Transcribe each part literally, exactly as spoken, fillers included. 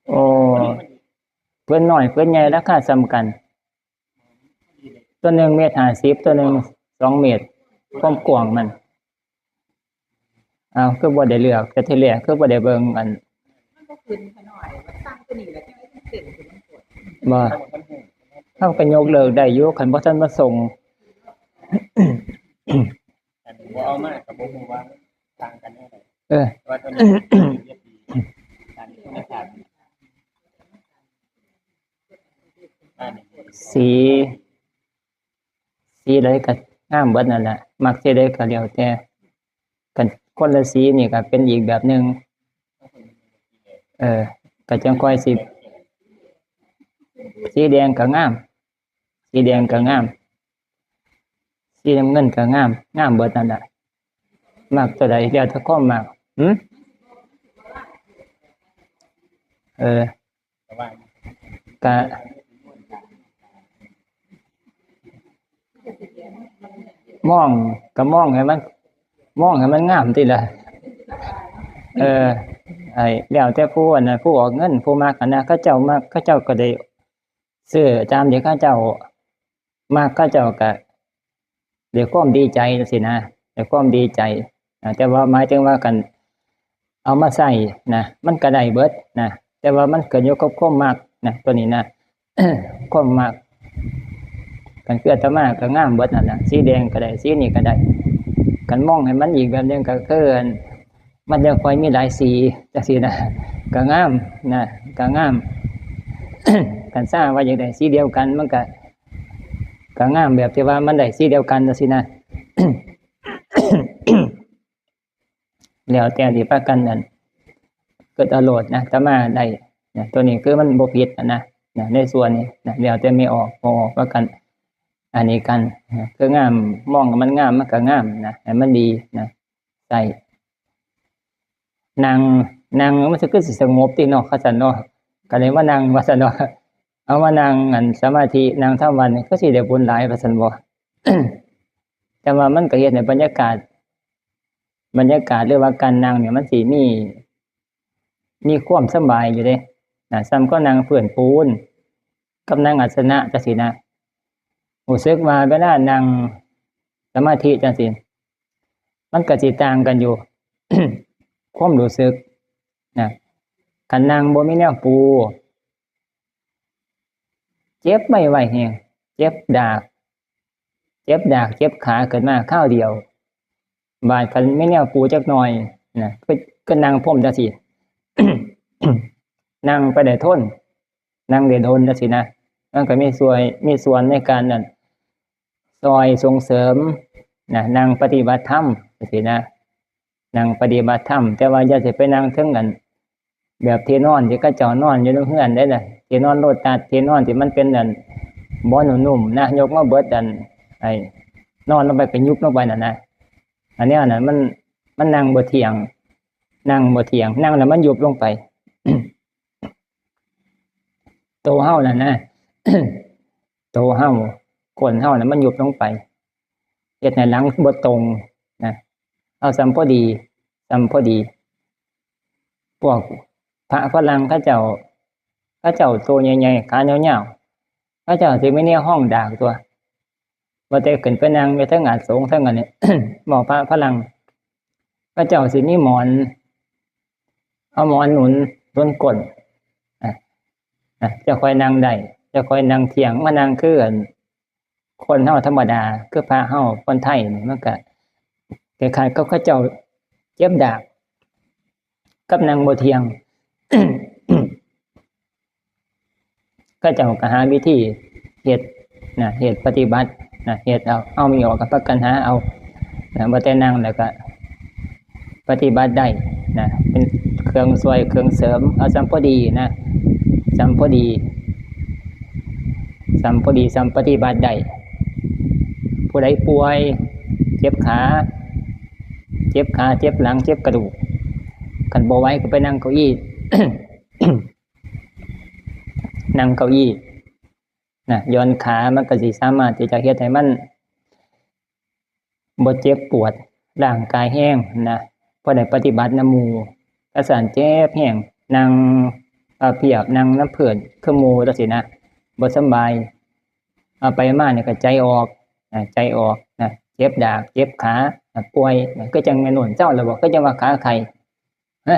โอ้ เพิ่นน้อยเพิ่นใหญ่ราคาส่ำกัน ตัวหนึ่งเมตรห้าสิบ ตัวหนึ่งสองเมตร ความกว้างมัน เอาคือบ่ได้เลือกแต่ทีแรก คือบ่ได้เบิ่งอัน มันก็ขึ้นขะน้อย ว่าตั้งตัวนี้แล้วจังได๋จังเต็มขึ้นมันกด บ่ เฮาก็ยกเลิกได้อยู่ คันบ่ทันมาส่ง อันบ่เอามาก็บ่ฮู้ว่าต่างกันแนวใด เออ แต่ว่าตัวนี้เฮ็ดดี การคุณภาพ สี สีใดก็งามเบิดนั่นแหละ มักสีใดก็แล้วแต่ กันคนละสีนี่ก็เป็นอีกแบบหนึ่ง เออ ก็จังค่อยสิ สีแดงก็งาม สีแดงก็งาม สีน้ำเงินก็งาม งามเบิดนั่นแหละ มักตัวใดแล้วแต่ความมัก หึ เออ ก็ มอง ก็มองให้มัน มองให้มันงามติล่ะ เออ ไอ้ แล้วแต่ผู้อันนั้น ผู้ออกเงิน ผู้มักอันนั้น เขาเจ้ามัก เขาเจ้าก็ได้ซื้อตามที่เขาเจ้ามัก เขาเจ้าก็ ด้วยความดีใจจังซี้นะ ด้วยความดีใจนะ แต่ว่าหมายถึงว่าคันเอามาใช้นะ มันก็ได้เบิดนะ แต่ว่ามันขึ้นอยู่กับความมักนะ ตัวนี้นะ ความมัก คันคืออาตมาก็งามเบิดนั่นน่ะ สีแดงก็ได้ สีนี้ก็ได้ คันมองให้มันอีกแบบหนึ่งก็คืออัน มันยังค่อยมีหลายสีจังซี้นะ ก็งามนะ ก็งาม คันซ่าว่าอยากได้สีเดียวกัน มันก็ ก็งามแบบที่ว่ามันได้สีเดียวกันจังซี้นะ แล้วแต่สิพากันนั่น ก็เอาโลดนะ อาตมาได้นะ ตัวนี้คือมันบ่ผิดนะ นะ ในส่วนนี้นะ แล้วแต่แม่ออก บ่ออก พากัน อันนี้กันนะ คืองาม มองมันงาม มันก็งามนะ ให้มันดีนะ ใช้ นั่ง นั่งมันสิคือสิสงบติเนาะ คันซั้นเนาะ ก็เลยมานั่งว่าซั้นเนาะ เอามานั่งอันสมาธิ นั่งทำวัตรนี่คือสิได้บุญหลายว่าซั้นบ่ แต่ว่ามันก็เฮ็ดให้บรรยากาศ บรรยากาศหรือว่าการนั่งเนี่ยมันสิมี มีความสบายอยู่เด้ นะ ส่ำก็นั่งพื้นปูน กับนั่งอาสนะจังซี้นะ รู้สึกว่าเวลานั่งสมาธิจังซี้ มันก็สิต่างกันอยู่ ความรู้สึกนะ คันนั่งบ่มีแนวปู เจ็บไวๆแฮง เจ็บดาก เจ็บดาก เจ็บขาขึ้นมาคราวเดียว บาดคันมีแนวปูจักหน่อยนะ ก็ ก็นั่งพรมจังซี้ นั่งไปได้ทน นั่งได้โดนจังซี้นะ มันก็มีส่วน มีส่วนในการนั่น ซอยส่งเสริมนะ นั่งปฏิบัติธรรมจังซี้นะ นั่งปฏิบัติธรรม แต่ว่าอย่าสิไปนั่งเทิงอัน แบบที่นอนที่เขาเจ้านอนอยู่ในเฮือนเด้นะ ที่นอนโลตัส ที่นอนที่มันเป็นอัน บ่นุ่มๆนะ ยกมาเบิดอัน ไอ้ นอนลงไปก็ยุบลงไปนั่นนะ อันเนี้ยน่ะ มัน มันนั่งบ่เที่ยง นั่งบ่เที่ยง นั่งแล้วมันยุบลงไป โตเฮานั่นนะ โตเฮา ก้นเฮาน่ะมันยุบลงไป เฮ็ดให้หลังบ่ตรงนะ เอาส่ำพอดี ส่ำพอดี พวกพระฝรั่งเขาเจ้า เขาเจ้าโตใหญ่ๆ ขายาวๆ เขาเจ้าสิมีแนวรองดากตั๊ว ว่าแต่ขึ้นไปนั่งอยู่เทิงอาสงเทิงอันนี้ หมู่พระฝรั่ง เขาเจ้าสิมีหมอน เอาหมอนหนุน หนุนก้น อ่ะ อ่ะ จะค่อยนั่งได้ จะค่อยนั่งเที่ยง มานั่งคืออัน คนเฮาธรรมดา คือพระเฮาคนไทยนี่ มันก็คล้ายๆกับเขาเจ้าเจ็บดาก กับนั่งบ่เที่ยง เขาเจ้าก็หาวิธีเฮ็ดนะ เฮ็ดปฏิบัตินะ เฮ็ดเอา เอามีออกก็พากันหาเอานะ บ่แต่นั่งแล้วก็ปฏิบัติได้นะ เป็นเครื่องช่วยเครื่องเสริม เอาส่ำพอดีนะ ส่ำพอดี ส่ำพอดี ส่ำปฏิบัติได้ ผู้ใดป่วย เจ็บขา เจ็บขา เจ็บหลัง เจ็บกระดูก คันบ่ไหวก็ไปนั่งเก้าอี้ นั่งเก้าอี้นะ หย่อนขา มันก็สิสามารถที่จะเฮ็ดให้มันบ่เจ็บปวดร่างกายแฮงนะ พอได้ปฏิบัตินำหมู่ คันซั้นเจ็บแฮง นั่ง ผ้าเพียบ นั่งนำพื้นคือหมู่จั่งซี้นะ บ่สำบาย เอาไปมานี่ก็ใจออกนะ ใจออกนะ เจ็บดาก เจ็บขานะ ป่วยนะ คือจั่งแม่นุ่นเซาแล้วบ่ คือจั่งว่าขาไข้ ฮะ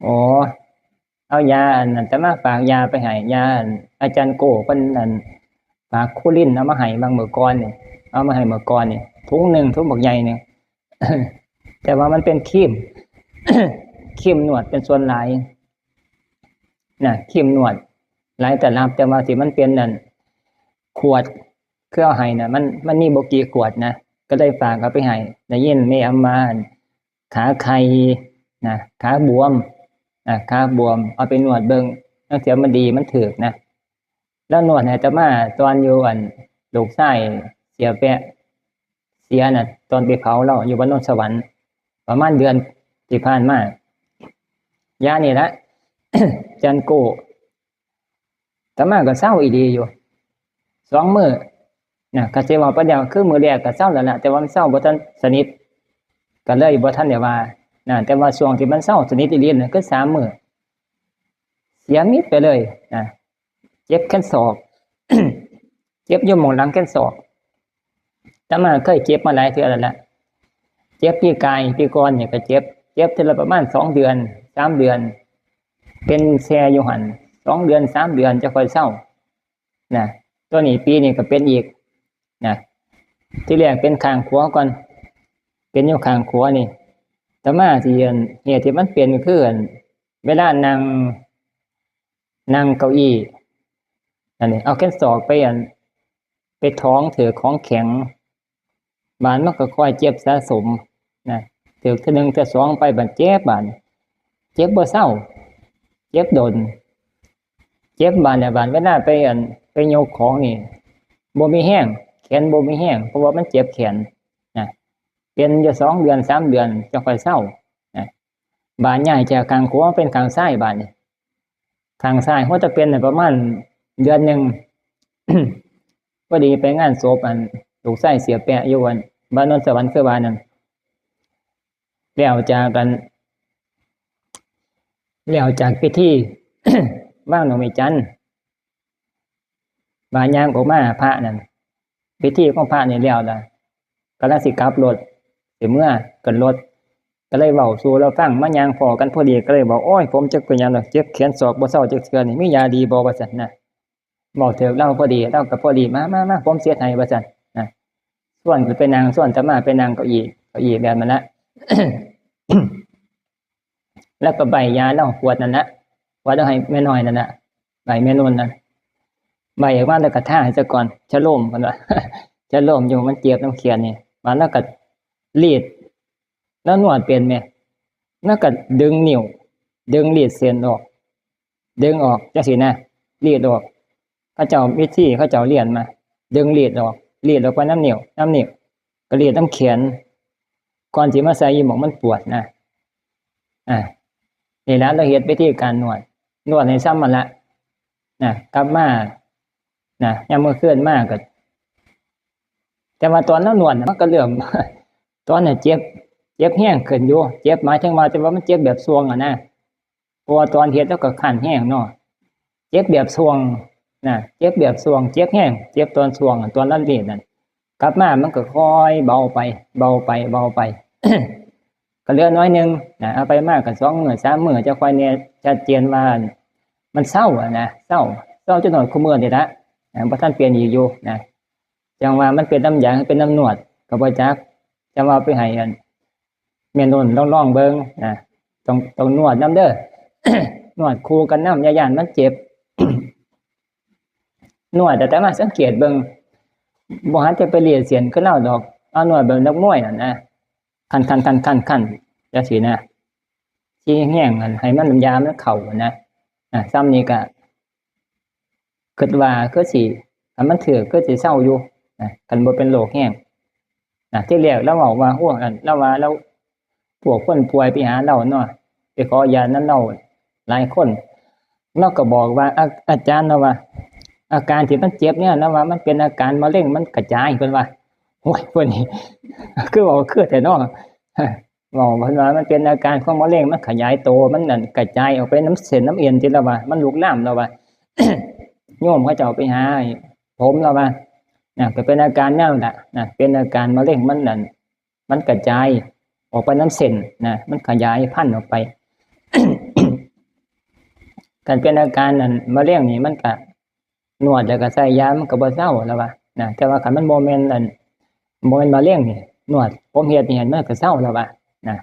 อ๋อ เอายาอันนั้น อาตมาฝากยาไปให้ ยาอันอาจารย์โก้เพิ่นอันฝากครูลินเอามาให้บางมื้อก่อนนี่ เอามาให้มื้อก่อนนี่ ถุงหนึ่ง ถุงบักใหญ่นี่ แต่ว่ามันเป็นครีม ครีมนวดเป็นส่วนหลายนะ ครีมนวดหลายตลับ แต่ว่าที่มันเป็นนั่น ขวด คือเอาให้นะ มัน มันมีบ่กี่ขวดนะ ก็เลยฝากเอาไปให้ ได้ยินแม่อำมา ขาไข้นะ ขาบวมนะ ขาบวม เอาไปนวดเบิ่ง ลางเทื่อมันดี มันถืกนะ แล้วนวดให้อาตมาตอนอยู่อัน ลูกชายเสียแปะ เสียน่ะ ตอนไปเผาลาวอยู่บ้านโนนสวรรค์ ประมาณเดือนที่ผ่านมา ยานี่ละ อาจารย์โก้ อาตมาก็เซาอีหลีอยู่ สองมื้อนะ ก็สิเว้าไปแล้ว คือมื้อแรกก็เซาแล้วล่ะ แต่ว่ามันเซาบ่ทันสนิท ก็เลยบ่ทันได้ว่านะ แต่ว่าช่วงที่มันเซาสนิทอีหลีนั่นคือสามมื้อ เสียมิดไปเลยนะ เจ็บแขนศอก เจ็บอยู่หม่องหลังแขนศอก อาตมาเคยเจ็บมาหลายเทื่อแล้วล่ะ เจ็บปีกายปีก่อนนี่ก็เจ็บ เจ็บเทื่อละประมาณสองเดือน สามเดือน เป็นแซ่อยู่หั่น สองเดือน สามเดือนจั่งค่อยเซานะ ตัวนี้ปีนี้ก็เป็นอีกนะ ทีแรกเป็นข้างขวาก่อน เป็นอยู่ข้างขวานี่ อาตมาสิอัน เหตุที่มันเป็นก็คืออัน เวลานั่ง นั่งเก้าอี้ อันนี้ เอาแขนศอกไปอัน ไปท้องถือของแข็ง บาดมันก็ค่อยเจ็บสะสมนะ ถือเทื่อหนึ่งเทื่อสองไป บาดเจ็บบาด เจ็บบ่เซา เจ็บโดน เจ็บบาดเนี่ย บาดเวลาไปอัน ไปยกของนี่ บ่มีแฮง แขนบ่มีแฮง เพราะว่ามันเจ็บแขนนะ เป็นอยู่สองเดือน สามเดือนจั่งค่อยเซานะ บาดย้ายจากข้างขวาเป็นข้างซ้ายบาดนี่ ข้างซ้าย หัวตะเป็นน่ะประมาณเดือนหนึ่ง พอดีไปงานศพอัน ลูกชายเสียแปะอยู่อัน บ้านโนนสวรรค์คือบ้านนั่น แล้วจากกัน แล้วจากพิธี วางดอกไม้จันทร์ บาดย่างออกมาพระนั่น พิธีของพระนี่แล้วล่ะ กำลังสิกลับรถ สิเมือ ขึ้นรถ ก็เลยเว้าสู่ลาวฟัง มาย่างพ้อกันพอดี ก็เลยบอก "โอ้ย ผมจักเป็นหยังดอก เจ็บแขนศอกบ่เซาจักเทื่อนี่ มียาดีบ่" ว่าซั่นนะ เว้าถืกลาวพอดี ลาวก็พอดี "มา มา มา ผมเช็ดให้" ว่าซั่นนะ ชวนกันไปนั่ง ชวนอาตมาไปนั่งเก้าอี้ เก้าอี้แบบนั้นละ แล้วก็ใบ้ยาลาวขวดนั่นละ ขวดลาวให้แม่น้อยนั่นละ ใบ้แม่นุ่นนั่น ใบ้ออกมาแล้วก็ทาให้ซะก่อน ชะโลม เพิ่นว่า ชะโลมอยู่ มันเจ็บนำแขนนี่ บาดลาวก็รีด ลาวนวดเป็นแหม ลาวก็ดึงนิ้ว ดึงรีดเส้นออก ดึงออกจั่งซี้นะ รีดออก เขาเจ้าวิธีเขาเจ้าเรียนมา ดึงรีดออก รีดออกไปนำนิ้ว นำนิ้ว ก็รีดนำแขน ก่อนสิมาใส่อีหม่องมันปวดนะ อ่า นี่ล่ะ ลาวเฮ็ดวิธีการนวด นวดให้ซ่ำนั่นละนะ กลับมานะ ยามมื้อคืนมาก็ แต่ว่าตอนลาวนวดน่ะ มันก็เริ่ม ตอนน่ะเจ็บ เจ็บแฮงขึ้นอยู่ เจ็บหมายถึงว่า แต่ว่ามันเจ็บแบบส่วงอะนะ เพราะว่าตอนเฮ็ดลาวก็คันแฮงเนาะ เจ็บแบบส่วงนะ เจ็บแบบส่วง เจ็บแฮง เจ็บตอนส่วงอะ ตอนลาวรีดนั่น กลับมามันก็ค่อยเบาไป เบาไป เบาไป ก็เหลือน้อยหนึ่งนะ เอาไปมาก็สองมื้อ สามมื้อ จั่งค่อยแน่ชัดเจนว่ามันเซาอะนะ เซา เซาจนฮอดคุมื้อนี่ละนะ บ่ทันเปลี่ยนอีกอยู่นะ จั่งว่ามันเป็นนำยา เป็นนำนวด ก็บ่จัก จั่งว่าไปให้อัน แม่นุ่นลองลองเบิ่งนะ ต้อง ต้องนวดนำเด้อ นวดคู่กันนำ อย่าย้านมันเจ็บ นวด แต่อาตมาสังเกตเบิ่ง บ่หันจะไปรีดเส้นคือลาวดอก เอานวดแบบนักมวยนั่นนะ คันๆๆๆ จั่งซี้นะ สิแฮงอัน ให้มัน ยามันเข้านะ อ่ะ ซ่ำนี้ก็ คิดว่าคือสิ คันมันถืกคือสิเซาอยู่นะ คันบ่เป็นโรคแฮงนะ ทีแรกลาวเว้าว่า โอ้ อัน ลาวว่าลาว พวกคนป่วยไปหาลาวเนาะ ไปขอยานำลาวหลายคน ลาวก็บอกว่า อา- อาจารย์ ลาวว่า อาการที่มันเจ็บเนี่ย ลาวว่ามันเป็นอาการมะเร็งมันกระจาย เพิ่นว่า โอ้ย เพิ่นนี่ คือเว้าคือแท้เนาะ เว้าเพิ่นว่ามันเป็นอาการของมะเร็ง มันขยายโต มันนั่นกระจายออกไปนำเส้นนำเอ็นติ ลาวว่า มันลุกลาม ลาวว่า โยมเขาเจ้าไปหาให้ผม ลาวว่า นะ ก็เป็นอาการแนวนั้นนะ เป็นอาการมะเร็ง มันนั่น มันกระจายออกไปนำเส้นนะ มันขยายพันธุ์ออกไป คันเป็นอาการนั่นมะเร็งนี่ มันก็นวดแล้วก็ใส่ยา มันก็บ่เซา ลาวว่านะ แต่ว่าคันมันบ่แม่นอัน บ่แม่นมะเร็งนี่ นวดผมเฮ็ดนี่ มันก็เซา ลาวว่านะ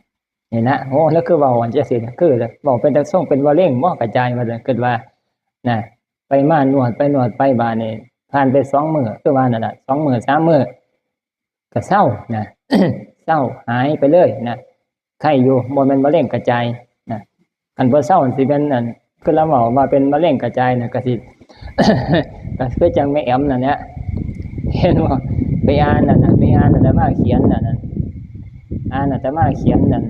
นี่นะ โอ้ แล้วคือเว้าอันจังซี่นะ คือเว้าเป็นตาทรงเป็นมะเร็งบ่ กระจายมาเลย คิดว่านะ ไปมานวดไปนวดไป บาดนี้ผ่านไปสองมื้อ คือว่านั่นล่ะ สองมื้อสามมื้อ ก็เซานะ เซาหายไปเลยนะ ไข้อยู่ บ่แม่นมะเร็งกระจายนะ คันบ่เซาสิแม่นอัน คือลาวเว้าว่าเป็นมะเร็งกระจายนะ ก็สิ ก็คือจั่งแม่แอมนั่นแหละ เห็นบ่ ไปอ่านนั่นน่ะ ไปอ่านอาตมาเขียนนั่นน่ะ อ่านอาตมาเขียนนั่น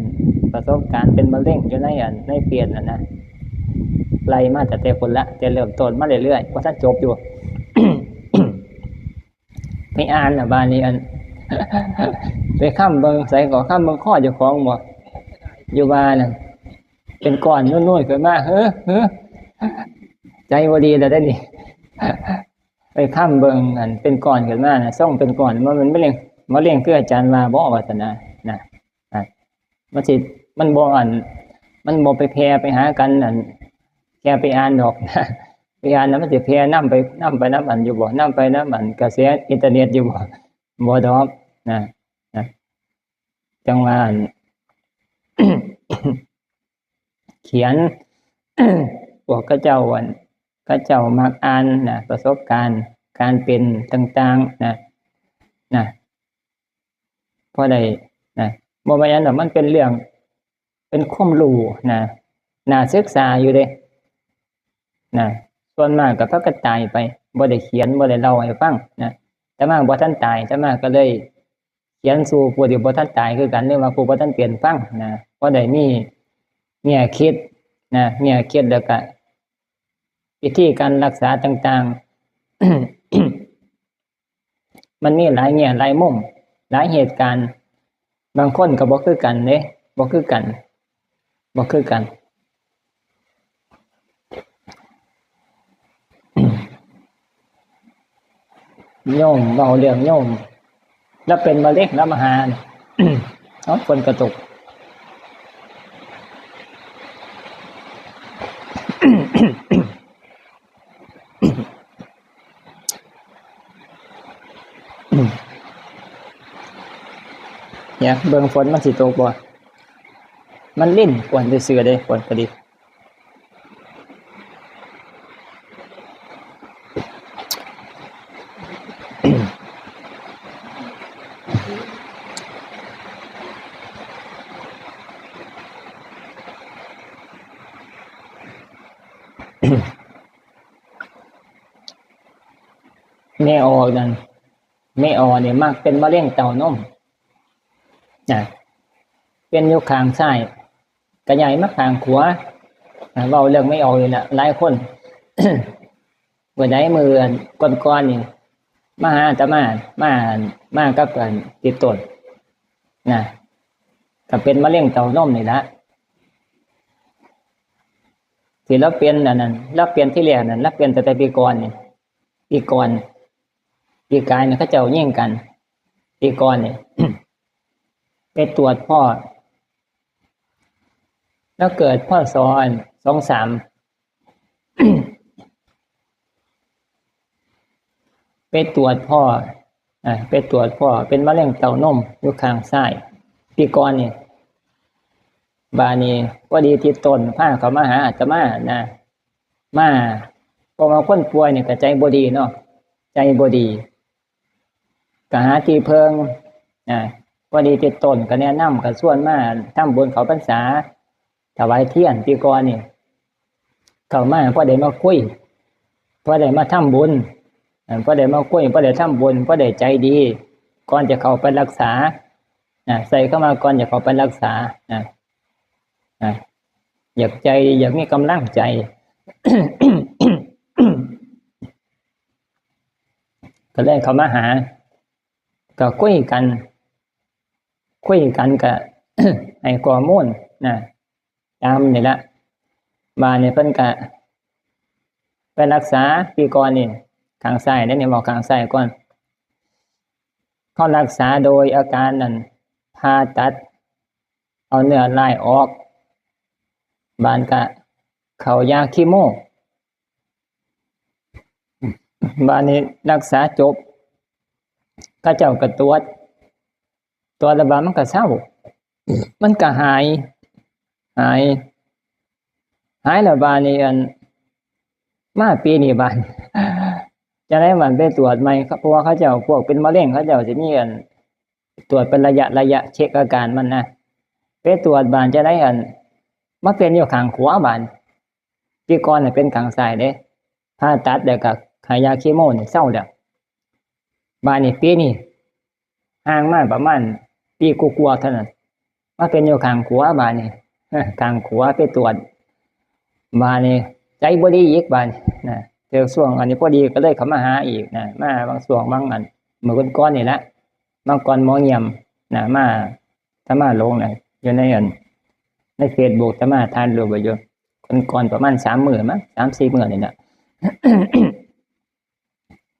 ประสบการณ์เป็นมะเร็งอยู่ในอัน ในเฟซนั่นนะ ไล่มาตั้งแต่พุ้นละ แต่เริ่มต้นมาเรื่อยๆ บ่ทันจบอยู่ ไปอ่านน่ะ บาดนี้อัน ไปค้ำเบิ่ง ไสก็ค้ำเบิ่งคอเจ้าของบ่ อยู่ว่านั่น เป็นก้อนนูนๆ ขึ้นมา เฮ้อ เฮ้อ ใจบ่ดีแล้วเด้นี่ ไปค้ำเบิ่ง อันเป็นก้อนขึ้นมาน่ะ ทรงเป็นก้อน มัน มันมะเร็ง มะเร็งคืออาจารย์ว่าบ่ ว่าซั่นนะ นะ อ่ะ มันสิ มันบ่อัน มันบ่ไปแผ่ไปหากัน อัน แค่ไปอ่านดอกนะ ไปอ่านน่ะ มันสิแผ่นำไป นำไปนำอันอยู่บ่ นำไปนำอันกระแสอินเทอร์เน็ตอยู่บ่ บ่ดอกนะ นะ จั่งว่าอัน เขียน พวกเขาเจ้าอัน เขาเจ้ามักอ่านนะ ประสบการณ์การเป็นต่างๆ นะ นะ พอได้นะ บ่แม่นหยังดอก มันเป็นเรื่อง เป็นความรู้นะ น่าศึกษาอยู่เด้นะ ส่วนมากก็พากันตายไป บ่ได้เขียน บ่ได้เล่าให้ฟังนะ อาตมาบ่ทันตาย อาตมาก็เลยเขียนสู่ผู้ที่บ่ทันตายคือกัน หรือว่าผู้บ่ทันเป็นฟังนะ พอได้มีแง่คิดนะ แง่คิดแล้วก็วิธีการรักษาต่างๆ มันมีหลายแง่หลายมุม หลายเหตุการณ์ บางคนก็บ่คือกันเด้ บ่คือกัน บ่คือกัน โยม เว้าเรื่องโยม แล้วเป็นมะเร็งแล้วมาหา เอ้า ฝนกระตก เนี่ย เบิ่งฝนมันสิตกบ่ มันรินกวนซื่อๆเด้ ฝนก็ดี แม่ออกนั่น แม่ออกนี่มักเป็นมะเร็งเต้านมนะ เป็นอยู่ข้างซ้าย ก็ย้ายมาข้างขวา อ่า เว้าเรื่องแม่ออกนี่ล่ะ หลายคน เมื่อใดมื้อก่อนๆนี่ มาหาอาตมา มา มากับอันติดต้นนะ ก็เป็นมะเร็งเต้านมนี่ล่ะ ที่ลาวเป็นอันนั้น ลาวเป็นทีแรกนั่น ลาวเป็นตั้งแต่ปีก่อนนี่ ปีก่อน ปีกายนี่เขาเจ้ายิงกัน ปีก่อนนี่ ไปตรวจพ้อ ลาวเกิด พ.ศ. สองสาม ไปตรวจพ้อ อ่า ไปตรวจพ้อเป็นมะเร็งเต้านมอยู่ข้างซ้าย ปีก่อนนี่ บาดนี้พอดีติดต้นพาเขามาหาอาตมานะ มา เพราะว่าคนป่วยนี่ก็ใจบ่ดีเนาะ ใจบ่ดี ก็หาที่เพิ่ง อ่า พอดีติดต้นก็แนะนำ ก็ชวนมาทำบุญเข้าพรรษา ถวายเทียนปีก่อนนี่ เข้ามาพอได้มาคุย พอได้มาทำบุญ อ่า พอได้มาคุย พอได้ทำบุญ พอได้ใจดี ก่อนจะเข้าไปรักษา อ่า ใส่เข้ามาก่อนจะเข้าไปรักษา อ่า อ่า อยากใจ อยากมีกำลังใจ ก็เลยเข้ามาหา ก็คุยกัน คุยกันก็ ให้ข้อมูลนะ ตามนี่ละ บาดนี้เพิ่นก็ไปรักษาปีก่อนนี่ ข้างซ้ายเด้ นี่เว้าข้างซ้ายก่อน เขารักษาโดยอาการนั่น ผ่าตัด เอาเนื้อร้ายออก บาดก็เข้ายาคีโม บาดนี้รักษาจบ เขาเจ้าก็ตรวจ ตรวจแล้วบาดมันก็เซา มันก็หาย หาย หายแล้วบาดนี้ อัน มาปีนี้บาด จั่งใด๋บาดไปตรวจใหม่ เพราะว่าเขาเจ้า พวกเป็นมะเร็งเขาเจ้าสิมี อัน ตรวจเป็นระยะระยะ เช็คอาการมันนะ ไปตรวจบาดจั่งใด๋ อัน มาเป็นอยู่ข้างขวาบาด ปีก่อนน่ะเป็นข้างซ้ายเด้ ผ่าตัดแล้วก็ให้ยาคีโมนี่เซาแล้ว บาดนี้ปีนี้ ห่างมาประมาณปีกว่าๆเท่านั้น มาเป็นอยู่ข้างขวาบาดนี้ ข้างขวาไปตรวจ บาดนี้ใจบ่ดีอีกบาดนี้นะ ถืกช่วงอันนี้พอดีก็เลยเข้ามาหาอีกนะ มาบางช่วงบางอัน มื้อก่อนๆนี่ละ มาก่อนหมอเยี่ยมนะ มา อาตมาลงนะ อยู่ในอัน ในเฟซบุ๊ก อาตมาถ่ายรูปไว้อยู่ ก่อนๆประมาณสามมื้อมั้ง สามสี่มื้อนี่นะ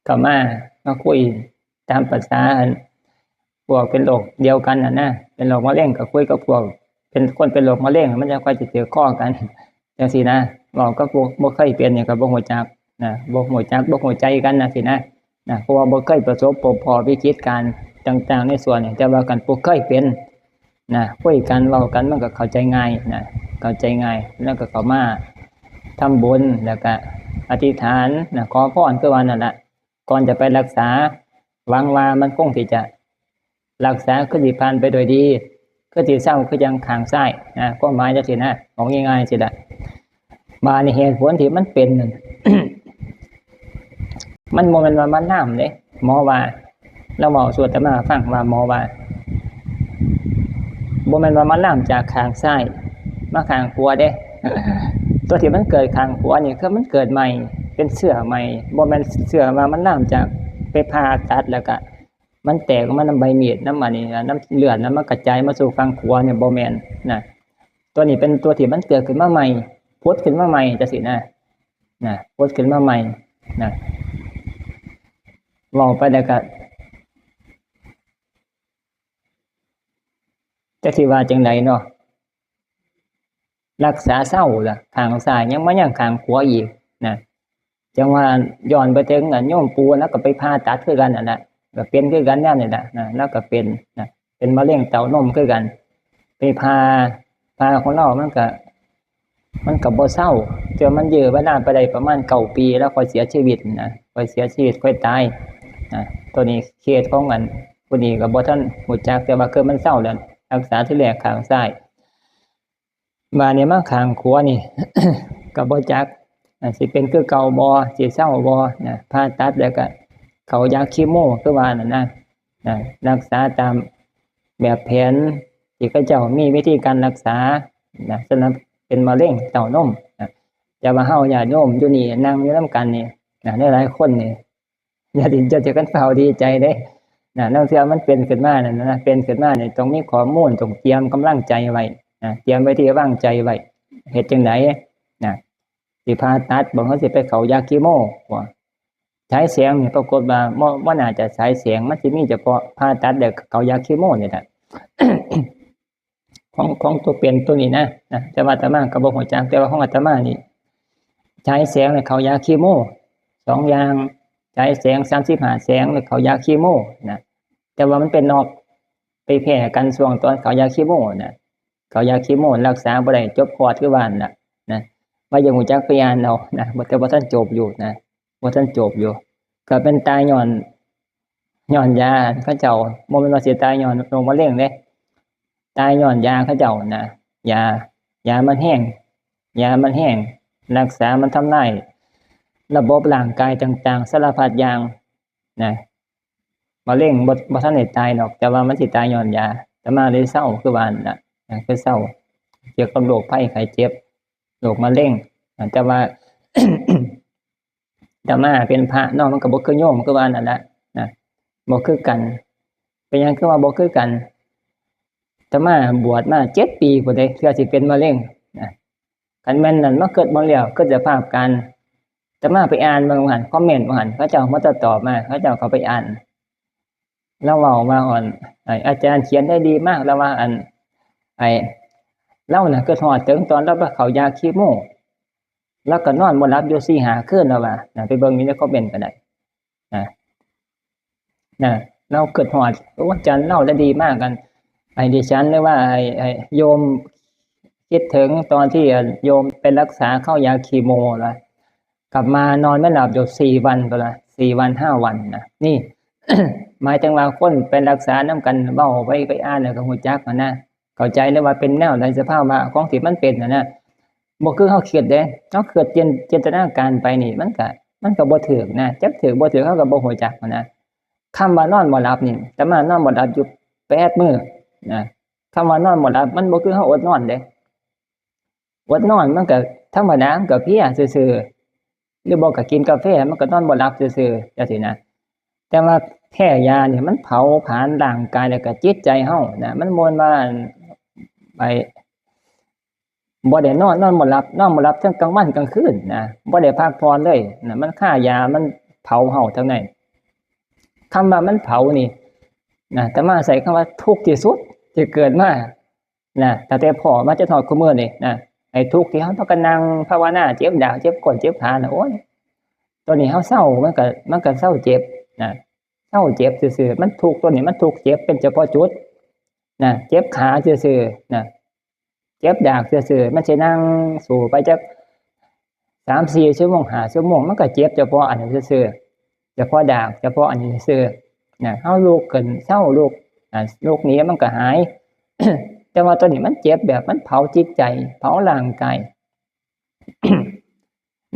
ก็มา มาคุยตามประสาอัน พวกเป็นโรคเดียวกันน่ะนะ เป็นโรคมะเร็งก็คุยกับพวกเป็นคนเป็นโรคมะเร็ง มันจั่งค่อยสิถืกคอกัน จั่งซี้นะ เว้ากับพวกบ่เคยเป็นนี่ก็บ่ฮู้จักนะ บ่ฮู้จัก บ่เข้าใจกันจั่งซี้นะ นะ เพราะว่าบ่เคยประสบพบพ้อวิกฤตการณ์ต่างๆในส่วนนี้ แต่ว่าคันผู้เคยเป็นนะ คุยกัน เว้ากัน มันก็เข้าใจง่ายนะ เข้าใจง่าย แล้วก็เข้ามาทำบุญ แล้วก็อธิษฐานนะ ขอพรคือว่านั่นล่ะ ก่อนจะไปรักษา หวังว่ามันคงที่จะ รักษาคือสิผ่านไปโดยดี คือสิเซาคือจั่งข้างซ้ายนะ ความหมายจั่งซี้นะ เอาง่ายๆซี้ละ บาดนี้เหตุผลที่มันเป็นนั่น มันบ่แม่นว่ามันลามเด้ หมอว่า ลาวเว้าสู่อาตมาฟังว่าหมอว่า บ่แม่นว่ามันลามจากข้างซ้ายมาข้างขวาเด้ ตัวที่มันเกิดข้างขวานี่คือมันเกิดใหม่ เป็นเชื้อใหม่ บ่แม่นเชื้อว่ามันลามจากไปผ่าตัดแล้วก็ มันแตกออกมานำใบมีด นำอันนี้นะ นำเลือด แล้วมันกระจายมาสู่ฝั่งขวาเนี่ย บ่แม่นนะ ตัวนี้เป็นตัวที่มันเกิดขึ้นมาใหม่ ผุดขึ้นมาใหม่จั่งซี้นะ นะ ผุดขึ้นมาใหม่นะ เว้าไปแล้วก็ จักสิว่าจั่งใด๋เนาะ รักษาเซาล่ะ ข้างซ้ายยังมายังข้างขวาอีกนะ จั่งว่าย้อนไปถึงอันโยมปู่ แล้วก็ไปผ่าตัดคือกันนั่นน่ะ ก็เป็นคือกันแนวนี้ล่ะนะ แล้วก็เป็นนะ เป็นมะเร็งเต้านมคือกัน ไปผ่า ผ่าของลาวมันก็ มันก็บ่เซา จนมันยื้อเวลาไปได้ประมาณเก้าปี แล้วค่อยเสียชีวิตนะ ค่อยเสียชีวิต ค่อยตายนะ ตัวนี้เคสของอันผู้นี้ก็บ่ทันรู้จัก แต่ว่าคือมันเซาแล้ว รักษาทีแรกข้างซ้าย บาดนี้มาข้างขวานี่ ก็บ่จัก อ่า สิเป็นคือเก่าบ่ สิเซาบ่นะ ผ่าตัดแล้วก็เข้ายาคีโมคือว่านั่นนะ นะ รักษาตามแบบแผนที่เขาเจ้ามีวิธีการรักษานะ สำหรับเป็นมะเร็งเต้านมนะ แต่ว่าเฮาญาติโยมอยู่นี่ นั่งอยู่นำกันนี่นะ หลายๆคนนี่ อย่าสิ อย่าสิกันฟ้าวดีใจเด้นะ ลางเทื่อมันเป็นขึ้นมานั่นนะ เป็นขึ้นมานี่ต้องมีข้อมูล ต้องเตรียมกำลังใจไว้นะ เตรียมไว้ที่วางใจไว้ เฮ็ดจั่งใดนะ สิผ่าตัดบ่ เฮาสิไปเข้ายาคีโมบ่ ฉายแสงนี่ปรากฏว่าบ่ บ่น่าจะฉายแสง มันสิมีเฉพาะผ่าตัดแล้วเข้ายาคีโมนี่แหละ ของ ของตัวเป็นตัวนี้นะ นะ แต่ว่าอาตมาก็บ่ฮู้จัก แต่ว่าของอาตมานี่ ฉายแสงแล้วเข้ายาคีโม สองอย่าง ฉายแสงสามสิบห้าแสงแล้วเข้ายาคีโมนะ แต่ว่ามันเป็นนอก ไปแพ้กันช่วงตอนเข้ายาคีโมนะ เข้ายาคีโมรักษาบ่ได้ จบคอร์สคือว่านั่นล่ะนะ ว่าอย่าฮู้จักไปอ่านเอานะ บ่ แต่บ่ทันจบอยู่นะ บ่ทันจบอยู่ ก็เป็นตายย้อน ย้อนยาเขาเจ้า บ่แม่นว่าสิตายย้อนโรคมะเร็งเด้ ตายย้อนยาเขาเจ้านะ ยา ยามันแฮง ยามันแฮง รักษามันทำลายระบบร่างกายต่างๆ สารพัดอย่างนะ มะเร็งบ่ บ่ทันได้ตายดอก แต่ว่ามันสิตายย้อนยา อาตมาเลยเซาคือว่านั่นล่ะนะ คือเซา เกี่ยวกับโรคภัยไข้เจ็บ โรคมะเร็งนะ แต่ว่า อาตมาเป็นพระเนาะ มันก็บ่คือโยมคือว่านั่นล่ะนะ บ่คือกัน เป็นหยังคือว่าบ่คือกัน ตมาบวชมาเจ็ดปีพุ้นเด้ เทื่อสิเป็นมะเร็งนะ คันแม่นนั่นมาคิดเบิ่งแล้ว คิดสภาพการ ตมาไปอ่านเบิ่งว่าหั่น คอมเมนต์ว่าหั่น เขาเจ้ามาตอบมา เขาเจ้าเขาไปอ่าน ลาวเว้าว่าอ่อน ไอ้อาจารย์เขียนได้ดีมาก ลาวว่าอัน ไอ้ ลาวน่ะคิดฮอดถึงตอนลาวไปเข้ายาคีโม ลาวก็นอนบ่หลับอยู่สี่ห้าคืน ลาวว่านะ ไปเบิ่งอยู่ในคอมเมนต์ก็ได้นะ นะ ลาวคิดฮอด โอ้ อาจารย์ลาวได้ดีมากกัน ไอ้ดิฉัน หรือว่าไอ้ ไอ้โยมคิดถึงตอนที่โยมไปรักษาเข้ายาคีโม ละ กลับมานอนไม่หลับอยู่สี่วันพุ้นละ สี่วันห้าวันนะ นี่ หมายถึงว่าคนไปรักษานำกัน เว้าไป ไปอ่านแล้วก็ฮู้จักหั้นนะ เข้าใจเลยว่าเป็นแนวใด สภาวะของที่มันเป็นน่ะนะ บ่คือเฮาคิดเด้ เฮาคิดจิน- จินตนาการไปนี่ มันก็ มันก็บ่ถูกนะ จักถูกบ่ถูกเฮาก็บ่ฮู้จักหั้นนะ คำว่านอนบ่หลับนี่ ตมานอนบ่หลับอยู่แปดมื้อนะ คำว่านอนบ่หลับ มันบ่คือเฮาอดนอนเด้ อดนอนมันก็ธรรมดา มันก็เพลียซื่อๆ หรือบ่ก็กินกาแฟ มันก็นอนบ่หลับซื่อๆ จังซี้นะ แต่ว่าแพ้ยานี่มันเผาผลาญร่างกายแล้วก็จิตใจเฮานะ มันบ่แม่นว่า ไอ้ บ่ได้นอน นอนบ่หลับ นอนบ่หลับทั้งกลางวันกลางคืนนะ บ่ได้พักผ่อนเลยนะ มันคายา มันเผาเฮาทั้งนั้น คำว่ามันเผานี่นะ อาตมาใช้คำว่าทุกข์ที่สุดที่เกิดมานะ ตั้งแต่พ้อมาจนฮอดคุมื้อนี่นะ ไอ้ทุกข์ที่เฮาต้องก็นั่งภาวนา เจ็บดาก เจ็บก้น เจ็บขานะ โอ้ย ตอนนี้เฮาเซา มันก็ มันก็เซาเจ็บนะ เซาเจ็บซื่อๆ มันทุกข์ ตัวนี้มันทุกข์เจ็บเป็นเฉพาะจุดนะ เจ็บขาซื่อๆ นะ เจ็บดากซื่อๆ มันสินั่งสู้ไปจักสามสี่ชั่วโมง ห้าชั่วโมง มันก็เจ็บเฉพาะอันนี้ซื่อๆ เฉพาะดาก เฉพาะอันนี้ซื่อๆ นะ เฮาลุกขึ้นเซา ลุก อ่า ลุกหนีมันก็หาย แต่ว่าตัวนี้มันเจ็บแบบมันเผาจิตใจ เผาร่างกาย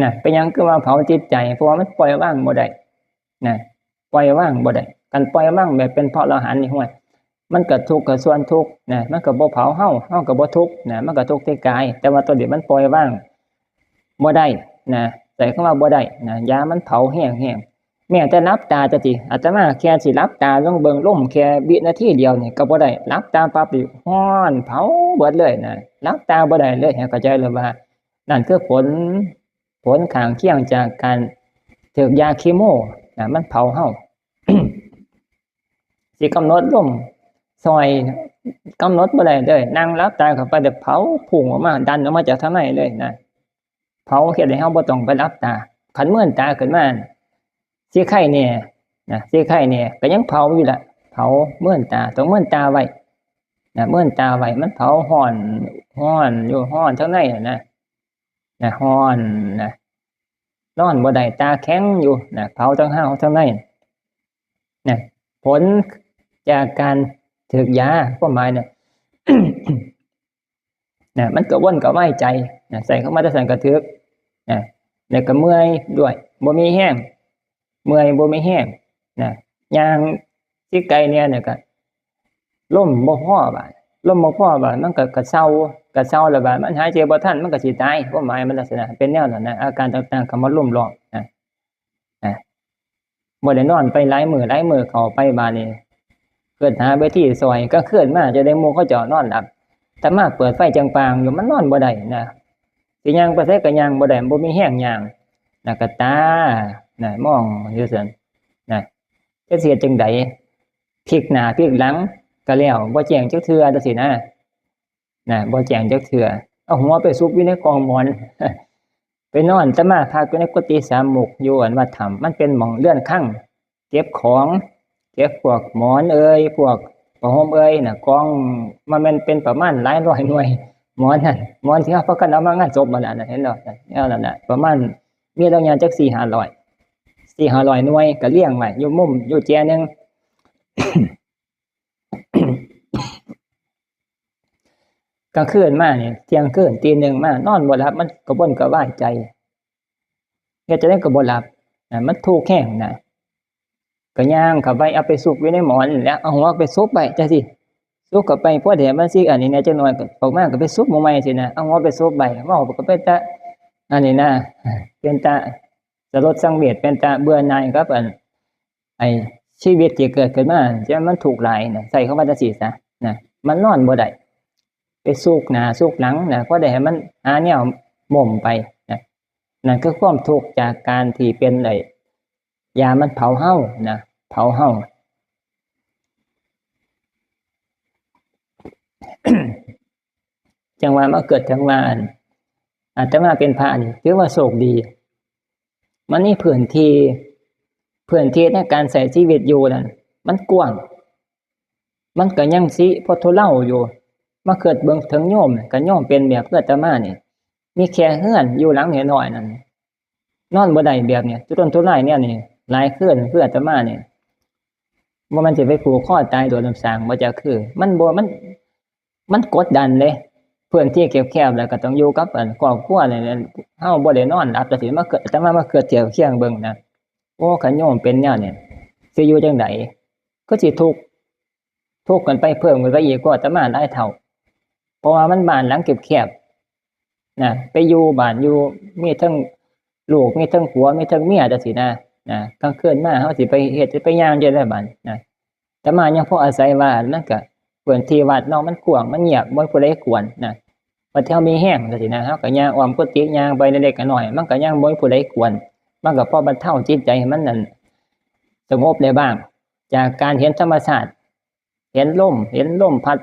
นะ เป็นหยังคือว่าเผาจิตใจ เพราะว่ามันปล่อยวางบ่ได้นะ ปล่อยวางบ่ได้ การปล่อยวางแบบเป็นพระอรหันต์นี่ ห้วย มันก็ทุกข์ก็ส่วนทุกข์นะ มันก็บ่เผาเฮา เฮาก็บ่ทุกข์นะ มันก็ทุกข์แต่กาย แต่ว่าตัวนี้มันปล่อยวางบ่ได้นะ ใช้คำว่าบ่ได้นะ ยามันเผาแฮงๆ แม้แต่หลับตาจังซี้ อาตมาแค่สิหลับตาลงเบิ่งลมแค่วินาทีเดียวนี่ก็บ่ได้ หลับตาปั๊บนี่ฮ้อนเผาเบิดเลยนะ หลับตาบ่ได้เลย ให้เข้าใจเลยว่า นั่นคือผล ผลข้างเคียงจากการถืกยาเคมีนะ มันเผาเฮา สิกำหนดลมซ่อย กำหนดบ่ได้เลย นั่งหลับตาเข้าไป เดี๋ยวเผาพุ่งออกมา ดันออกมาจากทางในเลยนะ เผาเฮ็ดให้เฮาบ่ต้องไปหลับตา คันเมินตาขึ้นมาน่ะ สิไคแหน่นะ สิไคแหน่ ก็ยังเผาอยู่ล่ะ เผาเมินตา ต้องเมินตาไว้นะ เมินตาไว้ มันเผาฮ้อน ฮ้อนอยู่ ฮ้อนทางในน่ะนะ นะ ฮ้อนนะ นอนบ่ได้ ตาแข็งอยู่นะ เผาทั้งฮาวทั้งในนะ ผลจากการถืกยา ความหมายเนี่ย นะ มันกระวนกระวายใจนะ ใช้คำว่าจั่งซั้นก็ถืกนะ แล้วก็เมื่อยด้วย บ่มีแฮง เมื่อยบ่มีแฮงนะ ย่างสิไกลแหน่เนี่ยก็ ลมบ่พอบาด ลมบ่พอบาด มันก็กระเซา กระเซาแล้วบาด มันหายใจบ่ทัน มันก็สิตาย ความหมายมันลักษณะเป็นแนวนั้นนะ อาการต่างๆ คำว่าลมร้อนนะ นะ บ่ได้นอนไปหลายมื้อ หลายมื้อเข้าไปบาดนี้ เกิดหาเวทีซ่อย กลางคืนมาจะได้หมู่เขาเจ้านอนหลับ แต่มาเปิดไฟจังปางอยู่ มันนอนบ่ได้นะ สิย่างไปไสก็ย่างบ่ได้ บ่มีแฮงย่าง นะ ก็ตา นะ มองอยู่ซั่น นะ จักสิเฮ็ดจั่งใด พลิกหน้าพลิกหลังก็แล้ว บ่แจ้งจักเทื่อจังซี้นะ นะ บ่แจ้งจักเทื่อ เอาหัวไปซุกอยู่ในกองหมอน ไปนอน อาตมาพักอยู่ในกุฏิสามมุก อยู่อันวัดถ้ำ มันเป็นหม่องเรือนคัง เก็บของ เก็บพวกหมอนเอย พวกผ้าห่มเอยน่ะ กอง มันแม่นเป็นประมาณหลายร้อยหน่วย หมอนนั่น หมอนที่เฮาพากันเอามางานศพมันน่ะ เห็นบ่ แนวนั้นน่ะ ประมาณ มีแล้วยังจักสี่ห้าร้อย สี่ห้าร้อยหน่วย ก็เรียงไว้อยู่มุม อยู่แจหนึ่ง กลางคืนมานี่ เที่ยงคืน ตีหนึ่งมา นอนบ่หลับ มันกระวนกระวายใจ เฮ็ดจั่งใดก็บ่หลับนะ มันทุกข์แฮงนะ ก็ย่างเข้าไป เอาไปซุกอยู่ในหมอนนั่นแหละ เอาหัวไปซุกไว้จั่งซี้ ซุกเข้าไป พอแดดมันสิอันนี้แหน่จักหน่อย ก็ออกมาก็ไปซุกหม่องใหม่ซี้นะ เอาหัวไปซุกไว้ เว้าก็เป็นตา อันนี้นะ เป็นตาสลดสังเวช เป็นตาเบื่อหน่ายกับอัน ไอ้ชีวิตที่เกิดขึ้นมา ที่มันทุกข์หลายนะ ใช้คำว่าจั่งซี้ซะนะ มันนอนบ่ได้ ไปซุกหน้าซุกหลังนะ พอได้ให้มันหาแนวหม่มไปนะ นั่นคือความทุกข์จากการที่เป็นไอ้ยามันเผาเฮานะ เผาเฮา จังว่ามาเกิดถึงว่าอัน อาตมาเป็นพระนี่ถือว่าโชคดี มันมีพื้นที่ พื้นที่ในการใช้ชีวิตอยู่นั่น มันกว้าง มันก็ยังสิพอทุเลาอยู่ มาเกิดเบิ่งถึงโยม ก็โยมเป็นแบบเพื่ออาตมานี่ มีแค่เฮือนอยู่หลังน้อยๆนั่น นอนบ่ได้แบบเนี้ย ทุรนทุรายเนี่ยนี่ หลายคืนเพื่ออาตมานี่ บ่แม่นสิไปผูกคอตายโดดน้ำสร้าง บ่จักคือ มันบ่ มัน มันกดดันเด้ พื้นที่แคบๆ แล้วก็ต้องอยู่กับอันครอบครัวนี่แหละ เฮาบ่ได้นอนหลับจังซี้ มาเกิด อาตมามาเกิดเทียบเคียงเบิ่งนะ โอ้ คันโยมเป็นแนวนี้ สิอยู่จังใด คือสิทุกข์ ทุกข์กันไปเพิ่มกันไปอีกกว่าอาตมาหลายเท่า เพราะว่ามันบ้านหลังแคบๆ นะ ไปอยู่บ้านอยู่ มีทั้งลูก มีทั้งผัว มีทั้งเมียจังซี้นะ นะ กลางคืนมาเฮาสิไปเฮ็ด สิไปย่างจังได๋บัดนะ อาตมายังพออาศัยว่ามันก็พื้นที่วัดเนาะ มันกว้าง มันเงียบ บ่มีผู้ใดกวนนะ บัดเฮามีแฮงจังซี้นะ เฮาก็ย่างอ้อมกุฏิ ย่างไปเล็กๆน้อยๆ มันก็ยังบ่มีผู้ใดกวน มันก็พอบรรเทาจิตใจให้มันนั่นสงบได้บ้าง จากการเห็นธรรมชาติ เห็นลม เห็นลมพัด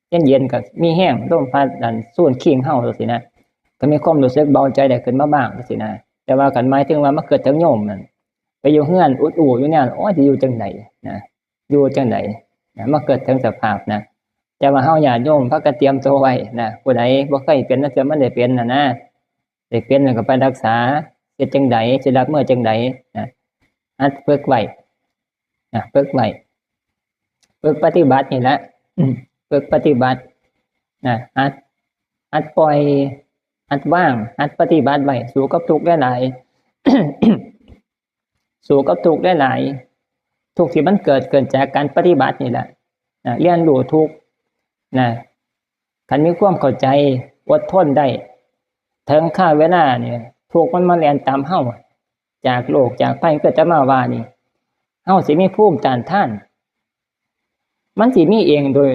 เย็นๆ ก็มีแฮง ลมพัดนั่นซูนคิงเฮาจังซี้นะ ก็มีความรู้สึกเบาใจได้ขึ้นมาบ้างจังซี้นะ แต่ว่าคันหมายถึงว่ามาเกิดถึงโยมนั่น ไปอยู่เฮือนอุดอู้อยู่เนี่ย โอ้ย สิอยู่จังใดนะ อยู่จังใดนะ มาเกิดถึงสภาพนะ แต่ว่าเฮาญาติโยมพากันเตรียมตัวไว้นะ ผู้ใดบ่เคยเป็นนะ เทื่อมันได้เป็นน่ะนะ ได้เป็นแล้วก็ไปรักษา เฮ็ดจังใด สิรับมือจังใดนะ หัดฝึกไว้นะ ฝึกไว้ ฝึกปฏิบัตินี่แหละ อืม ฝึกปฏิบัตินะ หัด หัดปล่อย หัดวาง หัดปฏิบัติไว้ สู้กับทุกข์หลายๆ สู้กับทุกข์หลายๆ ทุกข์ที่มันเกิด เกิดจากการปฏิบัตินี่แหละนะ เรียนรู้ทุกข์นะ คันมีความเข้าใจ อดทนได้ ถึงคราวเวลาเนี่ย ทุกข์มันมาแล่นตามเฮา จากโรค จากภัย ก็จะมาว่านี่ เฮาสิมีภูมิต้านทาน มันสิมีเองโดย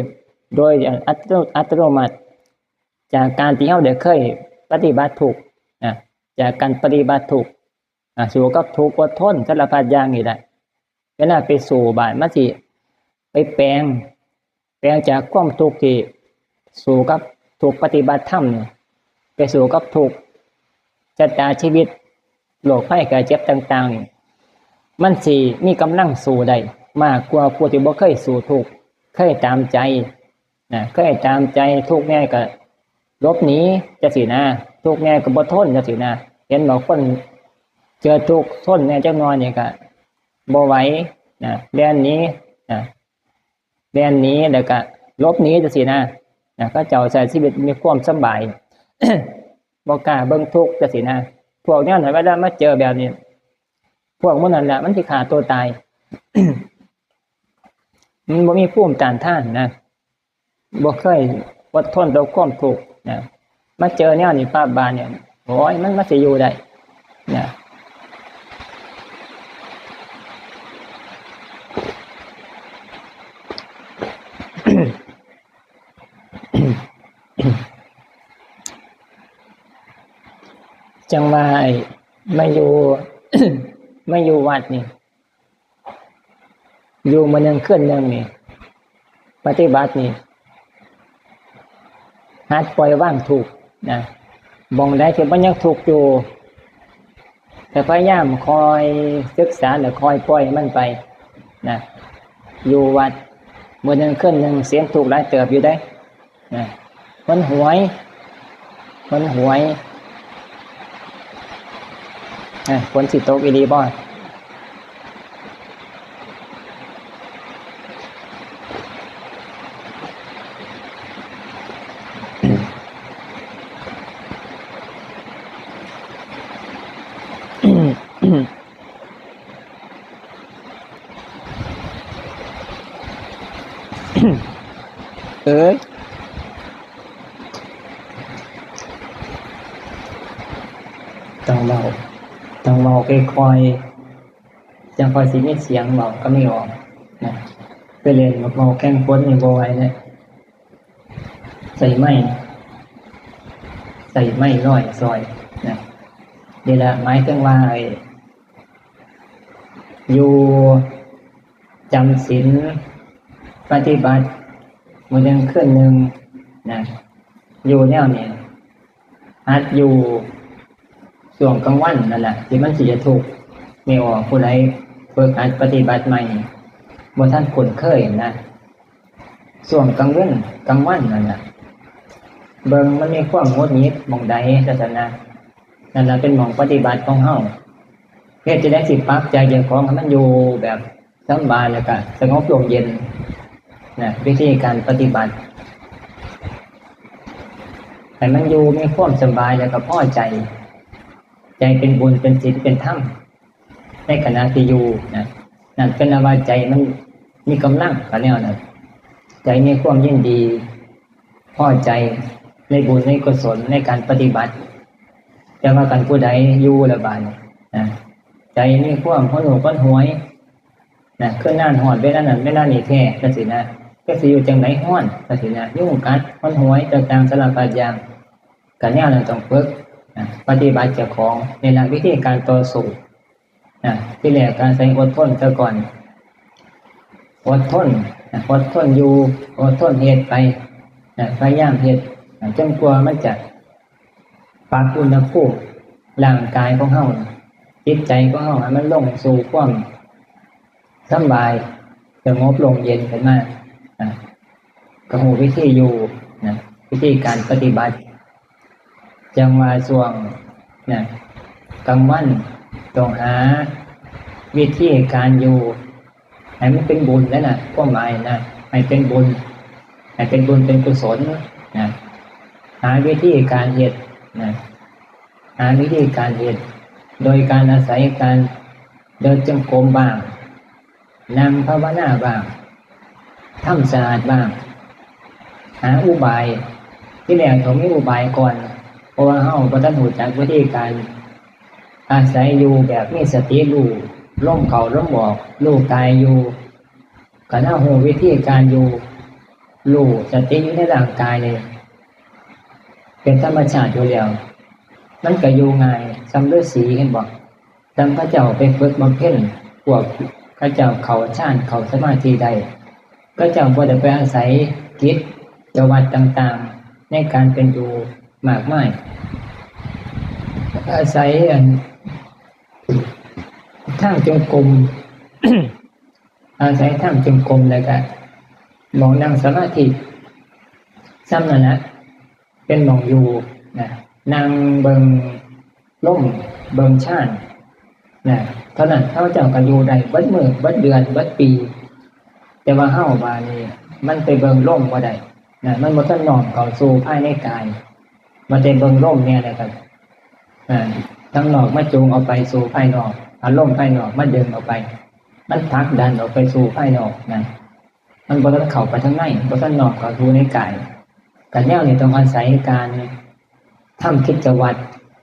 โดยอัตโน อัตโนมัติ จากการที่เฮาได้เคยปฏิบัติทุกข์นะ จากการปฏิบัติทุกข์ อ่า สู้กับทุกข์อดทนสารพัดอย่างนี่แหละ เวลาไปสู้บาดมันสิไปแปลง แปลงจากความทุกข์ที่สู้กับทุกข์ปฏิบัติธรรมนี่ ไปสู้กับทุกข์ชะตาชีวิต โรคภัยไข้เจ็บต่างๆนี่ มันสิมีกำลังสู้ได้มากกว่าผู้ที่บ่เคยสู้ทุกข์ เคยตามใจนะ เคยตามใจ ทุกข์แน่ก็หลบหนีจังซี้นะ ทุกข์แน่ก็บ่ทนจังซี้นะ เห็นบางคนเจอทุกข์ทนแน่จักหน่อยนี่ก็บ่ไหวนะ แล่นหนีนะ แล่นหนีแล้วก็หลบหนีจังซี้นะ นะ เขาเจ้าใช้ชีวิตมีความสำบาย บ่กล้าเบิ่งทุกข์จังซี้นะ พวกแนวนั้นเวลามาเจอแบบนี้ พวกหมู่นั้นแหละมันสิฆ่าตัวตาย มันบ่มีภูมิต้านทานนะ บ่เคยอดทนต่อความทุกข์นะ มาเจอแนวนี้ปั๊บบาดเนี่ย โอ้ย มัน มันสิอยู่ได้นะ จังว่าไอ้มาอยู่ มาอยู่วัดนี่ อยู่มื้อหนึ่งคืนหนึ่งนี่ ปฏิบัตินี่ หัดปล่อยวางทุกข์นะ บ่องใดที่มันยังทุกข์อยู่ แต่พยายามคอยศึกษาและคอยปล่อยมันไปนะ อยู่วัด มื้อหนึ่งคืนหนึ่งเสียทุกข์หลายเติบอยู่เด้นะ มันหวย มันหวย อ่ะ ฝนสิตกอีหลีบ่ เอ้ย ต้องเว้า ต้องเว้าค่อยๆ จั่งค่อยสิมีเสียงเว้าก็มีออกนะ ไปเล่นเว้าแข่งคนนี่บ่ไหวเด้ ใส่ไม้ ใส่ไม้ร้อยซอยนะ นี่แหละหมายถึงว่าไอ้อยู่จำศีลปฏิบัติมื้อหนึ่งคืนหนึ่งนะ อยู่แนวนี้ หัดอยู่ช่วงกลางวันนั่นแหละที่มันสิจะทุกข์ ไม่ออกผู้ใดฝึกหัดปฏิบัติใหม่บ่ทันคุ้นเคยนะ ช่วงกลางเว็นกลางวันนั่นน่ะ เบิ่งมันมีความหงุดหงิดหม่องใดศาสนา นั่นน่ะเป็นหม่องปฏิบัติของเฮา เฮ็ดจะได้สิปรับใจเจ้าของให้มันอยู่แบบสำบายแล้วก็สงบร่มเย็นนะ วิธีการปฏิบัติ ให้มันอยู่มีความสบายแล้วก็พอใจ ใจเป็นบุญเป็นศีลเป็นธรรม ในขณะที่อยู่นะ นั่นเป็นว่าใจมันมีกำลังกันแล้วนะ ใจมีความยินดี พอใจในบุญในกุศลในการปฏิบัติ แต่ว่ากันผู้ใดอยู่ละบาดนะ ใจมีความหนหวยหนหวยนะ คือนานหอดเวลานั้นเวลานี้แท้ก็สินะ ก็สิอยู่จังได๋ฮ้อนก็สินะ ยุงกัดหนหวยต่างๆสารพัดอย่าง กันแนวนั้นต้องฝึกนะ ปฏิบัติเจ้าของในหลักวิธีการต่อสู้นะ ที่แรกการใส่อดทนซะก่อน อดทนนะ อดทนอยู่ อดทนเฮ็ดไปนะพยายามเฮ็ดนะ จนกว่ามันจะปรับอุณหภูมิร่างกายของเฮา จิตใจของเฮาให้มันลงสู่ความสำบาย สงบลมเย็นขึ้นมานะ ก็รู้วิธีอยู่นะ วิธีการปฏิบัติ จังว่าช่วงนะ กลางวันต้องหาวิธีการอยู่ ให้มันเป็นบุญนั่นน่ะ ความหมายนะ ให้เป็นบุญ ให้เป็นบุญเป็นกุศลนะ หาวิธีการเฮ็ดนะ หาวิธีการเฮ็ด โดยการอาศัยการเดินจงกรมบ้าง นั่งภาวนาบ้าง ทำสะอาดบ้าง หาอุบาย ที่แรกต้องมีอุบายก่อน เพราะว่าเฮาบ่ทันรู้จักวิธีการ อาศัยอยู่แบบมีสติรู้ลมเข้าลมออก รู้กายอยู่ ก็เฮารู้วิธีการอยู่ รู้สติอยู่ในร่างกายนี่ เป็นธรรมชาติอยู่แล้ว มันก็อยู่ง่าย ส่ำฤๅษีเห็นบ่ ส่ำเขาเจ้าไปฝึกบำเพ็ญ พวกเขาเจ้าเข้าฌานเข้าสมาธิได้ เขาเจ้าบ่ได้ไปอาศัยกิจวัตรต่างๆ ในการเป็นอยู่มากมาย อาศัยอันทางจงกรม อาศัยทางจงกรมแล้วก็หม่องนั่งสมาธิ ส่ำนั่นนะ เป็นหม่องอยู่นะ นั่งเบิ่งลม เบิ่งฌานนะ เท่านั้นเขาเจ้าก็อยู่ได้เบิดมื้อ เบิดเดือน เบิดปี แต่ว่าเฮาบาดนี้มันไปเบิ่งลมบ่ได้นะ มันบ่ทันน้อมเข้าสู่ภายในกาย มาแต่เบิ่งลมเนี่ยแหละครับ อ่า ทางนอกมาจูงออกไปสู่ภายนอก อารมณ์ภายนอกมาดึงออกไป มันผลักดันออกไปสู่ภายนอกนะ มันบ่ทันเข้าไปทางใน บ่ทันน้อมเข้าสู่ในกาย ก็แนวนี้ต้องอาศัยการทำกิจวัตร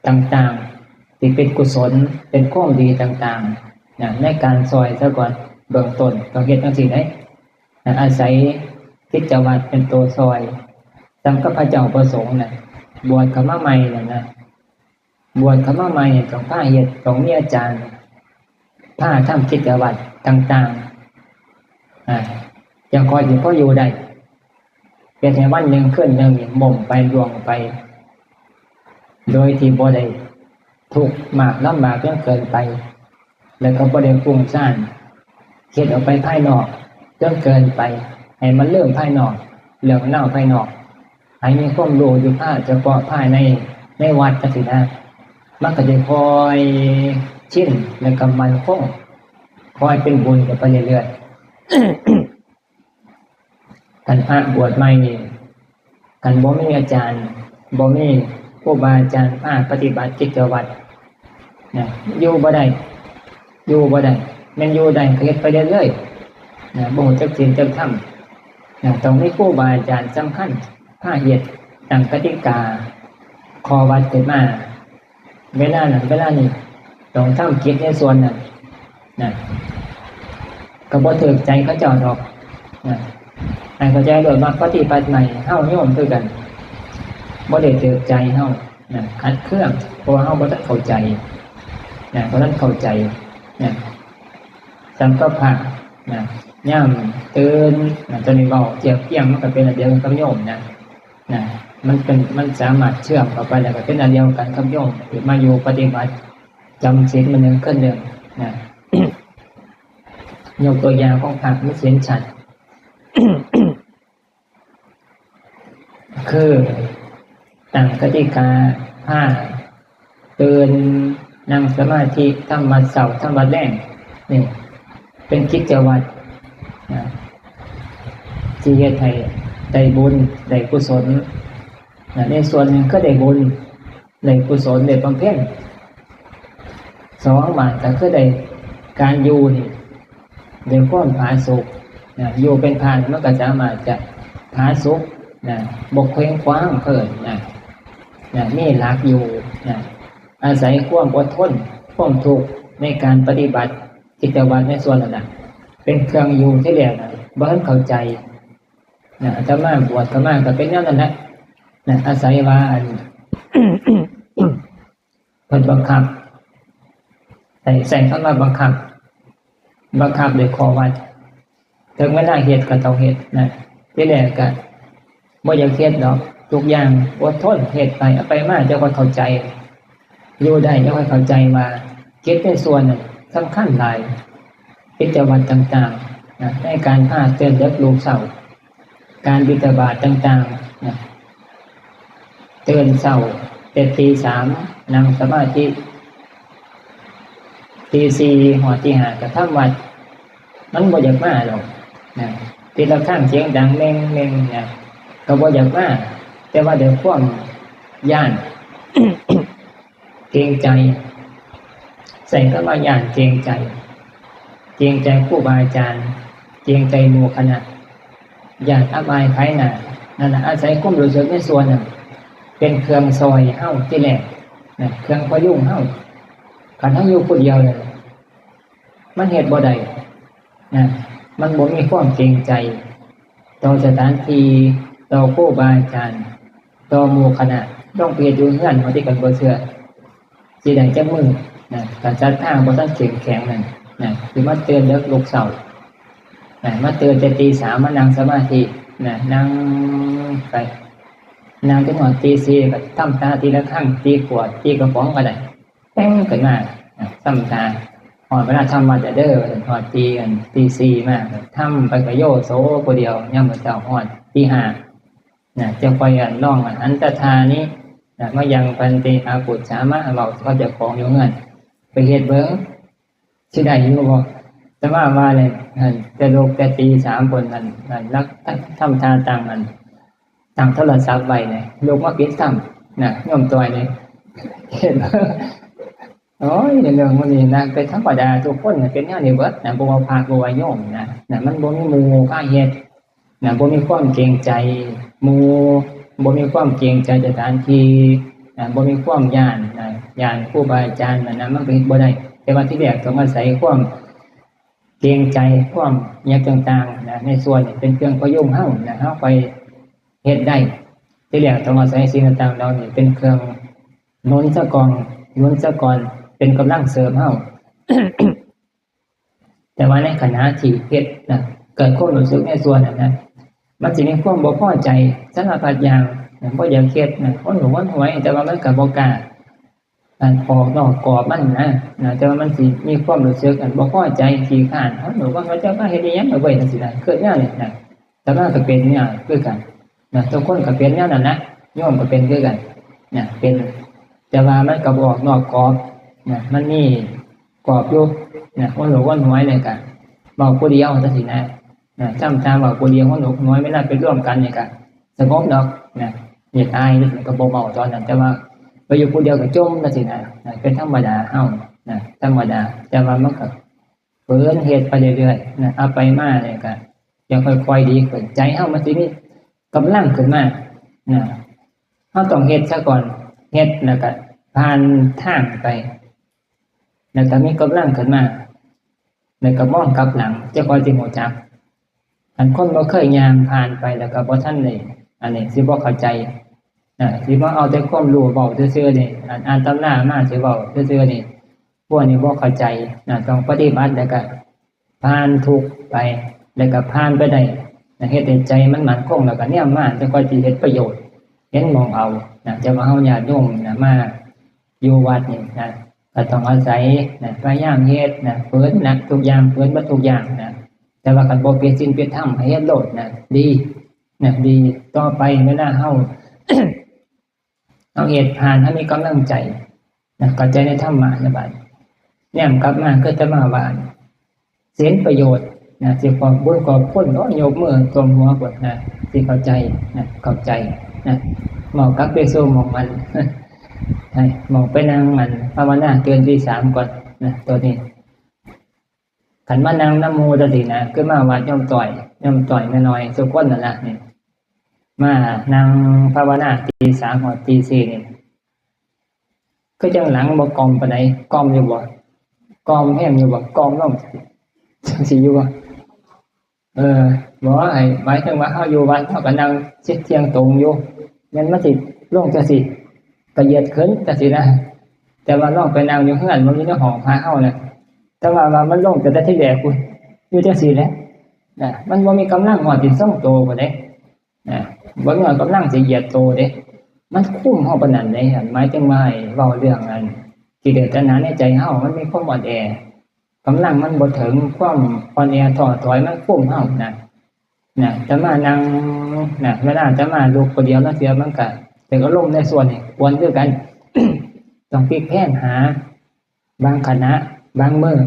ต่างๆ ที่เป็นกุศล เป็นความดีต่างๆ นะ ในการซ่อยซะก่อน เบื้องต้นต้องเฮ็ดจั่งซี้เด้ นะ อาศัยกิจวัตรเป็นตัวซ่อย ส่ำกับพระเจ้าประสงค์น่ะ บวชเข้ามาใหม่น่ะนะ บวชเข้ามาใหม่นี่ต้องพาเฮ็ด ต้องมีอาจารย์ พาทำกิจวัตรต่างๆ อ่า จั่งค่อยสิพออยู่ได้ เฮ็ดให้วันหนึ่งคืนหนึ่งนี่หม่มไปล่วงไป โดยที่บ่ได้ทุกข์มากลำบากจนเกินไป แล้วก็บ่ได้ฟุ้งซ่าน เฮ็ดออกไปภายนอกจนเกินไป ให้มันลืมภายนอก เรื่องราวภายนอก ให้มีความรู้อยู่ภายเฉพาะภายใน ในวัดจั่งซี้นะ มันก็จะค่อยชิน แล้วก็มั่นคง ค่อยเป็นบุญกันไปเรื่อยๆ คันพระบวชใหม่นี่ คันบ่มีอาจารย์ บ่มีครูบาอาจารย์พาปฏิบัติกิจวัตรนะ อยู่บ่ได้ อยู่บ่ได้ แม่นอยู่ได้ก็เฮ็ดไปเรื่อยๆ นะ บ่รู้จักศีลจักธรรมนะ ต้องมีครูบาอาจารย์สำคัญพาเฮ็ด ตั้งกติกา ข้อวัดขึ้นมา เวลานั้นเวลานี้ต้องทำกิจในส่วนนั้นนะ ก็บ่ถืกใจเขาเจ้าดอกนะ ให้เข้าใจโลด มักปฏิบัติใหม่ เฮาโยมคือกัน บ่ได้ถืกใจเฮานะ ขัดเคือง เพราะว่าเฮาบ่ทันเข้าใจนะ บ่ทันเข้าใจนะ สังกะพะนะ ยามตื่นนะ ตอนนี้เว้าเทียบเคียงมันก็เป็นอันเดียวกันกับโยมนะ นะ มันเป็น มันสามารถเชื่อมเข้าไปแล้วก็เป็นอันเดียวกันกับโยมที่มาอยู่ปฏิบัติจำศีลมื้อหนึ่งคืนหนึ่งนะ ยกตัวอย่างของพระมันเห็นชัด คือตั้งกติกาพาตื่น นั่งสมาธิทำวัดเช้าทำวัดแลง นี่เป็นกิจวัตรนะที่เฮ็ดให้ได้บุญได้กุศลนะ ในส่วนหนึ่งก็ได้บุญ ได้กุศลได้บำเพ็ญ สองบาทก็คือได้การอยู่นี่ ได้ความผาสุกนะ อยู่เป็นพระนี่มันก็สามารถจะผาสุกนะ บ่เคว้งคว้างเพิ่นนะ นะ มีหลักอยู่นะ อาศัยความอดทน ความทุกข์ในการปฏิบัติกิจวัตรในส่วนนั้นนะ เป็นเครื่องอยู่ที่แรกนะ บ่ทันเข้าใจนะ อาตมาบวชเข้ามาก็เป็นแนวนั้นแหละนะ อาศัยว่าอัน เพิ่นบังคับ ใช้ ใช้คำว่าบังคับ บังคับด้วยข้อวัด ถึงเวลาเฮ็ดก็ต้องเฮ็ดนะ ทีแรกก็บ่อยากเฮ็ดดอก ทุกอย่างอดทนเฮ็ดไป เอาไปมาจั่งค่อยเข้าใจ อยู่ได้จั่งค่อยเข้าใจว่ากิจในส่วนนั้นสำคัญหลาย กิจวัตรต่างๆนะ ในการพาตื่นเด็กลูกเช้า การบิณฑบาตต่างๆนะ ตื่นเช้าแต่ตีสาม นั่งสมาธิ ตีสี่ฮอดตีห้าก็ทำวัด มันบ่อยากมาดอกนะ ตีระฆังเสียงดังแม่งๆนะ ก็บ่อยากมา แต่ว่าด้วยความย้าน เกรงใจ ใช้คำว่าย้านเกรงใจ เกรงใจครูบาอาจารย์ เกรงใจหมู่คณะ ย้านอับอายขายหน้า นั่นน่ะ อาศัยความรู้สึกในส่วนนั้น เป็นเครื่องซ่อยเฮาทีแรกนะ เครื่องพยุงเฮา คันเฮาอยู่ผู้เดียวเนี่ย มันเฮ็ดบ่ได้นะ มันบ่มีความเกรงใจ ต่อสถานที่ ต่อครูบาอาจารย์ ต่อหมู่คณะ ลองไปเฮ็ดอยู่เฮือน บางทีก็บ่เชื่อ สิได้จักมื้อนะ ถ้าศรัทธาบ่ทันเข้มแข็งนั่นนะ สิมาตื่นเด็กลูกเช้านะ มาตื่นแต่ตีสาม มานั่งสมาธินะ นั่งไป นั่งจนฮอดตีสี่ ก็ทำตาตีระฆัง ตีขวด ตีกระป๋องก็ได้ แป้งขึ้นมานะ ทำตา ฮอดเวลาทำวัดเด้อ ฮอดตี อัน ตีสี่มา ทำไปกะโยโสผู้เดียว ยามมื้อเช้าฮอดตีห้านะ จะค่อย อัน ร้อง อัน หันตะทานี้นะ มายังพันเต อาปุจฉามะ เว้ากับเจ้าของอยู่เฮือน ไปเฮ็ดเบิ่ง สิได้อยู่บ่ แต่ว่าว่าเลย หั่น แต่ลูกแต่ตีสามคนนั่น นั่น ลัก ทำท่าตั้งนั่น ตั้งโทรศัพท์ไว้เนี่ย ลูกมาปิดซ้ำนะ โยมต่อยเนี่ย เห็นบ่ โอ้ย เรื่องมันนี่นะ เป็นธรรมดา ทุกคนน่ะเป็นแนวนี้เบิดนะ บ่ว่าพระ บ่ว่าโยมนะ นะ มันบ่มีหมู่พาเฮ็ดนะ บ่มีความเกรงใจหมู่ บ่มีความเกรงใจสถานที่นะ บ่มีความย้านนะ ย้านครูบาอาจารย์นะ นะ มันก็เฮ็ดบ่ได้ แต่ว่าที่แรกต้องอาศัยความเกรงใจ ความอิหยังต่างๆนะ ในส่วนนี้เป็นเครื่องพยุงเฮานะ เฮาไปเฮ็ดได้ ที่แรกต้องอาศัยสิ่งต่างๆเหล่านี้เป็นเครื่อง หนุนซะก่อน หนุนซะก่อน เป็นกำลังเสริมเฮา แต่ว่าในขณะที่เฮ็ดนะ เกิดความรู้สึกในส่วนนั้นนะ มันสิมีความบ่พอใจสารพัดอย่างนะ บ่อยากเฮ็ดนะ หนหวยหนหวย แต่ว่ามันก็บ่กล้า อันออกนอกกรอบมันนะ นะ แต่ว่ามันสิมีความรู้สึกอันบ่พอใจ ขี้คร้าน หนหวยหนหวย เจ้ามาเฮ็ดอีหยังล่ะเว้ย จั่งซี้นะ คิดแนวนี้นะ อาตมาก็เป็นเนี่ยคือกันนะ ทุกคนก็เป็นแนวนั้นนะ โยมก็เป็นคือกันนะ เป็น แต่ว่ามันก็บ่ออกนอกกรอบนะ มันมีกรอบอยู่นะ หนหวยหนหวยเนี่ยก็เว้าผู้เดียวจั่งซี้นะ นะ ทำตาเว้าผู้เดียว หนหวยหนหวย เวลาไปร่วมกันเนี่ยก็สงบดอกนะ อยากอายมันก็บ่เว้าตอนนั้น แต่ว่าไปอยู่ผู้เดียวก็จ่มจั่งซี้นะ นะ เป็นธรรมดาเฮานะ ธรรมดา แต่ว่ามันก็ ฝืนเฮ็ดไปเรื่อยๆนะ เอาไปมาเนี่ยก็จะค่อยๆดีขึ้น ใจเฮามันสิมีกำลังขึ้นมานะ เฮาต้องเฮ็ดซะก่อน เฮ็ดแล้วก็ผ่านทางไป แล้วก็มีกำลังขึ้นมา แล้วก็มองกลับหลัง จั่งค่อยสิรู้จัก คันคนบ่เคยย่างผ่านไปแล้วก็บ่ทันได้ อันนี้สิบ่เข้าใจ นะ สิมาเอาแต่ความรู้เว้าซื่อๆนี่ อ่าน อ่านตำรามาสิเว้าซื่อๆนี่ พวกนี้บ่เข้าใจนะ ต้องปฏิบัติแล้วก็ผ่านทุกข์ไป แล้วก็ผ่านไปได้นะ เฮ็ดให้ใจมันมั่นคง แล้วก็แนมมา จั่งค่อยสิเฮ็ดประโยชน์ เห็นหม่องเอานะ แต่ว่าเฮาญาติโยมนะ มาอยู่วัดนี่นะ ก็ต้องอาศัยนะ พยายามเฮ็ดนะ ฝืนนะ ทุกอย่าง ฝืนเบิดทุกอย่างนะ แต่ว่าคันบ่ผิดศีลผิดธรรม ให้เฮ็ดโลดนะ ดีนะ ดี ต่อไปเวลาเฮา เฮาเฮ็ดผ่าน เฮามีกำลังใจนะ เข้าใจในธรรมะนะบัด แนมกลับมาคืออาตมาว่า ศีลประโยชน์นะ สิขอบบุญขอบคุณเนาะ ยกมือท่วมหัวก่อนนะ สิเข้าใจนะ เข้าใจนะ เว้ากลับไปสู่หม่องมัน ให้หม่องไปนั่งมันภาวนาตื่นตีสามก่อนนะ ตัวนี้ คันมานั่งนำหมู่จั่งซี้นะ คือมาวัดโยมต้อย โยมต้อยแม่น้อย สุคนนั่นล่ะนี่ มานั่งภาวนาตีสามฮอดตีสี่นี่ คือจั่งหลังบ่กล่อมปานใด กล่อมอยู่บ่ กล่อมแฮงอยู่บ่ กล่อมลงจั่งซี้อยู่บ่ เออ บ่ ให้หมายถึงว่าเฮาอยู่วัด เฮาก็นั่งเที่ยงตรงอยู่ แม่นมันสิลงจั่งซี้ กระเยียดขึ้นจั่งซี้นะ แต่ว่าลองไปนั่งอยู่เฮือน มันอยู่ในห้องพระเฮานะ แต่ว่า ว่ามันลงแต่ทีแรกพุ้น อยู่จั่งซี้แหละ นะ มันบ่มีกำลังฮอดสิทรงโตพุ้นเด้ นะ บ่มีกำลังสิเหยียดโตเด้ มันคุมเฮาปานนั้นเด้ หมายถึงว่าให้เว้าเรื่องอัน กิเลสตัณหาในใจเฮา มันมีความอ่อนแอ กำลังมันบ่ถึง ความอ่อนแอท้อถอยมันคุมเฮานะ นะ อาตมานั่ง นะ เวลาอาตมาลุกผู้เดียวลางเทื่อมันก็ถึงอารมณ์ในส่วนนี้ควรคือกัน ต้องพลิกแพลงหา บางขณะ บางมื้อ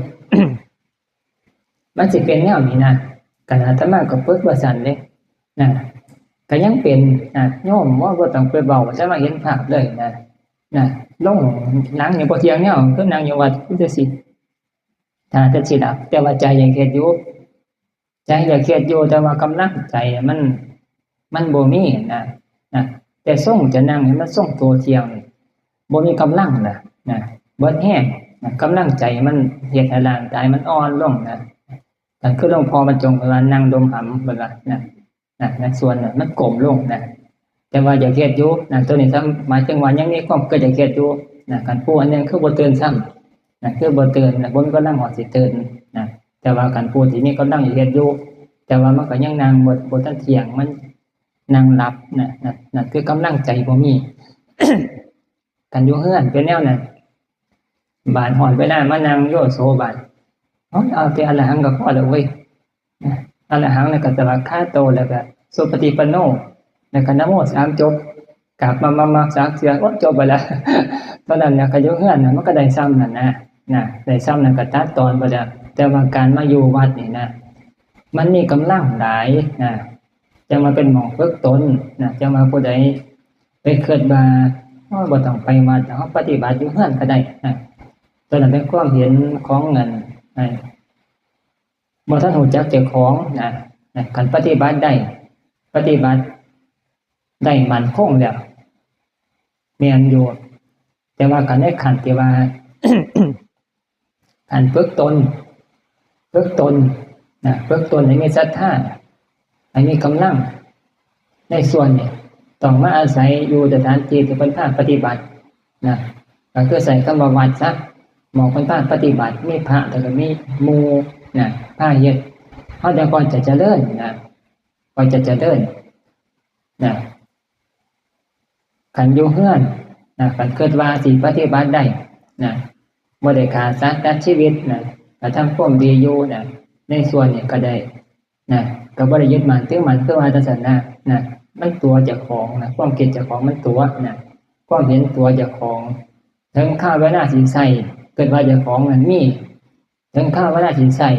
มันสิเป็นแนวนี้นะ ขนาดอาตมาก็ฝึกว่าซั่นเด้ นะ ก็ยังเป็น นะ โยมว่าบ่ต้องไปเว้า อาตมาเห็นภาพเลยนะ นะ ลงนั่งอยู่บ่เที่ยงแนว คือนั่งอยู่วัดคือจั่งซี้ ถ้าจะสิหลับ แต่ว่าใจยังคิดอยู่ ใจอยากเฮ็ดอยู่ แต่ว่ากำลังใจมัน มันบ่มีนะ นะ แต่ทรงจะนั่งให้มันทรงตัวเที่ยงนี่ บ่มีกำลังนะ นะ เบิดแฮงนะ กำลังใจมันเฮ็ดให้ร่างกายมันอ่อนลงนะ นั่นคือหลวงพ่อบรรจงเพิ่นว่านั่งดมหำ เพิ่นว่านะ นะ ในส่วนน่ะมันก้มลงนะ แต่ว่าอยากเฮ็ดอยู่นะ ตัวนี้ซ้ำหมายถึงว่ายังมีความคิดอยากเฮ็ดอยู่นะ คันผู้อันหนึ่งคือบ่ตื่นซ้ำนะ คือบ่ตื่นนะ บ่มีกำลังฮอดสิตื่นนะ แต่ว่าคันผู้ที่มีกำลังอยากเฮ็ดอยู่ แต่ว่ามันก็ยังนั่งบ่ บ่ทันเที่ยง มันนั่งหลับนะ นะ นั่นคือกำลังใจบ่มี คันอยู่เฮือนเป็นแนวนั้น บาดฮอดเวลามานั่งโยโสบาด เอา เอาแต่อรหังก็พอแล้วเว้ย นะ อรหังแล้วก็สวากขาโต แล้วก็สุปฏิปันโน แล้วก็นะโมสามจบ กราบมา มา มาสามเทื่อ โอ๊ย จบไปแล้ว เท่านั้นแหละ ก็อยู่เฮือนน่ะ มันก็ได้ซ้ำนั่นนะ นะ ได้ซ้ำนั่นก็ตัดตอนไปแล้ว แต่ว่าการมาอยู่วัดนี่นะ มันมีกำลังหลายนะ จั่งมาเป็นหม่องฝึกตนนะ จั่งมาผู้ใดไปคิดว่า โอ้ย บ่ต้องไปวัด เฮาปฏิบัติอยู่เฮือนก็ได้นะ ตัวนั้นเป็นความเห็นของเงิน ไอ้ บ่ทันรู้จักเจ้าของนะ นะ คันปฏิบัติได้ ปฏิบัติได้มั่นคงแล้ว แม่นอยู่ แต่ว่าคันในขั้นที่ว่า คันฝึกตน ฝึกตนนะ ฝึกตนให้มีศรัทธา ให้มีกำลัง ในส่วนนี้ต้องมาอาศัยอยู่สถานที่ที่เพิ่นพาปฏิบัตินะ ก็คือใช้คำว่าวัดซะ หม่องเพิ่นพาปฏิบัติ มีพระแล้วก็มีหมู่นะ พาเฮ็ด เฮาจั่งค่อยจะเจริญนะ ค่อยจะเจริญนะ คันอยู่เฮือนนะ คันคิดว่าสิปฏิบัติได้นะ บ่ได้ฆ่าสัตว์ตัดชีวิตนะ กระทำความดีอยู่นะ ในส่วนนี้ก็ได้นะ ก็บ่ได้ยึดมั่นถือมั่นคือว่าจั่งซั้นนะ นะ มันตั๋วเจ้าของนะ ความคิดเจ้าของมันตั๋วนะ ความเห็นตั๋วเจ้าของ ถึงคราวเวลาสิใช้ คิดว่าเจ้าของนั้นมี ถึงคราวเวลาสิใช้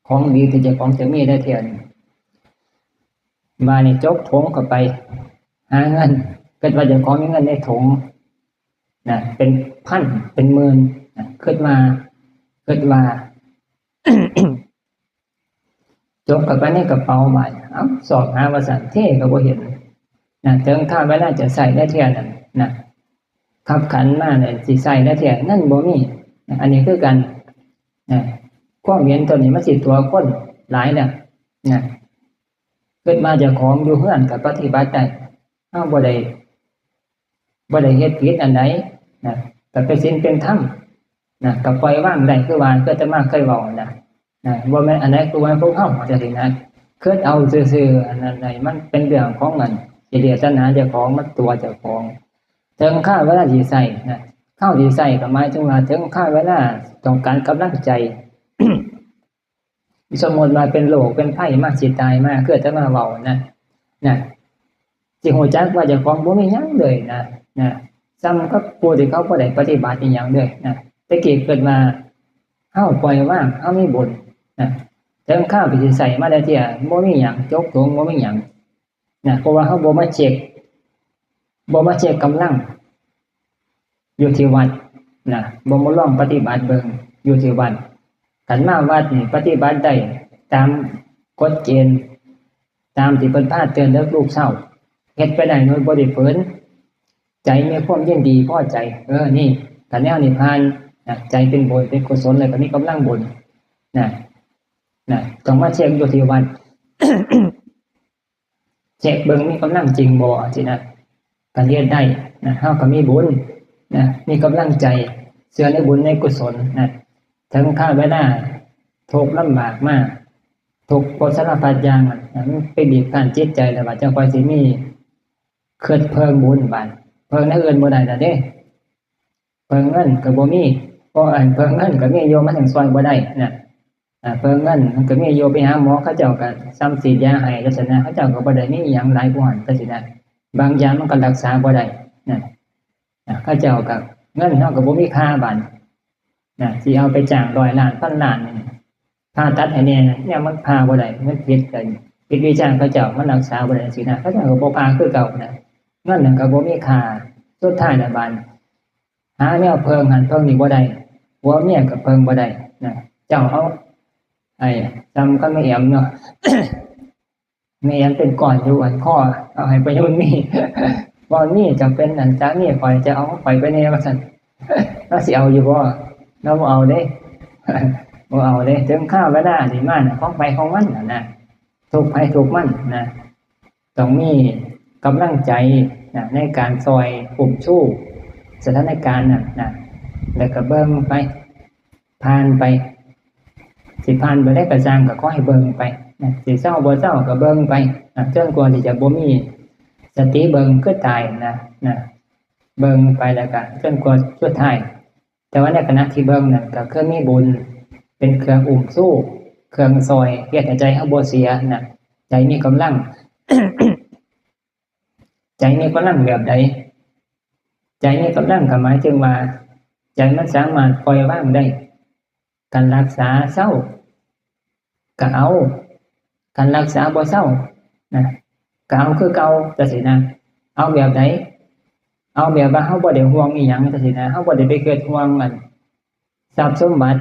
ของดีที่เจ้าของจะมีได้เทื่อหนึ่ง บาดนี้จกถุงเข้าไป หาเงิน คิดว่าเจ้าของมีเงินในถุงนะ เป็นพัน เป็นหมื่นนะ คิดว่า คิดว่า จกเข้าไปในกระเป๋าบาด เอ้า ซอกหาว่าซั่น เทก็บ่เห็นนะ ถึงคราวเวลาจะใช้ได้เทื่อนั้นนะ คับขันมาเนี่ย สิใช้ได้เทื่อ เงินบ่มีนะ อันนี้คือกันนะ ความเห็นตัวนี้มันสิตั๋วคนหลายแล้วนะ คิดว่าเจ้าของอยู่เฮือนก็ปฏิบัติได้ เฮาบ่ได้ บ่ได้เฮ็ดผิดอันใดนะ ก็เป็นศีลเป็นธรรมนะ ก็ปล่อยวางได้ คือว่าคืออาตมาเคยเว้านะ นะ บ่แม่นอันใดคือว่าพวกเฮาจังซี่นะ คิดเอาซื่อๆ อันนั้น อันนี้มันเป็นเรื่องของอันกิเลสตัณหาเจ้าของ มันตัวเจ้าของ ถึงคราวเวลาสิใช้นะ คราวสิใช้ก็หมายถึงว่าถึงคราวเวลาต้องการกำลังใจ สมมุติว่าเป็นโรคเป็นภัยมา สิตายมา คืออาตมาเว้านะ นะ สิฮู้จักว่าเจ้าของบ่มีหยังเลยนะ นะ ส่ำกับผู้ที่เขาบ่ได้ปฏิบัติอิหยังเลยนะ แต่กี้คิดว่าเฮาปล่อยวาง เฮามีบุญนะ ถึงคราวที่สิใช้มาได้เทื่อ บ่มีหยัง จกถุง บ่มีหยังนะ เพราะว่าเฮาบ่มาเช็ก บ่มาเช็กกำลัง อยู่ที่วัดนะ บ่มาลองปฏิบัติเบิ่งอยู่ที่วัด คันมาวัดนี่ปฏิบัติได้ตามกฎเกณฑ์ ตามที่เพิ่นพาเตือนเลิกลูกเช้า เฮ็ดไปได้โดยบ่ได้ฝืน ใจมีความยินดีพอใจ เออ นี่ คันแนวนี้ผ่านนะ ใจเป็นบุญเป็นกุศล แล้วก็มีกำลังบุญนะ นะ ต้องมาเช็กอยู่ที่วัด เช็กเบิ่งมีกำลังจริงบ่ จังซี้นะ ก็เฮ็ดได้นะ เฮาก็มีบุญนะ มีกำลังใจ เชื่อในบุญในกุศลนะ ถึงคราวเวลาทุกข์ลำบากมา ทุกข์เพราะสารพัดอย่างอะนะ มันไปบีบคั้นจิตใจแล้ว บาดจั่งค่อยสิมี คิดเพิ่งบุญบาด เพิ่งแนวอื่นบ่ได้แล้วเด้ เพิ่งเงินก็บ่มี เพราะอันเพิ่งเงินก็มีอยู่ มันยังซ่อยบ่ได้นะ อ่า เพิ่งเงินมันก็มีอยู่ ไปหาหมอเขาเจ้าก็ส่ำฉีดยาให้จังซี้นะ เขาเจ้าก็บ่ได้มีอิหยังหลายกว่าหั้นจังซี้นะ บางอย่างมันก็รักษาบ่ได้นะ อ่า เขาเจ้าก็ เงินเฮาก็บ่มีค่าบาดนะ สิเอาไปจ้างร้อยล้าน พันล้านนี่ ผ่าตัดให้แหน่ เนี่ยมันผ่าบ่ได้ มันผิดกัน ผิดวิชาเขาเจ้า มันรักษาบ่ได้จังซี้นะ เขาเจ้าก็บ่ผ่าคือเก่านะ เงินนั่นก็บ่มีค่า สุดท้ายแล้วบาด หาแนวเพิ่งหั้นเพิ่งนี่บ่ได้ ผัวเมียก็เพิ่งบ่ได้นะ เจ้าเอา ไอ้ ส่ำกับแม่แอมเนาะ แม่แอมเป็นก้อนอยู่อันคอ เอาให้ไปอยู่นี่ บ่นี่จะเป็นอันสามีข่อย จะเอาของข่อยไปแหน่ว่าซั่น ลาวสิเอาอยู่บ่ ลาวบ่เอาเด้ บ่เอาเด้ ถึงคราวเวลาสิมาน่ะ ของไผของมันน่ะนะ ทุกข์ไผทุกข์มันนะ ต้องมีกำลังใจนะ ในการซ่อยอุ้มชูสถานการณ์นั่นนะ แล้วก็เบิ่งไป ผ่านไป สิผ่านไปได้ก็ซ่าง ก็ขอให้เบิ่งไปนะ สิเซาบ่เซาก็เบิ่งไปนะ จนกว่าที่จะบ่มีสติเบิ่งคือตายนะ นะ เบิ่งไปแล้วก็จนกว่าสุดท้าย แต่ว่าในขณะที่เบิ่งนั่นก็คือมีบุญเป็นเครื่องอุ้มชู เครื่องซ่อย เฮ็ดให้ใจเฮาบ่เสียนะ ใจมีกำลัง ใจมีกำลังแบบใด ใจมีกำลังก็หมายถึงว่า ใจมันสามารถปล่อยวางได้ คันรักษาเซาก็เอา คันรักษาบ่เซานะ ก็เอาคือเก่าจังซี้นะ เอาแบบใด เอาแบบว่าเฮาบ่ได้ห่วงอิหยังจังซี้นะ เฮาบ่ได้ไปคิดห่วงอันทรัพย์สมบัติ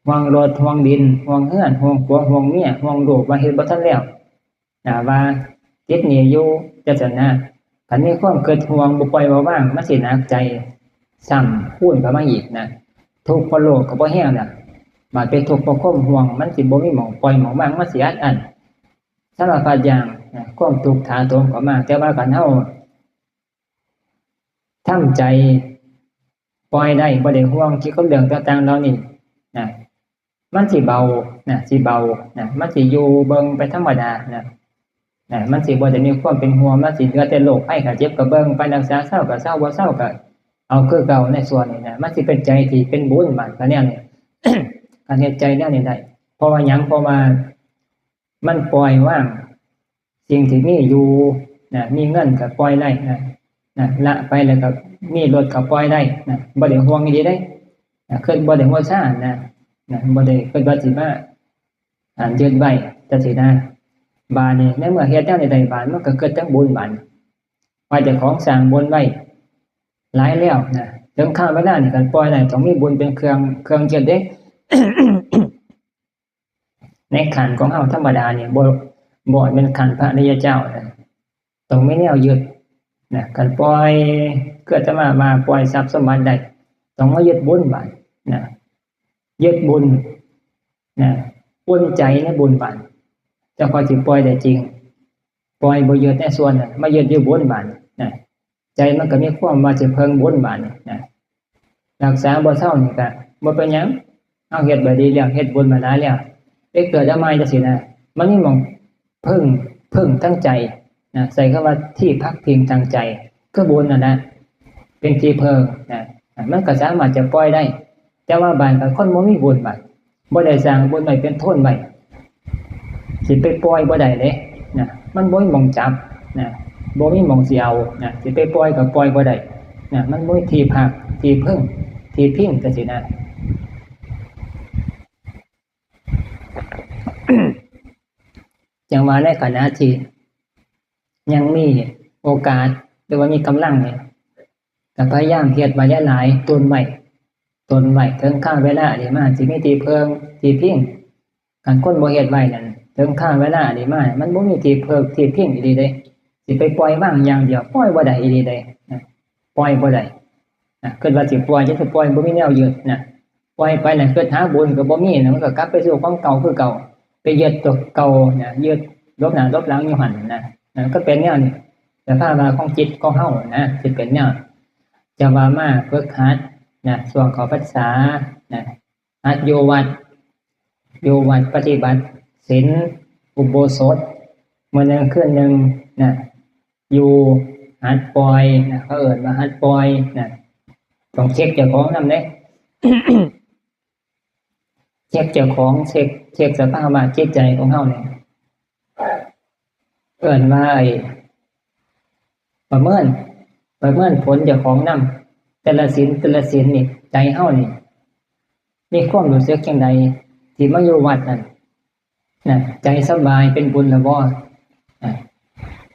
ห่วงรถ ห่วงดิน ห่วงเฮือน ห่วงผัว ห่วงเมีย ห่วงลูก ว่าเฮ็ดบ่ทันแล้ว นะ ว่าติดหนี้อยู่จังซี้นะ คันมีความคิดห่วงบ่ปล่อยบ่วาง มันสิหนักใจซ้ำคูณเข้ามาอีกนะ ทุกข์เพราะโลกก็บ่แฮงนะ บาดไปทุกข์เพราะความห่วง มันสิบ่มีหม่องปล่อยหม่องวาง มันสิอัดอั้น สารพัดอย่างนะ ความทุกข์ถาโถมเข้ามา แต่ว่าคันเฮาทำใจปล่อยได้ บ่ได้ห่วงเกี่ยวกับเรื่องต่างๆเหล่านี้นะ มันสิเบานะ สิเบานะ มันสิอยู่เบิ่งไปธรรมดานะ นะ มันสิบ่ได้มีความเป็นห่วง มันสิเหลือแต่โรคภัยไข้เจ็บก็เบิ่งไป รักษาเซาก็เซา บ่เซาก็เอาคือเก่าในส่วนนี้นะ มันสิเป็นใจที่เป็นบุญบาด ก็แนวนี้ การเฮ็ดใจแนวนี้ได้ เพราะว่าหยัง เพราะว่ามันปล่อยวางสิ่งที่มีอยู่นะ มีเงินก็ปล่อยได้นะ นะ ละไปแล้วก็มีรถก็ปล่อยได้นะ บ่ได้ห่วงอีหลีเด้นะ คิดบ่ได้หัวซ่านะ นะ บ่ได้คิดว่าสิมา อ่า ยึดไว้จังซี้นะ บาดนี้ในเมื่อเฮ็ดแนวนี้ได้บาด มันก็เกิดทั้งบุญบาด ว่าเจ้าของสร้างบุญไว้หลายแล้วนะ ถึงคราวเวลานี่ คันปล่อยได้ ต้องมีบุญเป็นเครื่อง เครื่องยึดเด้ ในขั้นของเฮาธรรมดานี่ บ่ บ่แม่นขั้นพระอริยเจ้านะ ต้องมีแนวยึดนะ คันปล่อย คืออาตมาว่าปล่อยทรัพย์สมบัติได้ ต้องมายึดบุญบาดนะ ยึดบุญนะ อุ่นใจในบุญบาด จั่งค่อยสิปล่อยได้จริง ปล่อยบ่ยึดในส่วนนั้น มายึดอยู่บุญบาดนะ ใจมันก็มีความว่าสิเพิ่งบุญบาดนี้นะ รักษาบ่เซานี่ก็บ่เป็นหยัง เฮาเฮ็ดไว้ดีแล้ว เฮ็ดบุญมาหลายแล้ว ไปเกิดเอาใหม่จังซี้นะ มันมีหม่องเพิ่ง เพิ่งทางใจนะ ใช้คำว่าที่พักพิงทางใจ คือบุญนั่นแหละ เป็นที่เพิ่งนะ มันก็สามารถจะปล่อยได้ แต่ว่าบาดคันคนบ่มีบุญบาด บ่ได้สร้างบุญไว้เป็นทุนไว้ สิไปปล่อยบ่ได้เด้นะ มันบ่มีหม่องจับนะ บ่มีหม่องสิเอานะ สิไปปล่อยก็ปล่อยบ่ได้นะ มันบ่มีที่พัก ที่เพิ่ง ที่พิงจังซี้นะ จั่งว่าในขณะที่ยังมีโอกาส หรือว่ามีกำลังนี่ ก็พยายามเฮ็ดไว้หลายๆ ตุนไว้ ตุนไว้ เถิงคาเวลาอันนี้มา สิมีที่เพิ่ง ที่พิง คันคนบ่เฮ็ดไว้นั่น เถิงคาเวลาอันนี้มา มันบ่มีที่เพิ่ง ที่พิงอีหลีเด้ สิไปปล่อยวางอย่างเดียว ปล่อยบ่ได้อีหลีเด้นะ ปล่อยบ่ได้นะ คิดว่าสิปล่อย จักสิปล่อย บ่มีแนวยึดนะ ปล่อยไปนั่น คิดหาบุญก็บ่มีนะ มันก็กลับไปสู่ของเก่าคือเก่า ไปยึดตัวเก่านะ ยึดหลบหน้าหลบหลังอยู่หั่นนะ นั่นก็เป็นแนวนี้ สภาวะของจิตของเฮานะ สิเป็นแนว จะว่ามาฝึกหัดนะ ช่วงเข้าพรรษานะ หัดอยู่วัด อยู่วัดปฏิบัติศีลอุโบสถ มื้อหนึ่งคืนหนึ่งนะ อยู่หัดปล่อยนะ เขาเอิ้นว่าหัดปล่อยนะ ต้องเช็คเจ้าของนำเด้ เช็คเจ้าของ เช็ค เช็คสภาวะจิตใจของเฮาเนี่ย เอิ้นว่าไอ้ ประเมิน ประเมินผลเจ้าของนำ แต่ละศีล แต่ละศีลนี่ ใจเฮานี่ มีความรู้สึกจั่งใด ที่มาอยู่วัดนั่นนะ ใจสบายเป็นบุญแล้วบ่นะ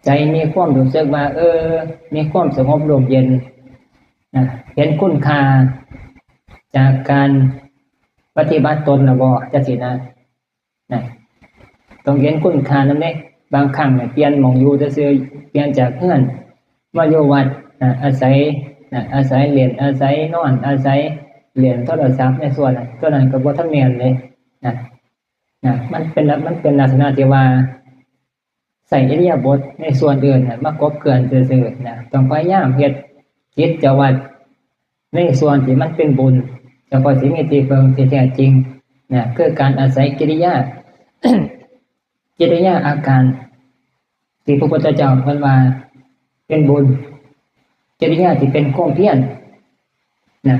ใจมีความรู้สึกว่า เออ มีความสงบร่มเย็นนะ เห็นคุณค่าจากการปฏิบัติตนแล้วบ่ จังซี้นะ นะ ต้องเห็นคุณค่านำเด้ บางครั้งเนี่ย เปลี่ยนหม่องอยู่ซื่อๆ เปลี่ยนจากเฮือนมาอยู่วัดนะ อาศัยนะ อาศัยเล่น อาศัยนอน อาศัยเล่นโทรศัพท์ในส่วนนั้น ตัวนั้นก็บ่ทันแม่นเลยนะ นะ มันเป็น มันเป็นลักษณะที่ว่า ใช้อิริยาบถในส่วนอื่นน่ะ มากบเกลื่อนซื่อๆนะ ต้องพยายามเฮ็ดกิจวัตรในส่วนที่มันเป็นบุญ จั่งค่อยสิมีที่เพิ่งที่แท้จริงนะ คือการอาศัยกิริยา กิริยาอาการ ที่พระพุทธเจ้าเพิ่นว่าเป็นบุญ กิริยาที่เป็นความเพียรนะ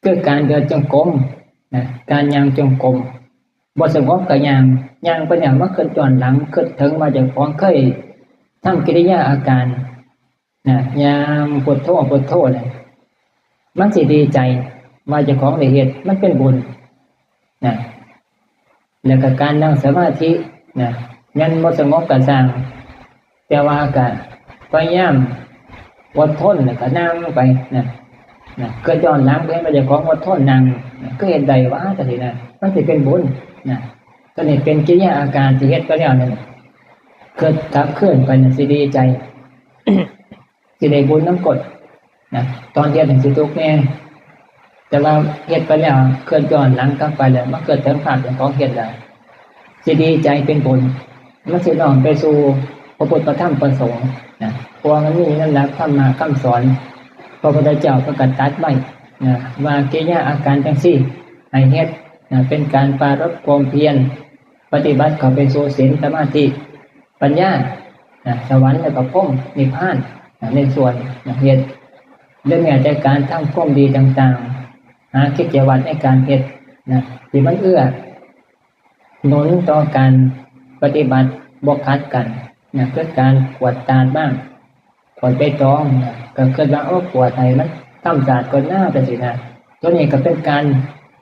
คือการเดินจงกรมนะ การย่างจงกรม บ่สงบก็ย่าง ย่างไปแล้วมาคิดย้อนหลัง คิดถึงว่าเจ้าของเคยทำกิริยาอาการนะ ย่างพุทโธ พุทโธเนี่ย มันสิดีใจว่าเจ้าของได้เฮ็ด มันเป็นบุญนะ แล้วก็การนั่งสมาธินะ แม้นบ่สงบก็ซ่าง แต่ว่าก็พยายามอดทน แล้วก็นั่งไปนะ นะ คิดย้อนหลังไปว่าเจ้าของอดทนนั่งนะ คือเฮ็ดได้วะ จังซี้นะ มันสิเป็นบุญนะ ก็นี่เป็นกิริยาอาการที่เฮ็ดไปแล้วนั่นน่ะ คิดกลับคืนไปน่ะ สิดีใจ สิได้บุญนำกดนะ ตอนเฮ็ดนั่นสิทุกข์แน่ แต่ว่าเฮ็ดไปแล้ว คิดย้อนหลังกลับไปแล้ว มาคิดถึงภาพเจ้าของเฮ็ดแล้ว สิดีใจเป็นบุญ มันสิน้อมไปสู่พระพุทธพระธรรมพระสงฆ์นะ เพราะว่ามันมีในหลักธรรมะคำสอน พระพุทธเจ้าเพิ่นก็ตรัสไว้นะ ว่ากิริยาอาการจั่งซี้ให้เฮ็ดนะ เป็นการปรารภความเพียร ปฏิบัติเข้าไปสู่ศีลสมาธิปัญญานะ สวรรค์แล้วก็พรหมนิพพานนะ ในส่วนนะ เฮ็ด หรือแม้แต่การทำความดีต่างๆ หากิจวัตรในการเฮ็ดนะ ที่มันเอื้อหนุนต่อการปฏิบัติบ่ขัดกันนะ คือการกวาดตาดบ้าง กวาดใบตองนะ ก็คิดว่า โอ้ กวาดให้มันทำสะอาดก่อนนะ จังซี้นะ ตัวนี้ก็เป็นการ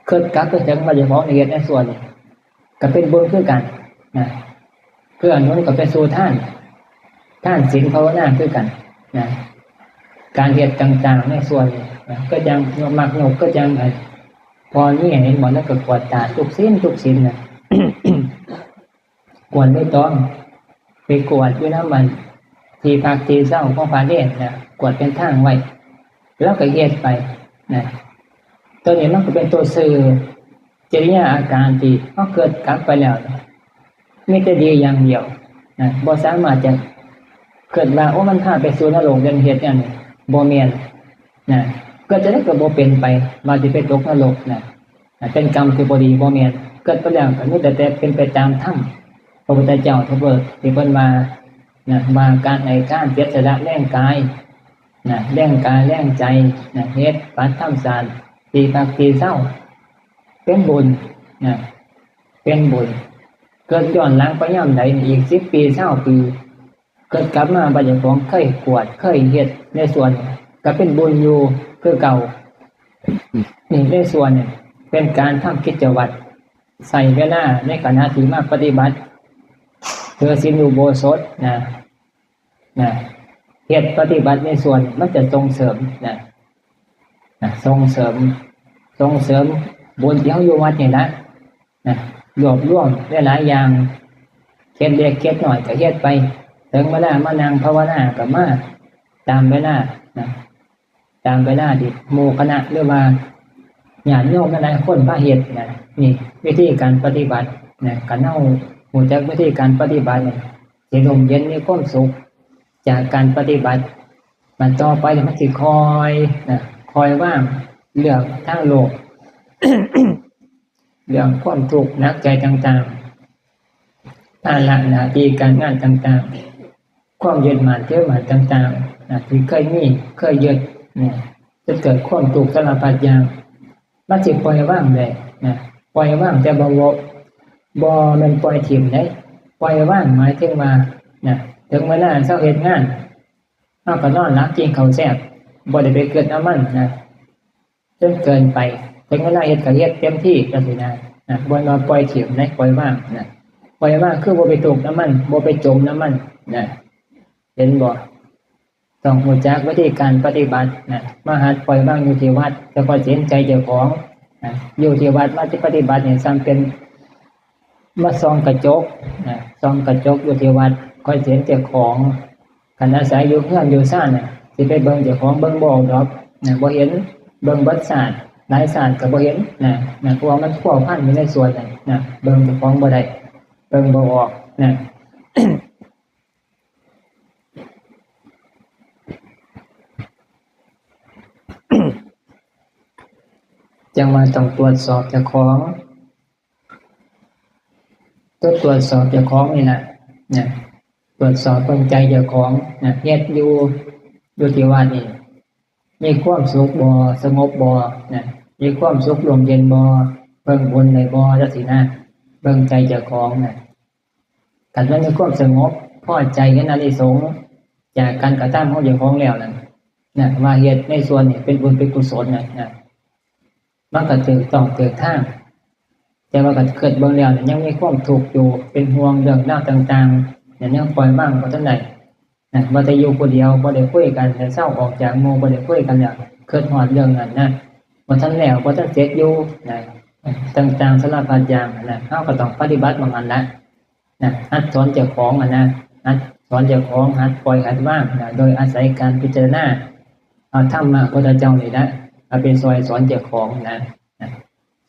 คิดกลับไปถึงว่าเจ้าของได้เฮ็ดในส่วนนี้ ก็เป็นบุญคือกันนะ เกื้อหนุนก็ไปสู่ทาน ทานศีลภาวนาคือกันนะ การเฮ็ดต่างๆ ในส่วนนี้นะ ก็จั่งยก มักยก ก็จั่ง ไอ้ พอนี่เห็นบ่ แล้วก็กวาดตาทุกศีล ทุกศีลนะ กวาดใบตอง ไปกวาดอยู่นำมัน ที่พักที่เซาของพระเณรนะ กวาดเป็นทางไว้ แล้วก็เฮ็ดไปนะ ตัวนี้มันก็เป็นตัวสื่อ กิริยาอาการที่เฮาเกิดกลับไปแล้ว มีแต่ดีอย่างเดียวนะ บ่สามารถจะ คิดว่า โอ้ มันพาไปสู่นรก เดี๋ยวนี้เฮ็ดแนวนี้ บ่แม่น นะ คิดจั่งใด๋ก็บ่เป็นไป ว่าสิไปตกนรก นะ นะ เป็นกรรมที่บ่ดี บ่แม่น คิดไปแล้วก็มีแต่ แต่เป็นไปตามธรรม พระพุทธเจ้าเพิ่น ที่เพิ่นว่า นะ ว่าการให้ทาน เสียสละแรงกาย นะ แรงกาย แรงใจ นะ เฮ็ดวัตรทำทาน ที่พักที่เซา เป็นบุญ นะ เป็นบุญ คิดย้อนหลังไปยามใด๋นี่ อีกสิบปี ซาวปี คิดกลับมาว่าเจ้าของเคยกวาด เคยเฮ็ดในสวน ก็เป็นบุญอยู่คือเก่า นี่ในสวนเนี่ย เป็นการทำกิจวัตร ใช้เวลาในขณะที่มาปฏิบัติ ถือศีลอุโบสถ นะ นะ เฮ็ดปฏิบัติในสวน มันจะส่งเสริม นะ นะ ส่งเสริม ส่งเสริมบุญที่เฮาอยู่วัดนี่นะ นะ รวบรวมหลายๆอย่าง เฮ็ดเล็กเฮ็ดน้อยก็เฮ็ดไป ถึงเวลามานั่งภาวนาก็มาตามเวลา นะ ตามเวลาที่หมู่คณะ หรือว่าญาติโยมหลายๆคนพาเฮ็ด นะ นี่วิธีการปฏิบัติ นะ คันเฮารู้จักวิธีการปฏิบัติเนี่ย สิร่มเย็นมีความสุข จากการปฏิบัติ มันต่อไปเนี่ยมันสิค่อย นะ ค่อยวางเรื่องทางโลก เรื่องความทุกข์หนักใจต่างๆ ภาระหน้าที่การงานต่างๆ ความยึดมั่นถือมั่นต่างๆ นะ ที่เคยมี เคยยึด เนี่ย จะเกิดความทุกข์สารพัดอย่าง มันสิปล่อยวางได้ นะ ปล่อยวางแต่บ่ บ่ บ่แม่นปล่อยถิ่มเด้ ปล่อยวางหมายถึงว่า นะ ถึงเวลาเซาเฮ็ดงาน เฮาก็นอนหลับกินข้าวแซ่บ บ่ได้ไปคิดนำมัน นะ จนเกินไป ถึงเวลาเฮ็ดก็เฮ็ดเต็มที่จั่งซี้นะ นะ บ่แม่นว่าปล่อยถิ่มเด้ ปล่อยวาง นะ ปล่อยวางคือบ่ไปทุกข์นำมัน บ่ไปจมนำมัน นะ เห็นบ่ ต้องรู้จักวิธีการปฏิบัติ นะ มาหัดปล่อยวางอยู่ที่วัด แล้วก็เห็นใจเจ้าของ นะ อยู่ที่วัดมาสิปฏิบัติเนี่ย ส่ำเป็นมาส่องกระจก นะ ส่องกระจกอยู่ที่วัด ค่อยเห็นเจ้าของ คันอาศัยอยู่เฮือนอยู่ซานน่ะ สิไปเบิ่งเจ้าของเบิ่งบ่ออกดอก นะ บ่เห็น เบิ่งเบิดซาน หลายซานก็บ่เห็น นะ นะ เพราะว่ามันพัวพันอยู่ในสวนน่ะ นะ เบิ่งเจ้าของบ่ได้ เบิ่งบ่ออก นะ จั่งว่าต้องตรวจสอบเจ้าของ ต้องตรวจสอบเจ้าของนี่แหละ นะ ตรวจสอบเบิ่งใจเจ้าของ นะ เฮ็ดอยู่ อยู่ที่วัดนี่ มีความสุขบ่ สงบบ่ นะ มีความสุขร่มเย็นบ่ เบิ่งบุญได้บ่ จั่งซี้นะ เบิ่งใจเจ้าของนะ คันมันมีความสงบ พอใจเห็นอานิสงส์จากการกระทำของเจ้าของแล้วนั่น นะ ว่าเฮ็ดในส่วนนี้เป็นบุญเป็นกุศลนะ นะ มันก็ถูกต้องถูกทาง แต่ว่าก็คิดเบิ่งแล้วเนี่ยยังมีความทุกข์อยู่ เป็นห่วงเรื่องราวต่างๆ เนี่ยยังปล่อยวางบ่ทันได้ นะ ว่าแต่อยู่ผู้เดียว บ่ได้คุยกัน แต่เซาออกจากหมู่ บ่ได้คุยกันแล้ว คิดฮอดเรื่องนั้นนะ บ่ทันแล้ว บ่ทันเสร็จอยู่ นะ ต่างๆ สารพัดอย่างนะ เฮาก็ต้องปฏิบัติหม่องนั้นละ นะ หัดสอนเจ้าของอะนะ หัดสอนเจ้าของ หัดปล่อย หัดวางนะ โดยอาศัยการพิจารณา เอาธรรมะพุทธเจ้านี่นะ เอาไปซอยสอนเจ้าของนะ นะ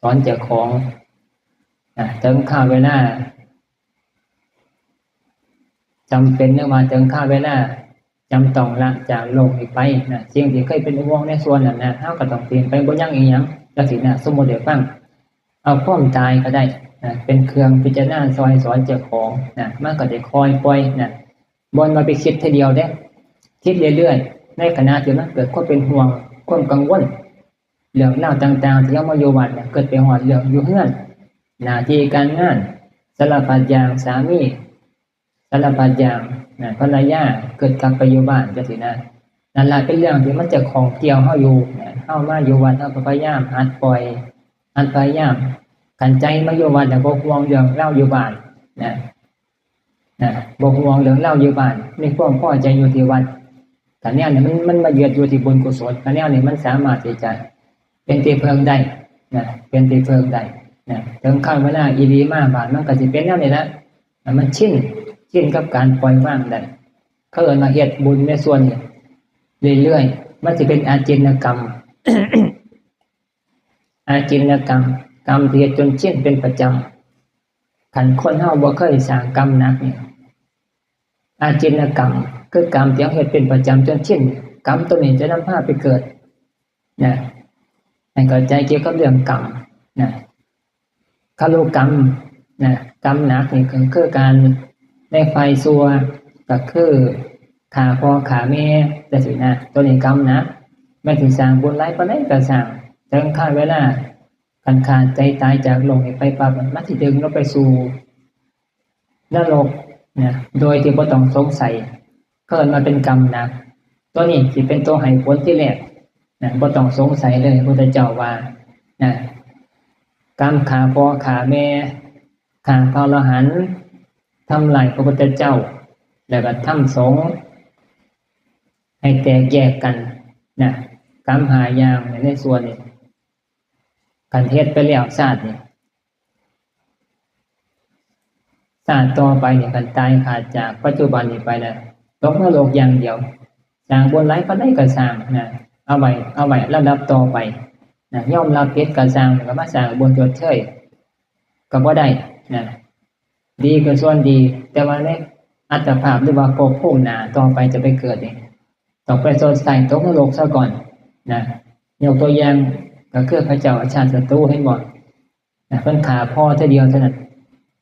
สอนเจ้าของ นะ ถึงคราวเวลา จำเป็นหรือว่าถึงคราวเวลา จำต้องละจากโลกนี้ไปนะ สิ่งที่เคยเป็นห่วงในส่วนนั้นนะ เฮาก็ต้องเปลี่ยนไป บ่ยังอีหยัง จั่งซี้นะ สมมุติให้ฟัง เอาความตายก็ได้นะ เป็นเครื่องพิจารณาซอยสอนเจ้าของนะ มันก็ได้ค่อยปล่อยนะ บ่แม่นว่าไปคิดทีเดียวเด้ คิดเรื่อยๆ ในขณะที่มันเกิดความเป็นห่วง ความกังวล เรื่องราวต่างๆ ที่เฮามาอยู่วัดเนี่ย เกิดไปฮอดเรื่องอยู่เฮือน หน้าที่การงาน สารพัดอย่าง สามี สารพัดอย่างนะ ภรรยา เกิดกลับไปอยู่บ้านจั่งซี้นะ นั่นล่ะเป็นเรื่องที่มันจะข้องเกี่ยวเฮาอยู่นะ เฮามาอยู่วัด เฮาก็พยายามหัดปล่อย หัดพยายาม คันใจมาอยู่วัดแล้วบ่ห่วงเรื่องราวอยู่บ้านนะ นะ บ่ห่วงเรื่องราวอยู่บ้าน มีความพอใจอยู่ที่วัด คันแนวนี้มัน มันมายึดอยู่ที่บุญกุศล คันแนวนี้มันสามารถที่จะเป็นที่พึ่งได้นะ เป็นที่พึ่งได้นะ ถึงคราวเวลาอีหลีมาบ้าน มันก็สิเป็นแนวนี้ละ มันชิน ชินกับการปล่อยวางได้ เขาเอิ้นว่าเฮ็ดบุญในส่วนนี้เรื่อยๆ มันสิเป็นอาจินกรรม อาจินกรรม กรรมที่เฮ็ดจนชินเป็นประจำ คันคนเฮาบ่เคยสร้างกรรมหนักนี่ อาจินกรรม คือกรรมที่เฮาเฮ็ดเป็นประจำจนชิน กรรมตัวนี้จะนำพาไปเกิด นะ ให้เข้าใจเกี่ยวกับเรื่องกรรม นะ คารุกรรม นะ กรรมหนักนี่ก็คือการในฝ่ายชั่ว ก็คือฆ่าพ่อฆ่าแม่จังซี้นะ ตัวนี้กรรมหนัก แม้นสิสร้างบุญหลายปานใดก็ซ่าง ถึงคาดเวลา คันขาดใจตายจากโลกนี้ไปปั๊บ มันสิดึงลงไปสู่นรกนะ โดยที่บ่ต้องสงสัย เพิ่นว่าเป็นกรรมหนัก ตัวนี้สิเป็นตัวให้ผลที่แรกนะ บ่ต้องสงสัยเลย พระพุทธเจ้าว่านะ กรรมฆ่าพ่อฆ่าแม่ ฆ่าพระอรหันต์ ทำลายพระพุทธเจ้า แล้วก็ทำสงฆ์ให้แตกแยกกันนะ กรรมห้าอย่างในส่วนนี้ คันเฮ็ดไปแล้วชาตินี้ ชาติต่อไปนี่ คันตายขาดจากปัจจุบันนี้ไปแล้ว ตกนรกอย่างเดียว สร้างบุญหลายปานใดก็ซ่างนะ เอาไว้ เอาไว้ระดับต่อไปนะ ยอมรับผิดก็ซ่าง ก็มาสร้างบุญชดเชยก็บ่ได้นะ ดีก็ส่วนดี แต่ว่าในอัตภาพหรือว่าภพภูมิหน้าต่อไปจะไปเกิดนี่ ต้องไปชดใช้ตกนรกซะก่อนนะ ยกตัวอย่างก็คือพระเจ้าอาชาติศัตรู เห็นบ่นะ เพิ่นฆ่าพ่อเทื่อเดียวเท่านั้น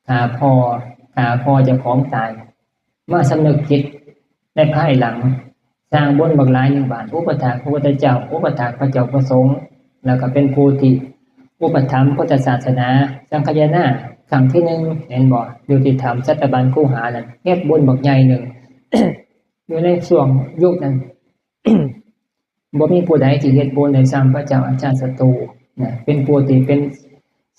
ฆ่าพ่อ ฆ่าพ่อเจ้าของตาย มาสำนึกผิดในภายหลัง สร้างบุญบักหลายหนึ่งบาท อุปถากพระพุทธเจ้า อุปถากพระเจ้าพระสงฆ์ แล้วก็เป็นผู้ที่อุปถัมภ์พุทธศาสนา สังคายนา ครั้งที่หนึ่ง เห็นบ่ อยู่ที่ถ้ำสัตบัญคูหานั่น เฮ็ดบุญบักใหญ่หนึ่ง อยู่ในช่วงยุคนั้น บ่มีผู้ใดที่เฮ็ดบุญได้ส่ำพระเจ้าอาชาติศัตรูนะ เป็นผู้ที่เป็น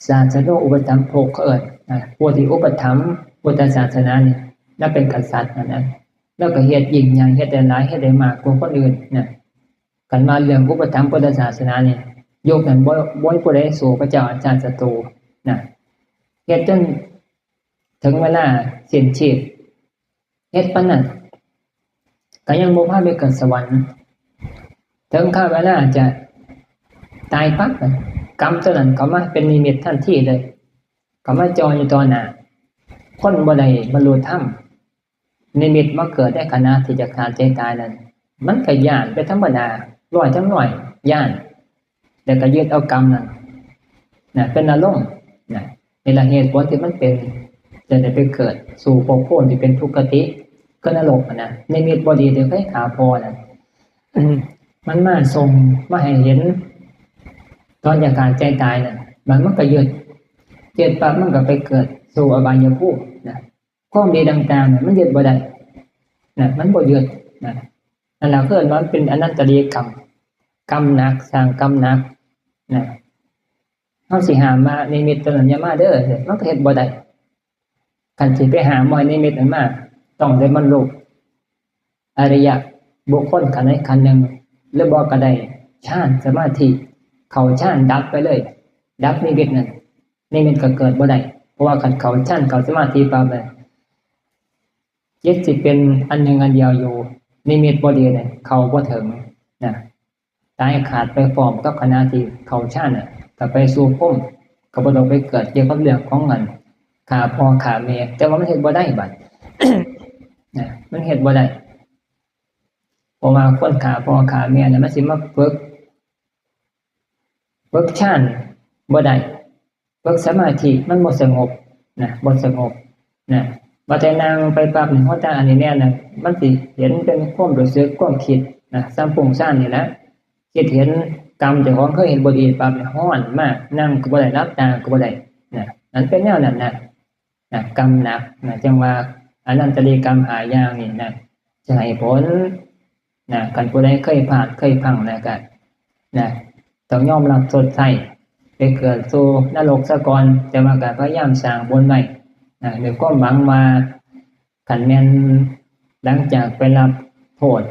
ศาสดาอุปถัมภก เขาเอิ้นนะ ผู้ที่อุปถัมภ์พุทธศาสนานี่ แล้วเป็นกษัตริย์นะ แล้วก็เฮ็ดยิ่งใหญ่ เฮ็ดได้หลาย เฮ็ดได้มากกว่าคนอื่นนะ คันว่าเรื่องอุปถัมภ์พุทธศาสนานี่ ยุคนั้นบ่ บ่มีผู้ใดสู้พระเจ้าอาชาติศัตรูนะ เฮ็ดจนถึงเวลาสิ้นชีพ เฮ็ดปานนั้น ก็ยังบ่พาไปเกิดสวรรค์ ถึงคาดเวลาจะตายปั๊บ กรรมตัวนั้นเข้ามาเป็นนิมิตทันทีเลย เข้ามาจ่ออยู่ต่อหน้า คนบ่ได้บรรลุธรรม นิมิตมาเกิดในขณะที่จะขาดใจตายนั้น มันก็ย้านเป็นธรรมดา ร้อยทั้งร้อย ย้าน แล้วก็ยึดเอากรรมนั้นนะ เป็นอารมณ์นะ นี่ละเหตุผลที่มันเป็น จะได้ไปเกิดสู่ภพภูมิที่เป็นทุกขติ คือนรกอะนะ นิมิตบ่ดีที่เคยฆ่าพ่อนะ มันมาส่งมาให้เห็น ตอนจะขาดใจตายน่ะ มัน มันก็ยึด ยึดปั๊บมันก็ไปเกิดสู่อบายภูมินะ ความดีต่างๆน่ะ มันยึดบ่ได้นะ มันบ่ยึดนะ นั่นล่ะ คือว่ามันเป็นอนันตริยกรรม กรรมหนัก สร้างกรรมหนักนะ เฮาสิห้ามว่านิมิตตัวนั้นอย่ามาเด้อ มันก็เฮ็ดบ่ได้ คันสิไปห้ามบ่ให้นิมิตนั้นมา ต้องได้บรรลุอริยบุคคลขั้นใดขั้นหนึ่ง หรือบ่ก็ได้ฌานสมาธิ เข้าฌานดับไปเลย ดับนิมิตนั้น นิมิตก็เกิดบ่ได้ เพราะว่าคันเข้าฌานเข้าสมาธิปั๊บเนี่ย จิตสิเป็นอันหนึ่งอันเดียวอยู่ นิมิตบ่ดีเนี่ย เข้าบ่ถึงนะ ตายขาดไปพร้อมกับขณะที่เข้าฌานน่ะ ก็ไปสู่พรหม ก็บ่ต้องไปเกิดเกี่ยวกับเรื่องของเงิน ฆ่าพ่อฆ่าแม่ แต่ว่ามันเฮ็ดบ่ได้บัด นะ มันเฮ็ดบ่ได้ เพราะว่าคนฆ่าพ่อฆ่าแม่น่ะ มันสิมาฝึก ฝึกฌานบ่ได้ ฝึกสมาธิมันบ่สงบนะ บ่สงบนะ ว่าแต่นั่งไปปั๊บนี่ หัวตาอันนี้แน่นะ มันสิเห็นเป็นความรู้สึก ความคิดนะ ส่ำฟุ้งซ่านนี่นะ คิดเห็นกรรมเจ้าของเคยเฮ็ดบ่ดีปั๊บนี่ ฮ้อนมาก นั่งก็บ่ได้ หลับตาก็บ่ได้นะ มันเป็นแนวนั้นนะ นะ กรรมหนักนะ จั่งว่าอนันตริยกรรมห้าอย่างนี่นะ จะให้ผลนะ คันผู้ใดเคยพลาดเคยพลั้งนะ ก็นะ ต้องยอมรับชดใช้ ไปเกิดสู่นรกซะก่อน แต่ว่าก็พยายามสร้างบุญไว้นะ ด้วยความหวังว่า คันแม่นหลังจากไปรับโทษ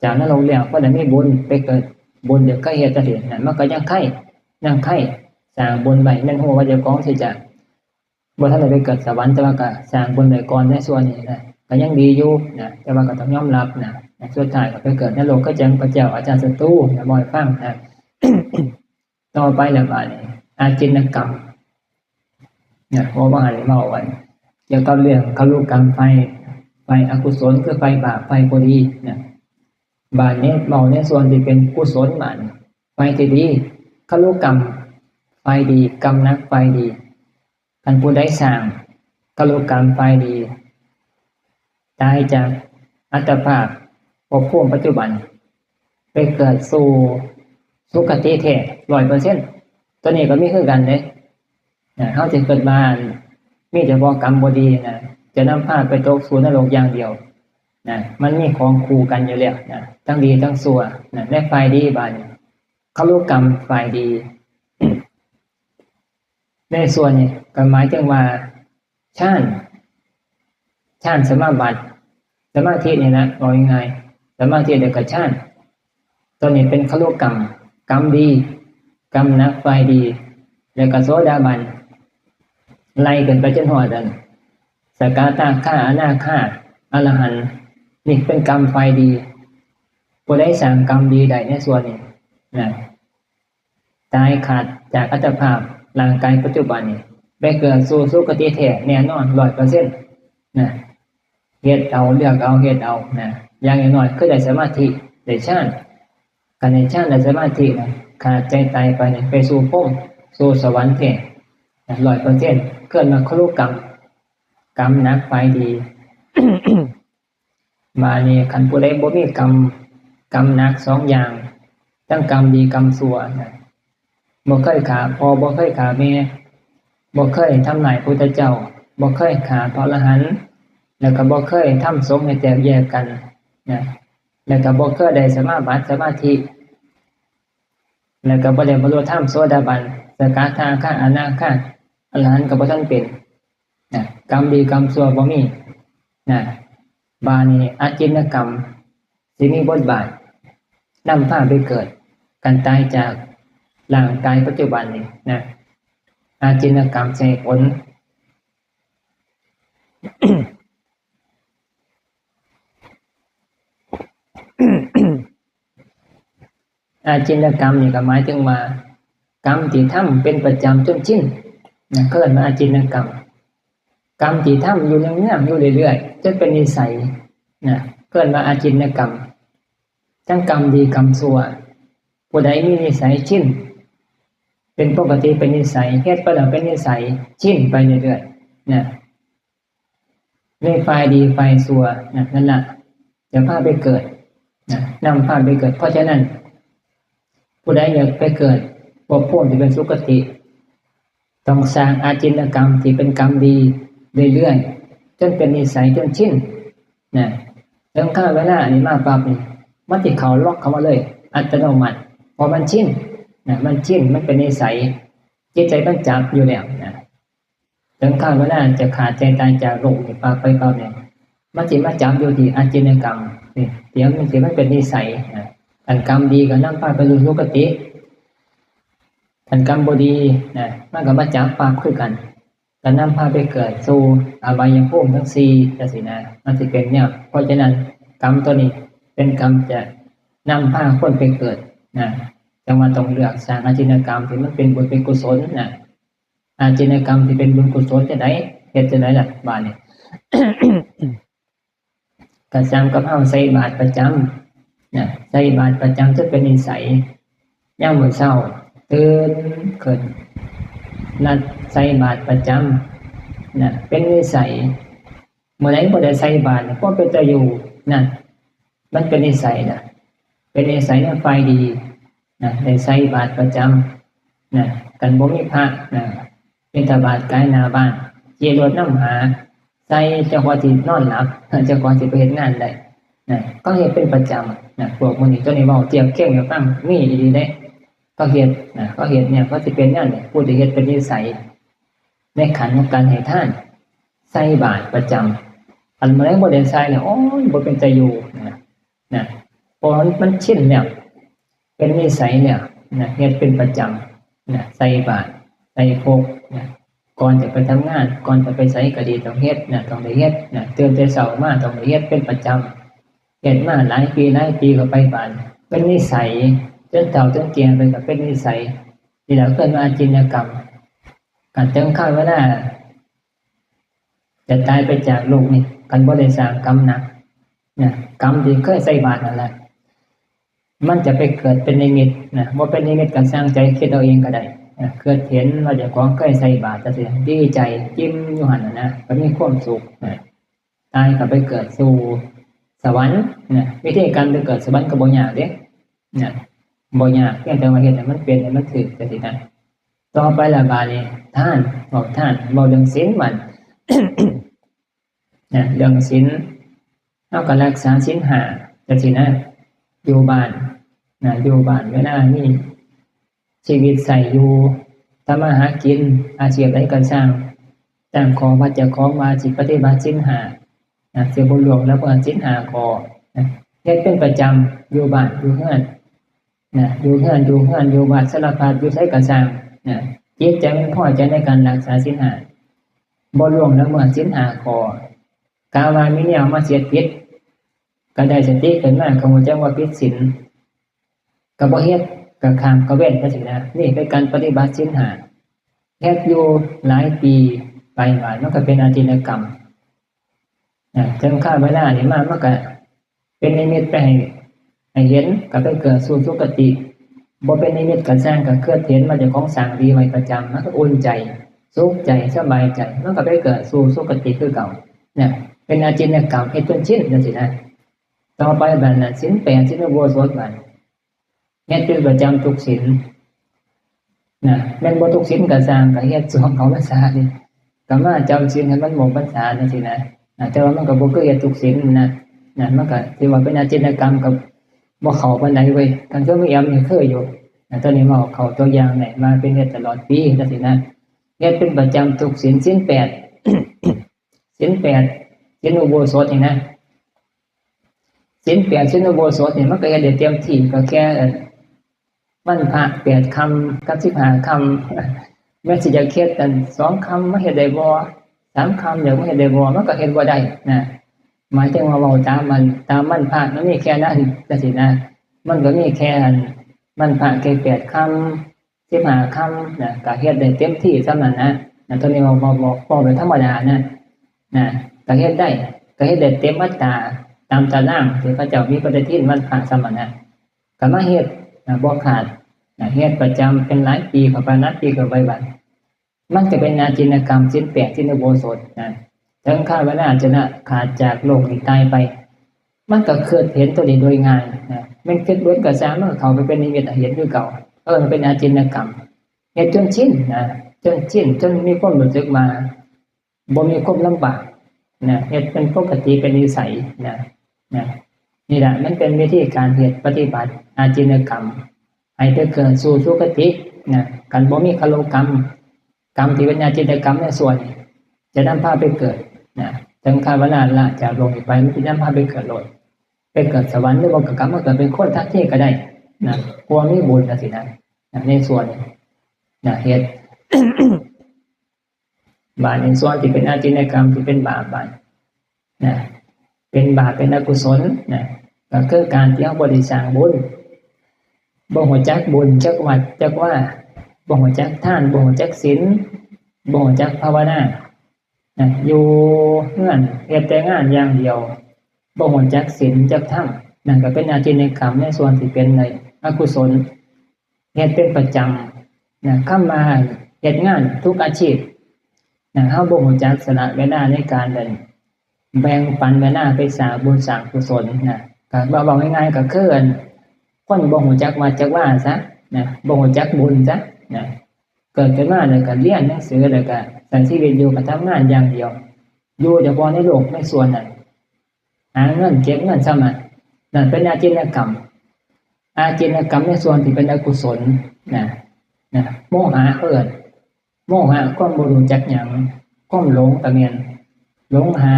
จากนรกแล้ว ก็ได้มีบุญไปเกิด บุญเดี๋ยวก็เฮ็ดจังซี่นะ มันก็ยังไคร่ ยังไคร่สร้างบุญไว้ แม่นฮู้ว่าเจ้าของสิจะบ่ทันได้ไปเกิดสวรรค์ แต่ว่าก็สร้างบุญไว้ก่อนในส่วนนี้นะ ก็ยังดีอยู่นะ แต่ว่าก็ต้องยอมรับนะ สุดท้ายก็ไปเกิดนรกคือจั่งพระเจ้าอาชาติศัตรูนะ บ่ให้ฟังนะ ต่อไปแล้วบาดนี้ อาจินกรรมนะ เพราะว่าหันเว้ากันเกี่ยวกับเรื่องคารุกรรมไฟ ฝ่ายอกุศลคือฝ่ายบาป ฝ่ายบ่ดีนะ บาดนี้เว้าในส่วนที่เป็นกุศล บาดนี้ฝ่ายที่ดี คลุกรรมฝ่ายดี กรรมหนักฝ่ายดี คันผู้ใดสร้างคลุกรรมฝ่ายดี ตายจากอัตภาพภพภูมิปัจจุบัน ไปเกิดสู่สุคติแท้ ร้อยเปอร์เซ็นต์ ตัวนี้ก็มีคือกันเด้ นะ เฮาสิเกิดมามีเฉพาะกรรมบ่ดีนะ จะนำพาไปตกสู่นรกอย่างเดียวนะ มันมีของคู่กันอยู่แล้วนะ ทั้งดีทั้งชั่วนะ ในฝ่ายดี บาดนี้ คลุกรรมฝ่ายดี ในส่วนนี้ก็หมายถึงว่าฌาน ฌานสมาบัติ สมาธินี่นะ เอาง่ายๆ สมาธิแล้วก็ฌาน ตัวนี้เป็นคลุกรรม กรรมดี กรรมหนักฝ่ายดี แล้วก็โสดาบัน ไล่ขึ้นไปจนฮอดอัน สกทาคา อนาคา อรหันต์ นี่เป็นกรรมฝ่ายดี ผู้ใดสร้างกรรมดีได้ในส่วนนี้นะ ตายขาดจากอัตภาพร่างกายปัจจุบันนี้ ไปเกิดสู่สุคติแท้แน่นอน ร้อยเปอร์เซ็นต์ นะ เฮ็ดเอา เลือกเอา เฮ็ดเอานะ อย่างน้อยๆ คือได้สมาธิ ได้ฌาน คันได้ฌาน ได้สมาธินะ ขาดใจตายไปเนี่ย ไปสู่พรหม สู่สวรรค์แท้นะ ร้อยเปอร์เซ็นต์ เกิดมาคลุกรรม กรรมหนักฝ่ายดี บาดนี้คันผู้ใดบ่มีกรรม กรรมหนักสองอย่าง ทั้งกรรมดีกรรมชั่วนะ บ่เคยฆ่าพ่อ บ่เคยฆ่าแม่ บ่เคยทำร้ายพุทธเจ้า บ่เคยฆ่าพระอรหันต์ แล้วก็บ่เคยทำสงฆ์ให้แตกแยกกันนะ แล้วก็บ่เคยได้สมาบัติสมาธิ แล้วก็บ่ได้บรรลุธรรมโสดาบัน สกทาคา อนาคา อรหันต์ก็บ่ทันเป็นนะ กรรมดีกรรมชั่วบ่มีนะ บาดนี้อาจินกรรมสิมีบทบาทนำพาไปเกิด การตายจากร่างกายปัจจุบันนี้นะ อาจินกรรมสิให้ผล อาจินกรรมนี่ก็หมายถึงว่า กรรมที่ทำเป็นประจำจนชินนะ เอิ้นว่าอาจินกรรม กรรมที่ทำอยู่เนืองๆ อยู่เรื่อยๆ จนเป็นนิสัยนะ เอิ้นว่าอาจินกรรม ทั้งกรรมดีกรรมชั่ว ผู้ใดมีนิสัยชิน เป็นปกติเป็นนิสัย เฮ็ดไปแล้วเป็นนิสัย ชินไปเรื่อยๆ นะ ในฝ่ายดีฝ่ายชั่วนะ นั่นล่ะ จะพาไปเกิดนะ นำพาไปเกิด เพราะฉะนั้น ผู้ใดอยากไปเกิดภพภูมิที่เป็นสุคติ ต้องสร้างอาจินกรรมที่เป็นกรรมดีเรื่อยๆ จนเป็นนิสัยจนชินนะ ถึงคราวเวลาอันนี้มาปั๊บนี่ มันสิเข้าล็อกเข้ามาเลย อัตโนมัติ เพราะมันชินนะ มันชิน มันเป็นนิสัย จิตใจมันจับอยู่แล้วนะ ถึงคราวเวลาจะขาดใจตายจากโลกนี้ปั๊บไปปั๊บเนี่ย มันสิมาจับอยู่ที่อาจินกรรมนี่ เดี๋ยวมันสิมันเป็นนิสัยนะ คันกรรมดีก็นำพาไปสู่สุคติ คันกรรมบ่ดีนะ มันก็มาจับปั๊บคือกัน ก็นำพาไปเกิดสู่อบายภูมิทั้งสี่จังซี้นะ มันสิเป็นแนว เพราะฉะนั้นกรรมตัวนี้เป็นกรรมจะนำพาคนไปเกิดนะ จั่งว่าต้องเลือกสร้างอาจินกรรมที่มันเป็นบุญเป็นกุศลนะ อาจินกรรมที่เป็นบุญกุศลจั่งใด เฮ็ดจั่งใดล่ะ บาดนี้ ก็ส่ำกับเฮาใส่บาตรประจำนะ ใส่บาตรประจำจนเป็นนิสัย ยามมื้อเช้าตื่นขึ้น นัดใส่บาตรประจำนะ เป็นนิสัย มื้อใดบ่ได้ใส่บาตรเนี่ย บ่เป็นตาอยู่นะ มันเป็นนิสัยนะ เป็นนิสัยในฝ่ายดีนะ ได้ใส่บาตรประจำนะ คันบ่มีพระนะ บิณฑบาตกายหน้าบ้าน ขี่รถนำหา ใส่เจ้าของสินอนหลับ เจ้าของสิไปเฮ็ดงานได้นะ ก็เฮ็ดเป็นประจำนะ พวกมื้อนี้ ตัวนี้เว้าเทียบเคียงให้ฟัง มีอีหลีเด้ ก็เฮ็ดนะ ก็เฮ็ดเนี่ย ก็สิเป็นแนวนี้ ผู้ที่เฮ็ดเป็นนิสัย ในขันของการให้ทาน ใส่บาตรประจำ คันมื้อใดบ่ได้ใส่เนี่ย โอ้ย บ่เป็นตาอยู่นะ นะ เพราะมัน มันชินแล้ว เป็นนิสัยแล้วนะ เฮ็ดเป็นประจำนะ ใส่บาตร ใส่พกนะ ก่อนจะไปทำงาน ก่อนจะไปไสก็ดี ต้องเฮ็ดนะ ต้องได้เฮ็ดนะ ตื่นแต่เช้ามาต้องได้เฮ็ดเป็นประจำ เฮ็ดมาหลายปีหลายปีก็ไปบาด เป็นนิสัย จนเฒ่าจนแก่ไปก็เป็นนิสัย นี่แหละเอิ้นว่าอาจินกรรม คันถึงคราวเวลา จะตายไปจากโลกนี้ คันบ่ได้สร้างกรรมหนักนะ กรรมที่เคยใส่บาตรนั่นแหละ มันจะไปเกิดเป็นนิมิตนะ บ่เป็นนิมิตก็สร้างใจคิดเอาเองก็ได้นะ เกิดเห็นว่าเจ้าของเคยใส่บาตรจังซี้ ดีใจ ยิ้มอยู่หั่นน่ะนะ ก็มีความสุขนะ ตายก็ไปเกิดสู่สวรรค์นะ วิธีการไปเกิดสวรรค์ก็บ่ยากเด้นะ บ่ยาก เพียงแต่ว่าเฮ็ดให้มันเป็น ให้มันถูกจังซี้นะ ต่อไปละบาดนี้ ทาน เว้าทาน เว้าเรื่องศีลบาด นะ เรื่องศีล เฮาก็รักษาศีลห้าจังซี้นะ อยู่บ้านนะ อยู่บ้าน เวลามีชีวิตใช้อยู่ ทำมาหากิน อาชีพใดก็ช่าง ตั้งข้อวัดเจ้าของว่าสิปฏิบัติศีลห้านะ สิบ่ล่วงละเมิดศีลห้าข้อนะ เฮ็ดเป็นประจำ อยู่บ้าน อยู่เฮือนนะ อยู่เฮือน อยู่เฮือน อยู่วัด สารพัด อยู่ไสก็ช่างนะ จิตใจมันพอใจในการรักษาศีลห้า บ่ล่วงละเมิดศีลห้าข้อ กะว่ามีแนวมาเสียผิด ก็ได้สติขึ้นมา ก็ฮู้จักว่าผิดศีล ก็บ่เฮ็ด ก็ข้าม ก็เว้นจังซี้นะ นี่เป็นการปฏิบัติศีลห้า เฮ็ดอยู่หลายปี ไปบาดมันก็เป็นอาจินกรรมนะ ถึงคราวเวลานี่มา มันก็เป็นนิมิตไปให้ ให้เห็น ก็ไปเกิดสู่สุคติ บ่เป็นนิมิตก็ช่าง ก็เกิดเห็นว่าเจ้าของสร้างดีไว้ประจำ มันก็อุ่นใจ สุขใจ สบายใจ มันก็ไปเกิดสู่สุคติคือเก่านะ เป็นอาจินกรรม เฮ็ดจนชินจังซี้นะ ต่อไปบาดนั้น ศีลแปด ศีลอุโบสถบาด เฮ็ดเป็นประจำทุกศีลนะ แม่นบ่ทุกศีลก็ช่าง ก็เฮ็ดช่วงเข้าพรรษานี่ ก็มาจำศีลให้มันหมดพรรษาจังซี้นะ นะ แต่ว่ามันก็บ่คือเฮ็ดทุกศีลนะ นะ มันก็ถือว่าเป็นอาจินกรรม ก็บ่เข้าปานใดเว้ย คันคือมีแอมนี่คืออยู่นะ ตอนนี้เว้าเข้าตัวอย่างได้ มาเป็นเฮ็ดตลอดปีจังซี้นะ เฮ็ดเป็นประจำทุกศีล ศีลแปด ศีลแปด ศีลอุโบสถนี่นะ ศีลแปด ศีลอุโบสถนี่มันก็เฮ็ดได้เต็มที่ ก็แค่วันพระแปดค่ำกับสิบห้าค่ำ แม่นสิอยากเฮ็ดอันสองค่ำมาเฮ็ดได้บ่ สามค่ำอยากมาเฮ็ดได้บ่ มันก็เฮ็ดบ่ได้นะ หมายถึงว่าเว้าตามมัน ตามวันพระมันมีแค่นั้นจังซี้นะ มันก็มีแค่อันวันพระแค่แปดค่ำ สิบห้าค่ำนะ ก็เฮ็ดได้เต็มที่ส่ำนั้นนะ นะ ตอนนี้เว้า เว้า เว้า เว้าแบบธรรมดานะ นะ ก็เฮ็ดได้ ก็เฮ็ดได้เต็มอัตรา ตามตารางที่เขาเจ้ามีปฏิทินวันพระส่ำนั้นนะ ก็มาเฮ็ดนะ บ่ขาดนะ เฮ็ดประจำเป็นหลายปีเข้าไป หลายปีเข้าไปบาด มันก็เป็นอาจินกรรม ศีลแปด ศีลอุโบสถนะ ถึงคราวเวลาจะละขาดจากโลกนี้ตายไป มันก็เกิดเห็นตัวนี้โดยง่ายนะ แม่นคิดเบิ่งก็ซ่าง มันก็เข้าไปเป็นนิมิตเห็นคือเก่า เออ มันเป็นอาจินกรรม เฮ็ดจนชินนะ จนชิน จนมีความรู้สึกว่าบ่มีความลำบากนะ เฮ็ดเป็นปกติ เป็นนิสัยนะ นะ นี่แหละ มันเป็นวิธีการเฮ็ดปฏิบัติอาจินกรรม ให้ไปเกิดสู่สุคตินะ คันบ่มีคารุกรรม กรรมที่เป็นอาจินกรรมในส่วนนี้ จะนำพาไปเกิดนะ ถึงคราวเวลาละจากโลกนี้ไป มันสินำพาไปเกิดโลด ไปเกิดสวรรค์ หรือบ่ก็กลับมาเกิดเป็นคนทันทีก็ได้นะ เพราะว่ามีบุญจังซี้นะ นะ ในส่วนนี้นะ เฮ็ด บาปในส่วนที่เป็นอาจินกรรม ที่เป็นบาปบาดนะ เป็นบาป เป็นอกุศลนะ ก็คือการที่เฮาบ่ได้สร้างบุญ บ่ฮู้จักบุญจักวัดจักวา บ่ฮู้จักทาน บ่ฮู้จักศีล บ่ฮู้จักภาวนานะ อยู่เฮือนเฮ็ดแต่งานอย่างเดียว บ่ฮู้จักศีลจักธรรม นั่นก็เป็นอาจินกรรมในส่วนที่เป็นในอกุศล เฮ็ดเป็นประจำนะ คำว่าเฮ็ดงานทุกอาชีพนะ เฮาบ่ฮู้จักสละเวลาในการเดิน แบ่งปันเวลาไปสร้างบุญสร้างกุศลนะ ก็เว้า เว้าง่ายๆ ก็คืออัน คนบ่ฮู้จักวัดจักวาซะนะ บ่ฮู้จักบุญซะนะ เกิดขึ้นมาแล้วก็เรียนหนังสือ แล้วก็ใช้ชีวิตอยู่ก็ทำงานอย่างเดียว อยู่เฉพาะในโลกในส่วนนั้น หาเงินเก็บเงินส่ำนั้น นั่นเป็นอาจินกรรม อาจินกรรมในส่วนที่เป็นอกุศลนะ นะ โมหะเอิ้น โมหะ ความบ่รู้จักหยัง ความหลงก็แม่น หลงหา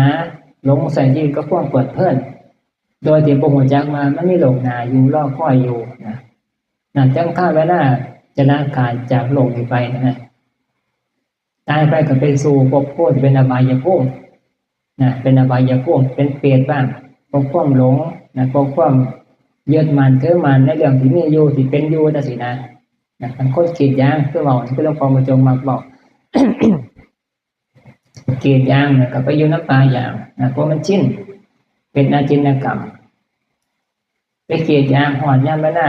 หลงใช้ชีวิตกับความเพลิดเพลิน โดยที่บ่รู้จักว่ามันมีโลกหน้าอยู่ รอคอยอยู่นะ นั่นจั่งคาเวลาจะละขาดจากโลกนี้ไปนะ ตายไปก็ไปสู่ภพภูมิที่เป็นอบายภูมินะ เป็นอบายภูมิ เป็นเปรตบ้าง เพราะความหลงนะ เพราะความยึดมั่นถือมั่นในเรื่องที่มีอยู่ ที่เป็นอยู่จั่งซี้นะ นะ คันคนคิดอย่างคือเว้า คือหลวงพ่อมาจงมักเว้า กรีดยางเนี่ยก็ไปอยู่นำป่ายางนะ เพราะมันชิน เป็นอาจินกรรม ไปกรีดยางฮอดยามเวลา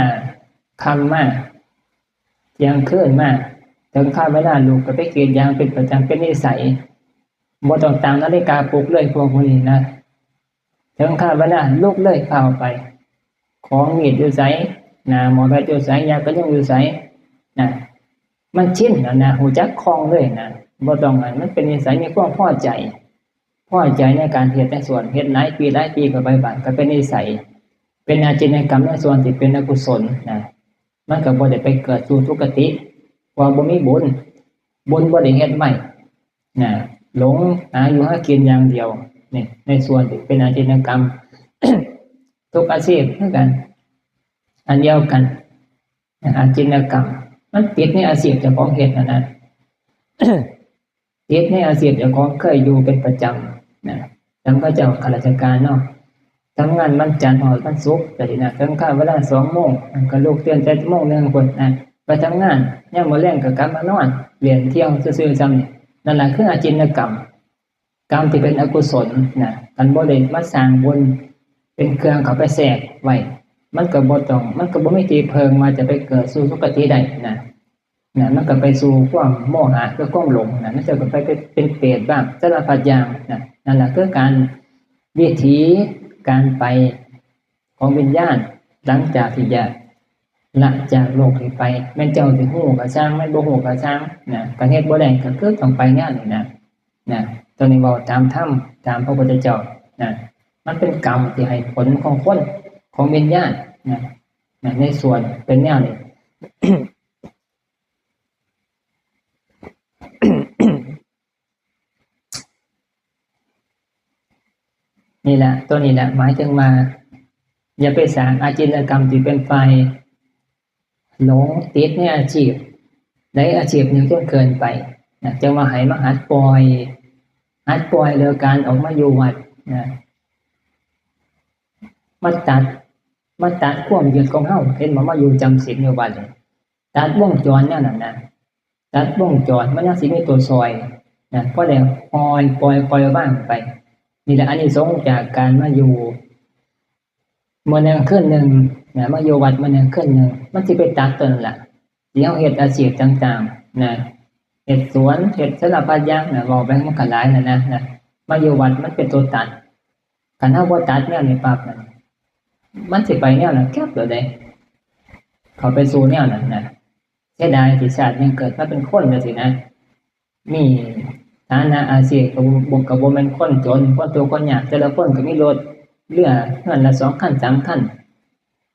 ค่ำมา เที่ยงคืนมา ถึงคาบเวลาลุกก็ไปกรีดยางเป็นประจำ เป็นนิสัย บ่ต้องตั้งนาฬิกาปลุกเลยพวกพวกนี้นะ ถึงคาบเวลาลุกเลย ฟ้าวไป ของมีดอยู่ไส หน้าหม้อแบตอยู่ไส ยากันยุงอยู่ไสนะ มันชินแล้วนะ ฮู้จักคล่องเลยนะ บ่ต้องอัน มันเป็นนิสัย มีความพอใจ พอใจในการเฮ็ดในสวน เฮ็ดหลายปีหลายปีก็ไปบ้าน ก็เป็นนิสัย เป็นอาจินกรรมในส่วนที่เป็นอกุศลนะ มันก็บ่ได้ไปเกิดสู่สุคติ เพราะว่าบ่มีบุญ บุญบ่ได้เฮ็ดไว้นะ หลงหาอยู่หากินอย่างเดียว นี่ ในส่วนที่เป็นอาจินกรรม ทุกอาชีพคือกัน อันเดียวกันนะ อาจินกรรม มันติดในอาชีพเจ้าของเฮ็ดนั่นนะ ติดในอาชีพเจ้าของเคยอยู่เป็นประจำนะ จำเขาเจ้าข้าราชการเนาะ ทำงานวันจันทร์ฮอดวันศุกร์ แต่ทีนะ ถึงคาบเวลาสองโมง มันก็ลุกตื่นแต่โมงหนึ่งพุ้นนะ ไปทำงาน ยามมื้อแลงก็กลับมานอน เล่นเที่ยวซื่อๆ ซ่ำนี่ นั่นล่ะคืออาจินกรรม กรรมที่เป็นอกุศลนะ คันบ่ได้มาสร้างบุญเป็นเครื่องเข้าไปแทรกไว้ มันก็บ่ต้อง มันก็บ่มีที่เพิ่งว่าจะไปเกิดสู่สุคติได้นะ นะ มันก็ไปสู่ความโมหะ คือความหลงนะ มันจะไปเป็นเปรตบ้าง สารพัดอย่างนะ นั่นล่ะคือการ วิถีการไปของวิญญาณ หลังจากที่จะละจากโลกนี้ไป แม่นเจ้าสิฮู้ก็ซ่าง แม่นบ่ฮู้ก็ซ่างนะ ก็เฮ็ดบ่ได้ ก็คือต้องไปแนวนี้นะ นะ ตอนนี้เว้าตามธรรม ตามพระพุทธเจ้านะ มันเป็นกรรมที่ให้ผลของคน ของวิญญาณนะ นะ ในส่วนเป็นแนวนี้ นี่แหละ ตัวนี้แหละ หมายถึงว่า อย่าไปสร้างอาจินกรรมที่เป็นฝ่ายหลงติดในอาชีพใดอาชีพหนึ่งจนเกินไปนะ จั่งว่าให้มาหัดปล่อย หัดปล่อยโดยการออกมาอยู่วัดนะ มาตัด มาตัดความยึดของเฮา เห็นบ่ มาอยู่จำศีลอยู่วัดนี่ ตัดวงจรแนวนั้นนะ ตัดวงจร มันยังสิมีตัวซอยนะ พอได้ปล่อย ปล่อย ปล่อยวางไป นี่แหละอานิสงส์จากการมาอยู่มื้อหนึ่งคืนหนึ่งนะ มาอยู่วัดมื้อหนึ่งคืนหนึ่ง มันสิไปตัดตัวนั้นล่ะ ที่เฮาเฮ็ดอาชีพต่างๆนะ เฮ็ดสวน เฮ็ดสารพัดอย่างนะ เว้าไปมันก็หลายแล้วนะ นะ มาอยู่วัดมันเป็นตัวตัด คันเฮาบ่ตัดแนวนี้ปั๊บนะ มันสิไปแนวนั้นแก๊บเลยเด้ เข้าไปสู่แนวนั้นนะ เสียดายที่ชาติหนึ่งเกิดมาเป็นคนจั่งซี้นะ มีฐานะอาชีพก็บ่ ก็บ่แม่นคนจน คนทุกข์คนยาก แต่ละคนก็มีรถ เรือ เฮือนละสองคัน สามคัน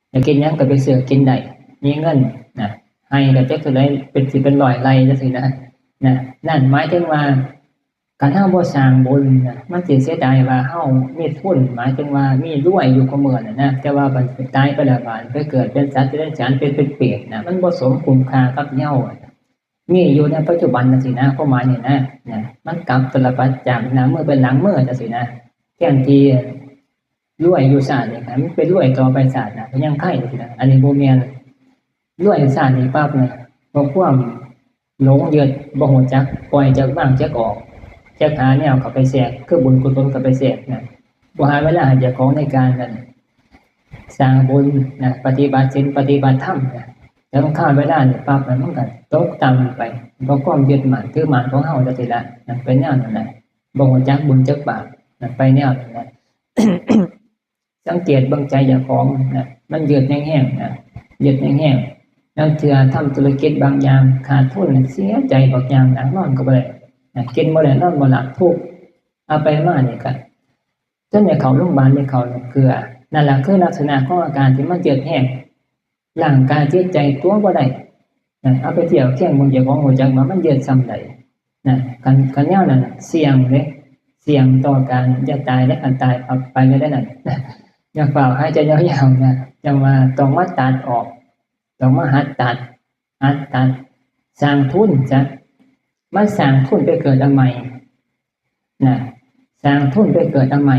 อยากกินหยังก็ไปซื้อกินได้ มีเงินนะ ไฮ่ก็จักเท่าใด เป็นสิบเป็นร้อยไร่จั่งซี้นะ นะ นั่นหมายถึงว่า คันเฮาบ่สร้างบุญนะ มันสิเสียดายว่าเฮามีทุน หมายถึงว่ามีรวยอยู่คุมื้อนั่นนะ แต่ว่าบัดตายไปแล้ว บาดไปเกิดเป็นสัตว์เดรัจฉาน เป็น เป็นเปรตนะ มันบ่สมคุ้มค่ากับที่เฮามีอยู่ในปัจจุบันจั่งซี้นะ ความหมายนี่นะ นะ มันกลับตลปัตรจากหน้ามือเป็นหลังมือจั่งซี้นะ แทนที่รวยอยู่ชาตินี้ ให้มันไปรวยต่อไปชาติหน้า ก็ยังไคจั่งซี้นะ อันนี้บ่แม่น รวยชาตินี้ปั๊บนะ เพราะความหลงยึด บ่ฮู้จักปล่อย จักวาง จักออก จักหาแนวเข้าไปแทรก คือบุญกุศลเข้าไปแทรกนะ บ่หาเวลาให้เจ้าของในการนั่น สร้างบุญนะ ปฏิบัติศีล ปฏิบัติธรรมนะ แล้วมันข้ามเวลานี่ปั๊บนะ มันก็ตกต่ำไป เพราะความยึดมั่นถือมั่นของเฮาจั่งซี้ละนะ เป็นแนวนั้นแหละ บ่ฮู้จักบุญจักบาปนะ ไปแนวนั้นแหละ สังเกตเบิ่งใจเจ้าของนะ มันยึดแฮงๆนะ ยึดแฮงๆ ลางเทื่อทำธุรกิจบางอย่างขาดทุน เสียใจบักอย่างหนัก นอนก็บ่ได้นะ กินบ่ได้ นอนบ่หลับ ทุกข์ เอาไปมานี่ก็ จนได้เข้าโรงพยาบาล ได้เข้าน้ำเกลือ นั่นล่ะคือลักษณะของอาการที่มันยึดแฮง ร่างกายจิตใจตั๋วบ่ได้นะ เอาไปเทียบเคียงเบิ่งเจ้าของ ฮู้จักว่ามันยึดส่ำใดนะ คัน คันแนวนั้นน่ะ เสี่ยงเด้ เสี่ยงต่อการจะตายเด้ คันตายปั๊บไปเลยเด้นั่นนะ อย่าฟ้าวหายใจยาวๆนะ จั่งว่าต้องมาตัดออก ต้องมาหัดตัด หัดตัด สร้างทุนซะ มาสร้างทุนไปเกิดอันใหม่นะ สร้างทุนไปเกิดอันใหม่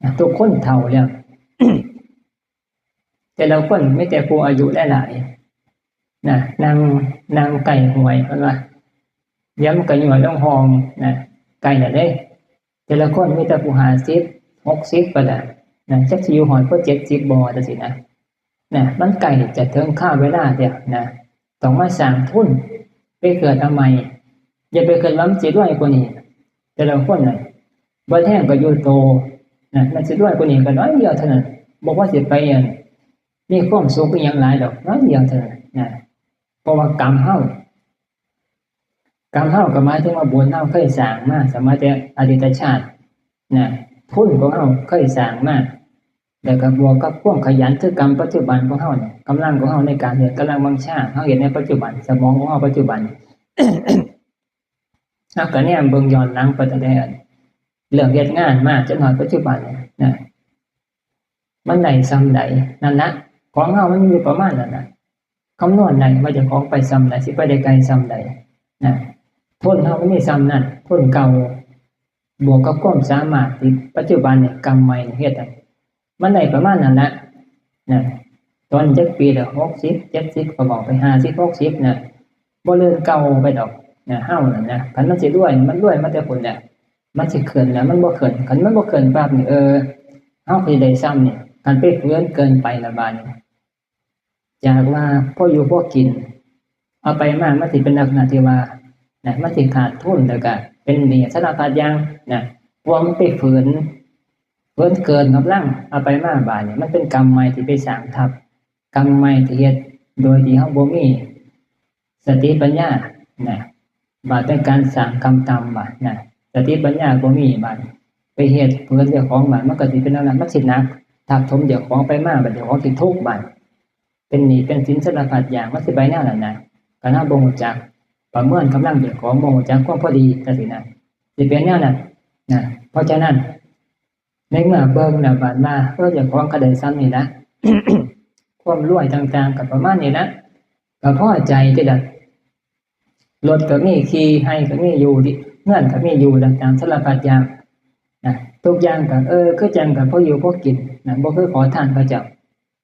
นะ ทุกคนเฒ่าแล้ว แต่ละคนมีแต่ผู้อายุหลายๆนะ นั่ง นั่งใกล้ห้วย เพิ่นว่า เดี๋ยวมันก็ย้อยลงห้องนะ ใกล้แล้วเด้ แต่ละคนมีแต่ผู้ห้าสิบ หกสิบไปแล้วนะ จักสิอยู่ฮอดผู้เจ็ดสิบบ่ จังซี่นะ นะ มันใกล้จะถึงคาบเวลาแล้วนะ ต้องมาสร้างทุน ไปเกิดเอาใหม่ อย่าไปคิดว่ามันสิรวยกว่านี้ แต่ละคนน่ะ เบิดแฮงก็อยู่โต นะ มันสิรวยกว่านี้ก็น้อยเดียวเท่านั้น บ่พอสิไปอัน มีความสุขอีหยังหลายดอก น้อยเดียวเท่านั้นนะ เพราะว่ากรรมเฮา กรรมเฮาก็หมายถึงว่าบุญเฮาเคยสร้างมา สมัยแต่อดีตชาตินะ ทุนของเฮาเคยสร้างมา แล้วก็บวกกับความขยัน คือกรรมปัจจุบันของเฮาเนี่ย กำลังของเฮาในการเฮ็ด กำลังวังชา เฮาเฮ็ดในปัจจุบัน สมองของเฮาปัจจุบัน เฮาก็แนมเบิ่งย้อนหลังไปตั้งแต่เริ่มเฮ็ดงานมาจนฮอดปัจจุบันเนี่ยนะ มันได้ส่ำใด นั่นละ ของเฮามันอยู่ประมาณนั้นน่ะ คำนวณได้ว่าเจ้าของไปส่ำใด สิไปได้ไกลส่ำใดนะ ทุนเฮามันมีส่ำนั้น ทุนเก่า บวกกับความสามารถที่ปัจจุบันเนี่ย กรรมใหม่เนี่ยเฮ็ดให้ มันได้ประมาณนั้นละนะ ตอนจักปีละ หกสิบ เจ็ดสิบ ก็บอกไป ห้าสิบ หกสิบ นะ บ่เลินเก่าไปดอกนะ เฮานั่นนะ คันมันสิรวย มันรวยมาแต่พุ้นแหละ มันสิขึ้นนะ มันบ่ขึ้น คันมันบ่ขึ้นปั๊บนี่ เออ เฮาก็สิได้ส่ำนี่ คันไปเฟือนเกินไปละบาดนี้ จากว่าพออยู่พอกิน เอาไปมา มันสิเป็นลักษณะที่ว่านะ มันสิขาดทุน แล้วก็เป็นหนี้สารพัดอย่างนะ เพราะว่ามันไปฝืน เกิน เกินกำลัง เอาไปมาบาดนี้ มันเป็นกรรมใหม่ที่ไปสร้างทับ กรรมใหม่ที่เฮ็ดโดยที่เฮาบ่มีสติปัญญานะ บาดเป็นการสร้างกรรมต่ำบาดนะ สติปัญญาบ่มีบาด ไปเฮ็ดเพื่อนเจ้าของบาด มันก็สิเป็นแนวนั้น มันสิหนัก ทับถมเจ้าของไปมา บาดเจ้าของสิทุกข์บาด เป็นหนี้เป็นสินสารพัดอย่าง มันสิไปแนวนั้นนะ คันเฮาบ่รู้จักประเมินกำลังเจ้าของ บ่รู้จักความพอดีจังซี่นะ สิเป็นแนวนั้นนะ เพราะฉะนั้น ในเมื่อเบิ่งแล้วบาดมา เออ เจ้าของก็ได้ส่ำนี่ละ ความรวยต่างๆ ก็ประมาณนี้ละ ก็พอใจติล่ะ รถก็มีขี่ ไร่ก็มีอยู่ เฮือนก็มีอยู่ ต่างๆ สารพัดอย่างนะ ทุกอย่างก็ เออ คือจั่งก็พออยู่พอกินนะ บ่คือขอทานเขาเจ้า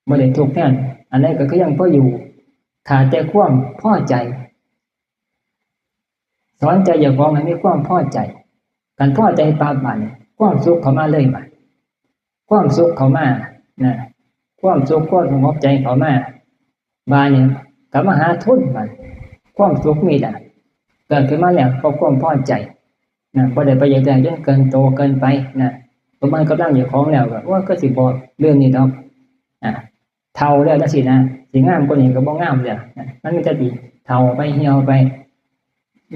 บ่ได้ทุกข์แนว อันใดก็คือยังพออยู่ ขาดแต่ความพอใจ สอนใจเจ้าของให้มีความพอใจ คันพอใจปั๊บบาดนี้ ความสุขเข้ามาเลยบาด ความสุขเข้ามานะ ความสุข ความสงบใจเข้ามา บาดนี้ก็มาหาทุนบาด ความสุขมีแล้ว เกิดขึ้นมาแล้วก็ความพอใจนะ บ่ได้ไปอยากได้จนเกินโตเกินไปนะ ประเมินกำลังเจ้าของแล้วก็ โอ้ย ก็สิบ่เรื่องนี้ดอกนะ เฒ่าแล้วจังซี่นะ สิงามกว่านี้ก็บ่งามแล้วนะ มันมีแต่สิเฒ่าไป เหี่ยวไป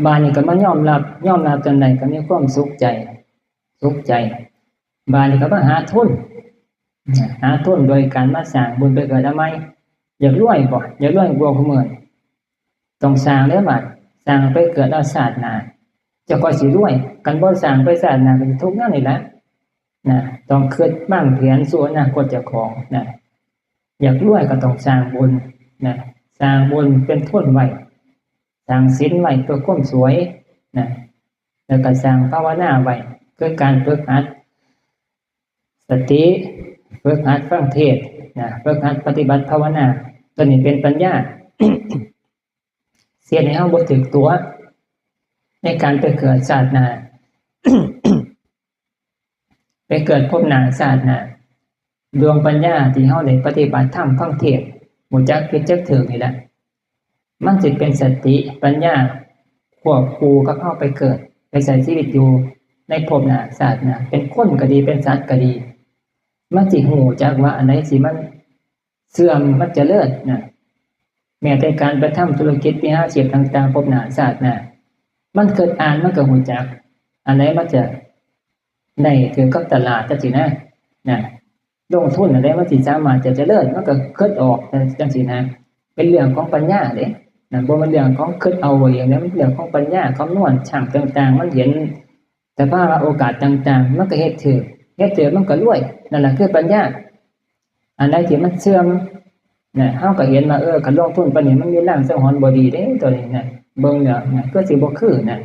บาดนี้ก็มายอมรับ ยอมรับจั่งใดก็มีความสุขใจ สุขใจ บาดนี้ก็มาหาทุน หาทุนโดยการมาสร้างบุญไปเกิดเอาใหม่ อยากรวยบ่ อยากรวยกว่าผู้มื้อนี้ ต้องสร้างเด้อบาด สร้างไปเกิดเอาชาติหน้า จั่งค่อยสิรวย คันบ่สร้างไปชาติหน้าก็สิทุกข์แนวนี้แหละนะ ต้องคิดวางแผนสู่อนาคตเจ้าของนะ อยากรวยก็ต้องสร้างบุญนะ สร้างบุญเป็นทุนไว้ สร้างศีลไว้เพื่อความสวยนะ แล้วก็สร้างภาวนาไว้ คือการฝึกหัดสติ ฝึกหัดฟังเทศน์นะ ฝึกหัดปฏิบัติภาวนา ตัวนี้เป็นปัญญา เสียให้เฮาบ่ถืกตัว ในการไปเกิดชาติหน้า ไปเกิดภพหน้าชาติหน้า ดวงปัญญาที่เฮาได้ปฏิบัติธรรมฟังเทศน์ รู้จักผิดจักถูกนี่แหละ มันสิเป็นสติปัญญาควบคู่กับเฮาไปเกิด ไปใช้ชีวิตอยู่ในภพหน้าชาติหน้า เป็นคนก็ดี เป็นสัตว์ก็ดี มันสิรู้จักว่าอันใดสิมันเสื่อม มันเจริญนะ แม้แต่การไปทำธุรกิจ ไปหาอาชีพต่างๆ ภพหน้าชาติหน้า มันคิดอ่านมันก็รู้จัก อันใดมันจะได้ถืกกับตลาดจังซี่นะ นะ ลงทุนอันใดมันสิสามารถจะเจริญ มันก็คิดออกจังซี่นะ เป็นเรื่องของปัญญาเด้นะ บ่แม่นเรื่องของคิดเอาเองนะ มันเรื่องของปัญญา คำนวณช่างต่างๆ มันเห็นสภาวะโอกาสต่างๆ มันก็เฮ็ดถืก เฮ็ดถืกมันก็รวย นั่นล่ะคือปัญญา อันใดที่มันเสื่อมนะ เฮาก็เห็นว่า เออ คันลงทุนปานนี้มันมีลางสังหรณ์บ่ดีเด้ ตัวนี้นะ เบิ่งแล้วนะ คือสิบ่คือนะ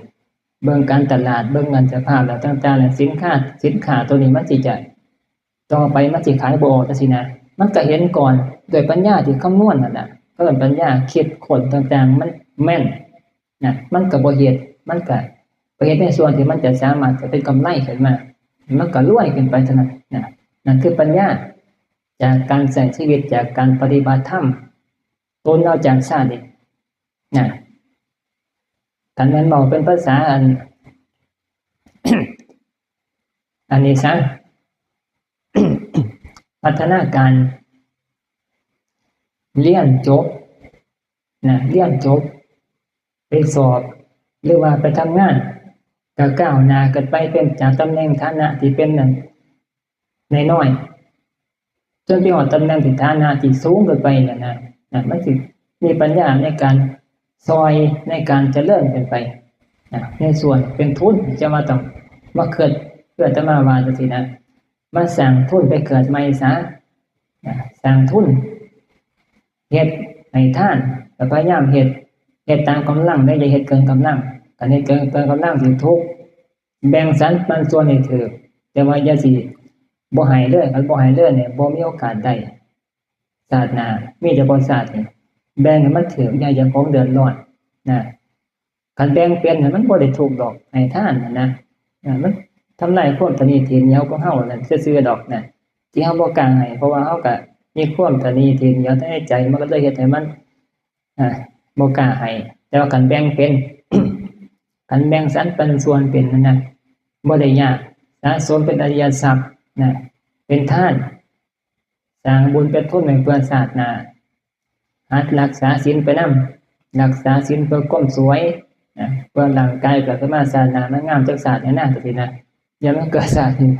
เบิ่งการตลาด เบิ่งเงินสภาพแล้วต่างๆ แล้วสินค้า สินค้าตัวนี้มันสิจะ ต่อไปมันสิขายบ่ออกจังซี่นะ มันก็เห็นก่อนด้วยปัญญาที่คำนวณนั่นน่ะ ก็เป็นปัญญาคิดค้นต่างๆ มันแม่นนะ มันก็บ่เฮ็ด มันก็ ไปเฮ็ดในส่วนที่มันจะสามารถจะเป็นกำไรขึ้นมา มันก็รวยขึ้นไปเท่านั้นนะ นั่นคือปัญญา จากการใช้ชีวิต จากการปฏิบัติธรรม ตนเราจากชาตินี่นะ คันแม่นเว้าเป็นภาษาอัน อันนี้ซะ พัฒนาการ เรียนจบนะ เรียนจบ ไปสอบ หรือว่าไปทำงาน ก็ก้าวหน้าขึ้นไปเป็นจากตำแหน่งฐานะที่เป็นนั่นน้อยๆ จนไปฮอดตำแหน่งที่ฐานะที่สูงขึ้นไปนั่นนะ นะ มันสิมีปัญญาในการซอยในการเจริญขึ้นไปนะ ในส่วนเป็นทุน จะมาต้องมาคิด เพื่อจะมาว่าจังซี่นะ มาสร้างทุนไปเกิดใหม่ซะนะ สร้างทุน เฮ็ดให้ทาน ก็พยายามเฮ็ด เฮ็ดตามกำลัง อย่าเฮ็ดเกินกำลัง คันเฮ็ดเกิน เกินกำลังสิทุกข์ แบ่งสรรปันส่วนให้ถูก แต่ว่าอย่าสิบ่ให้เลย คันบ่ให้เลยเนี่ย บ่มีโอกาสได้ ชาติหน้า มีเฉพาะชาตินี้ แบ่งให้มันถูก อย่าให้เจ้าของเดือดร้อนนะ คันแบ่งเป็นน่ะ มันบ่ได้ทุกข์ดอก ให้ทานน่ะนะ อ่า มันทำลายความตระหนี่ถี่เหนียวของเฮานั่นซื่อๆดอกนะ ที่เฮาบ่กล้าให้ เพราะว่าเฮาก็มีความตระหนี่ถี่เหนียวในใจ มันก็เลยเฮ็ดให้มัน อ่า บ่กล้าให้ แต่ว่าคันแบ่งเป็น คันแบ่งสรรปันส่วนเป็นนั่นนะ บ่ได้ยาก สะสมเป็นอริยทรัพย์นะ เป็นทาน สร้างบุญเป็นทุนไว้เพื่อชาติหน้า หัดรักษาศีลไปนำ รักษาศีลเพื่อความสวยนะ เพื่อร่างกายเกิดขึ้นมาชาติหน้ามันงามจักชาติเนี่ยนะ จังซี่นะ อย่ามันเกิดชาตินี้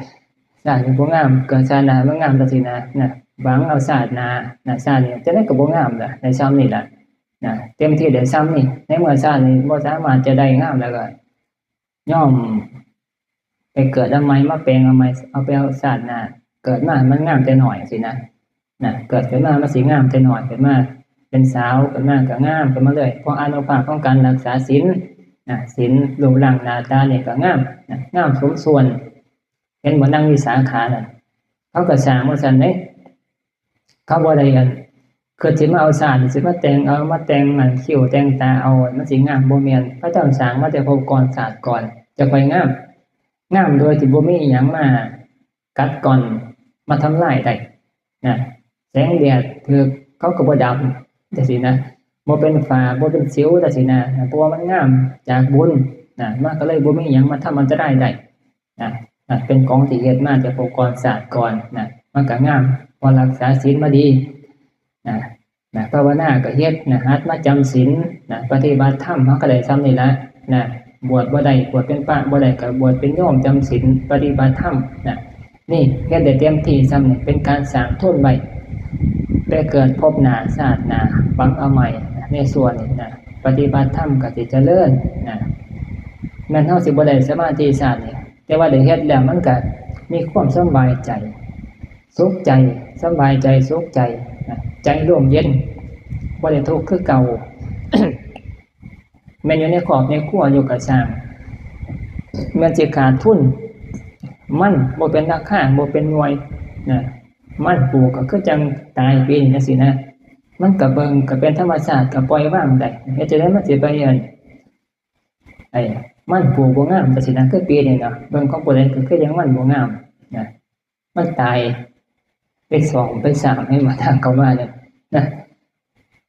ชาตินี้บ่งาม เกิดชาติหน้ามันงามจังซี่นะ นะ หวังเอาชาติหน้านะ ชาตินี้จังได๋ก็บ่งามล่ะ ได้ส่ำนี้ล่ะนะ เต็มที่ได้ส่ำนี้ ในเมื่อชาตินี้บ่สามารถจะได้งามแล้วก็ ยอมไปเกิดเอาใหม่ มาแปลงเอาใหม่ เอาไปเอาชาติหน้า เกิดมามันงามแต่น้อยจังซี่นะ นะ เกิดขึ้นมามันสิงามแต่น้อย เกิดมาเป็นสาว เกิดมาก็งามขึ้นมาเลย เพราะอานุภาพของการรักษาศีลนะ ศีล รูปร่างหน้าตานี่ก็งามนะ งามสมส่วน เห็นบ่ นางวิสาขานั่น เขาก็สร้างว่าซั่นเด้ เขาบ่ได้อัน คือสิมาเอาชาติ สิมาแต่งเอา มาแต่งอันคิ้วแต่งตาเอา มันสิงาม บ่แม่น เขาเจ้าสร้างมาแต่ภพก่อนชาติก่อน จะค่อยงาม งามโดยที่บ่มีอิหยังมากัดกร่อน มาทำลายได้นะ แสงแดดถืกเขาก็บ่ดำจังซี่นะ บ่เป็นฝ้า บ่เป็นสิวจังซี่นะ เพราะว่ามันงามจากบุญนะ มันก็เลยบ่มีอิหยังมาทำอันตรายได้นะ นะ เป็นของที่เฮ็ดมาแต่ภพก่อนชาติก่อนนะ มันก็งาม เพราะรักษาศีลมาดีนะ นะ ภาวนาก็เฮ็ดนะ หัดมาจำศีลนะ ปฏิบัติธรรม เฮาก็ได้ส่ำนี้ละนะ บวชบ่ได้ บวชเป็นพระบ่ได้ ก็บวชเป็นโยม จำศีล ปฏิบัติธรรมนะ นี่เฮ็ดได้เต็มที่ส่ำนี้ เป็นการสร้างทุนไว้ ไปเกิดภพหน้าชาติหน้า หวังเอาใหม่นะ ในส่วนนี้นะ ปฏิบัติธรรมก็สิเจริญนะ แม้นเฮาสิบ่ได้สมาธิชาตินี้ แต่ว่าได้เฮ็ดแล้วมันก็มีความสำบายใจ สุขใจ สำบายใจ สุขใจนะ ใจร่มเย็น บ่ได้ทุกข์คือเก่า แม่นอยู่ในครอบในครัวอยู่ก็ซ่าง แม่นสิขาดทุน มันบ่เป็นราคา บ่เป็นหน่วยนะ มันปลูกก็คือจั่งตายปีนี้จั่งซี้นะ มันก็เบิ่งก็เป็นธรรมชาติ ก็ปล่อยวางได้ เฮ็ดจั่งใดมันสิไปอัน ไอ้ มันปลูกบ่งามจั่งซี้นะ คือปีนี้เนาะ เบิ่งของผู้ใดก็คือยังมันบ่งามนะ มันตาย ไปสองไปสาม เห็นบ่ ทางเข้ามาเนี่ยนะ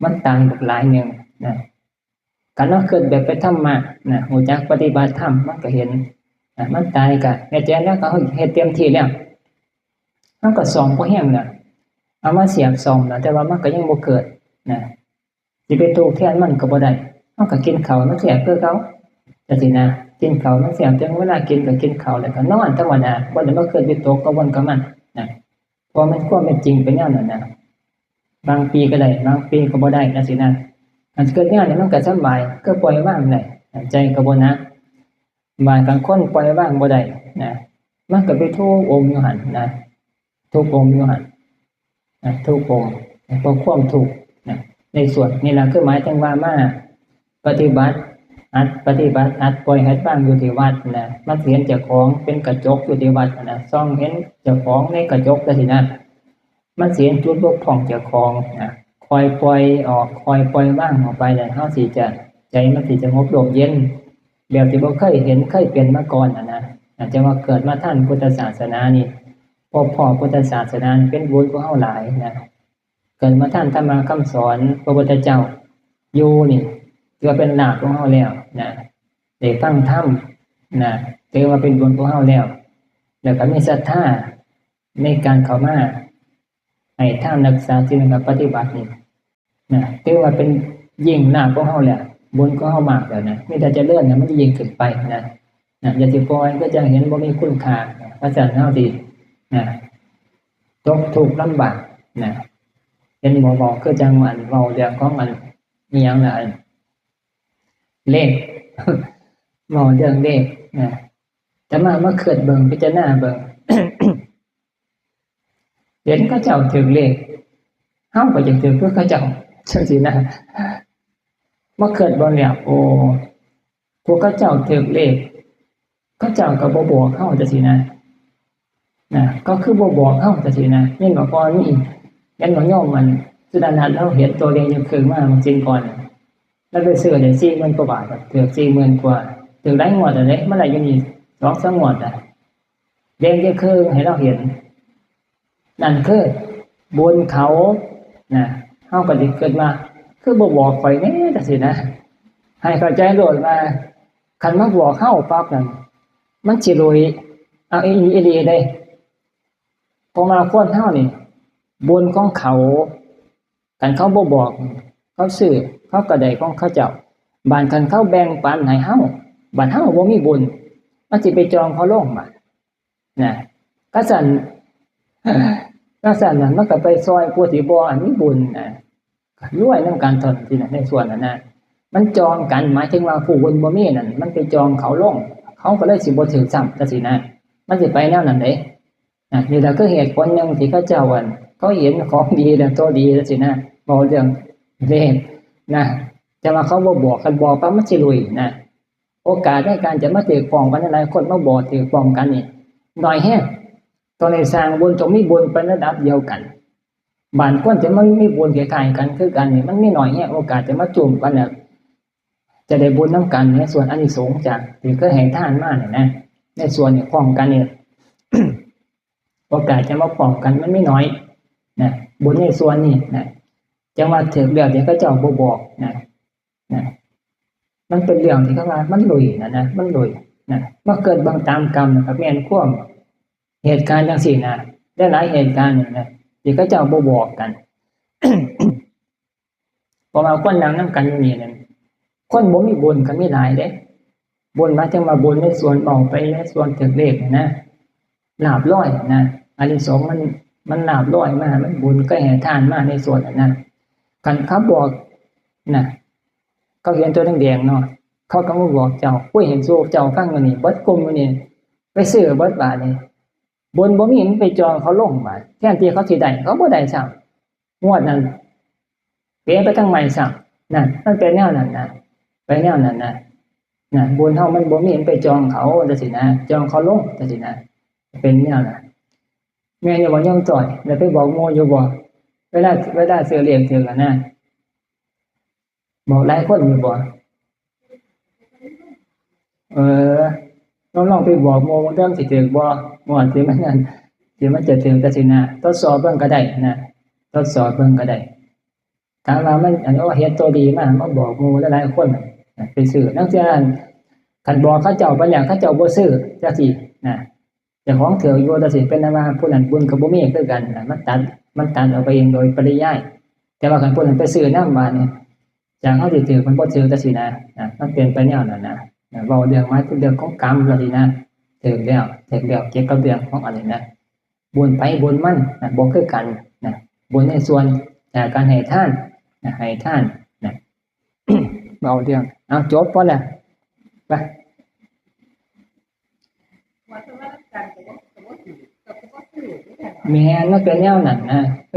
มันตายบักหลายหนึ่งนะ คันเฮาคิดแบบเป็นธรรมะนะ รู้จักปฏิบัติธรรม มันก็เห็นนะ มันตายก็เฮ็ดแล้ว ก็เฮ็ดเต็มที่แล้ว เฮาก็ซ่อมพอแฮงน่ะ เอามาเสียบซ่อมน่ะ แต่ว่ามันก็ยังบ่เกิดนะ สิไปทุกข์แทนมันก็บ่ได้ เฮาก็กินข้าวมันแซ่บคือเก่า จั่งซี้นะ กินข้าวมันแซ่บ ถึงเวลากินก็กินข้าว แล้วก็นอนธรรมดา บ่ได้มาคิดวิตกกังวลกับมันนะ เพราะมันความเป็นจริงเป็นแนวนั้นนะ บางปีก็ได้ บางปีก็บ่ได้ จั่งซี้นะ คันคิดแนวนี้มันก็สำบาย ก็ปล่อยวางได้ ใจก็บ่หนัก บางคนปล่อยวางบ่ได้นะ มันก็ไปทุกข์อมอยู่หั่นนะ ทุกข์อมอยู่หั่นนะ ทุกข์อม เพราะความทุกข์นะ ในส่วนนี้ล่ะ คือหมายถึงว่ามาปฏิบัติ หัดปฏิบัติ หัดปล่อยหัดวางอยู่ที่วัดนะ มาเห็นเจ้าของเป็นกระจกอยู่ที่วัดนะ ส่องเห็นเจ้าของในกระจกจั่งซี้นะ มันสิเห็นจุดบกพร่องเจ้าของนะ ค่อยปล่อยออก ค่อยปล่อยวางออกไป แล้วเฮาสิจะ ใจมันสิสงบร่มเย็น แบบที่บ่เคยเห็นเคยเป็นมาก่อนน่ะนะ อาจจะว่าเกิดมาทันพุทธศาสนานี่ พบพ้อพุทธศาสนานี่เป็นบุญกว่าเฮาหลายนะ เกิดมาทันธรรมะคำสอนพระพุทธเจ้าอยู่นี่ ถือว่าเป็นลาภของเฮาแล้วนะ ได้ฟังธรรมนะ ถือว่าเป็นบุญของเฮาแล้ว แล้วก็มีศรัทธาในการเข้ามาให้ทานรักษาศีลกับปฏิบัตินี่นะ ถือว่าเป็นยิ่งลาภของเฮาแล้ว บุญของเฮามากแล้วนะ มีแต่เจริญนะ มันยิ่งขึ้นไปนะ นะ อย่าสิปล่อยก็จะเห็นบ่มีคุณค่านะ เพราะฉะนั้นเฮาสินะ ตกทุกข์ลำบากนะ เห็นบ่ บ่ คือจังอันเว้าเรื่องของอัน อิหยังล่ะ อัน เลข เว้าเรื่องเลขนะ แต่มา มาคิดเบิ่ง พิจารณาเบิ่ง เห็นเขาเจ้าถืกเลข เฮาก็อยากถืกคือเขาเจ้า จังซี้นะ มาคิดเบิ่งแล้ว โอ้ พวกเขาเจ้าถืกเลข เขาเจ้าก็บ่บอกเฮาจังซี้นะ นะ ก็คือบ่บอกเฮาจังซี้นะ เห็นบ่ ก่อนมี เห็นบ่ โยมมัน สุดานันท์ เราเห็นตัวเลขอยู่ครึ่งมา เมื่อกี้ก่อน แล้วไปซื้อได้สี่หมื่นกว่าบาท ถืกสี่หมื่นกว่า ถืกหลายงวดแล้วเด้ มาได้อยู่นี่สองสามงวดแล้ว แดงจะคือให้เราเห็น นั่นคือบุญเขานะ เฮาก็สิคิดว่า คือบ่บอกข่อยแหน่จังซี้นะ ให้เข้าใจโลดว่า คันมาบอกเฮาปั๊บนั่น มันสิรวย เอาอีหลี อีหลีเด้ เพราะว่าคนเฮานี่ บุญของเขา คันเขาบ่บอก เขาซื้อ เขาก็ได้ของเขาเจ้า บาดคันเขาแบ่งปันให้เฮา บาดเฮาบ่มีบุญ มันสิไปจองเขาลงบาด นะ ก็ซั่น ก็ซั่นน่ะ มันก็ไปซอยผู้ที่บ่อันมีบุญนะ รวยนำกันเท่านั้นสินะ ในส่วนนั้นนะ มันจองกัน หมายถึงว่าผู้บุญบ่มีนั่น มันไปจองเขาลง เขาก็เลยสิบ่ถืกซ้ำจังซี้นะ มันสิไปแนวนั้นเด้ นะ นี่แหละคือเหตุผลหนึ่งที่เขาเจ้าอัน เขาเห็นของดีแล้วตัวดีจังซี้นะ เว้าเรื่องเลขนะ แต่ว่าเขาบ่บอก คันบอกปั๊บมันสิรวยนะ โอกาสในการจะมาถืกพ้องกัน หลายคนมาบอกถืกพ้องกันนี่ น้อยแฮง ต้องได้สร้างบุญ ต้องมีบุญเป็นระดับเดียวกัน บางคนจะมันมีบุญคล้ายๆกันคือกันนี่ มันมีน้อยแฮง โอกาสจะมาจุ่มกันเนี่ย จะได้บุญนำกันในส่วนอานิสงส์จากที่เคยให้ทานมาเนี่ยนะ ในส่วนนี้พ้องกันเนี่ย โอกาสจะมาพ้องกันมันมีน้อยนะ บุญในส่วนนี้นะ จังว่าถืกแล้วเดี๋ยวเขาเจ้าบ่บอกนะ นะ มันเป็นเรื่องที่เขาว่ามันลุยนะนะ มันลุยนะ มาเกิดเบิ่งตามกรรมนะครับ แม่นความเหตุการณ์จังซี้นะ หลายๆเหตุการณ์นี่นะ ที่เขาเจ้าบ่บอกกัน เพราะว่าคนนั่งนำกันอยู่นี่นั่น คนบ่มีบุญก็มีหลายเด้ บุญหมายถึงว่าบุญในส่วนเว้าไปในส่วนถืกเลขน่ะนะ ลาภลอยน่ะนะ อานิสงส์มัน มันลาภลอยมา มันบุญเคยให้ทานมาในส่วนนั้นนะ คันเขาบอกนะ เขาเห็นตัวแดงๆเนาะ เขาก็มาบอกเจ้า ปุ้ย เห็นสู่เจ้าฟังมื้อนี้ เบิดกลุ่มมื้อนี้ ไปซื้อเบิดบาดนี้ บุญบ่มี มันไปจองเขาลงบาด แทนที่เขาสิได้ เขาบ่ได้ซ้ำ งวดนั้น เป๋ไปทางใหม่ซ้ำ นั่น มันเป็นแนวนั้นนะ ไปแนวนั้นนะ นะ บุญเฮามันบ่มี มันไปจองเขาจังซี้นะ จองเขาลงจังซี้นะ เป็นแนวนั้น แม่นอยู่บ่ โยมจ้อย ได้ไปบอกหมู่อยู่บ่ เวลา เวลาซื้อเลขถืกอะนะ บอกหลายคนอยู่บ่ เออ ลอง ลองไปบอกหมู่เบิ่งเด้อ สิถืกบ่ งวดที่มันนั่น ที่มันจะถืกจังซี้นะ ทดสอบเบิ่งก็ได้นะ ทดสอบเบิ่งก็ได้ ถามว่ามัน อัน โอ้ เห็นตัวดีมา มาบอกหมู่หลายๆคนน่ะ ไปซื้อ ลางเทื่อ คันบอกเขาเจ้าไปแล้ว เขาเจ้าบ่ซื้อจังซี้นะ เจ้าของถืกอยู่จังซี้ เป็นอันว่าผู้นั้นบุญก็บ่มีคือกันน่ะ มันตัด มันตัดออกไปเองโดยปริยาย แต่ว่าคันผู้นั้นไปซื้อนำบาดนี้ จากเฮาสิถืกมันบ่ถืกจังซี้นะ นะ มันเป็นไปแนวนั้นนะ นะ เว้าเรื่องมาเรื่องของกรรมจังซี้นะ ถืกแล้ว ถืกแล้ว เกี่ยวกับเรื่องของอันนี้นะ บุญไผบุญมันนะ บ่คือกันนะ บุญในส่วนจากการให้ทานนะ ให้ทานนะ เว้าเรื่อง เอา จบพอแล้ว ไป แม่น มันเป็นแนวนั้นนะ ไป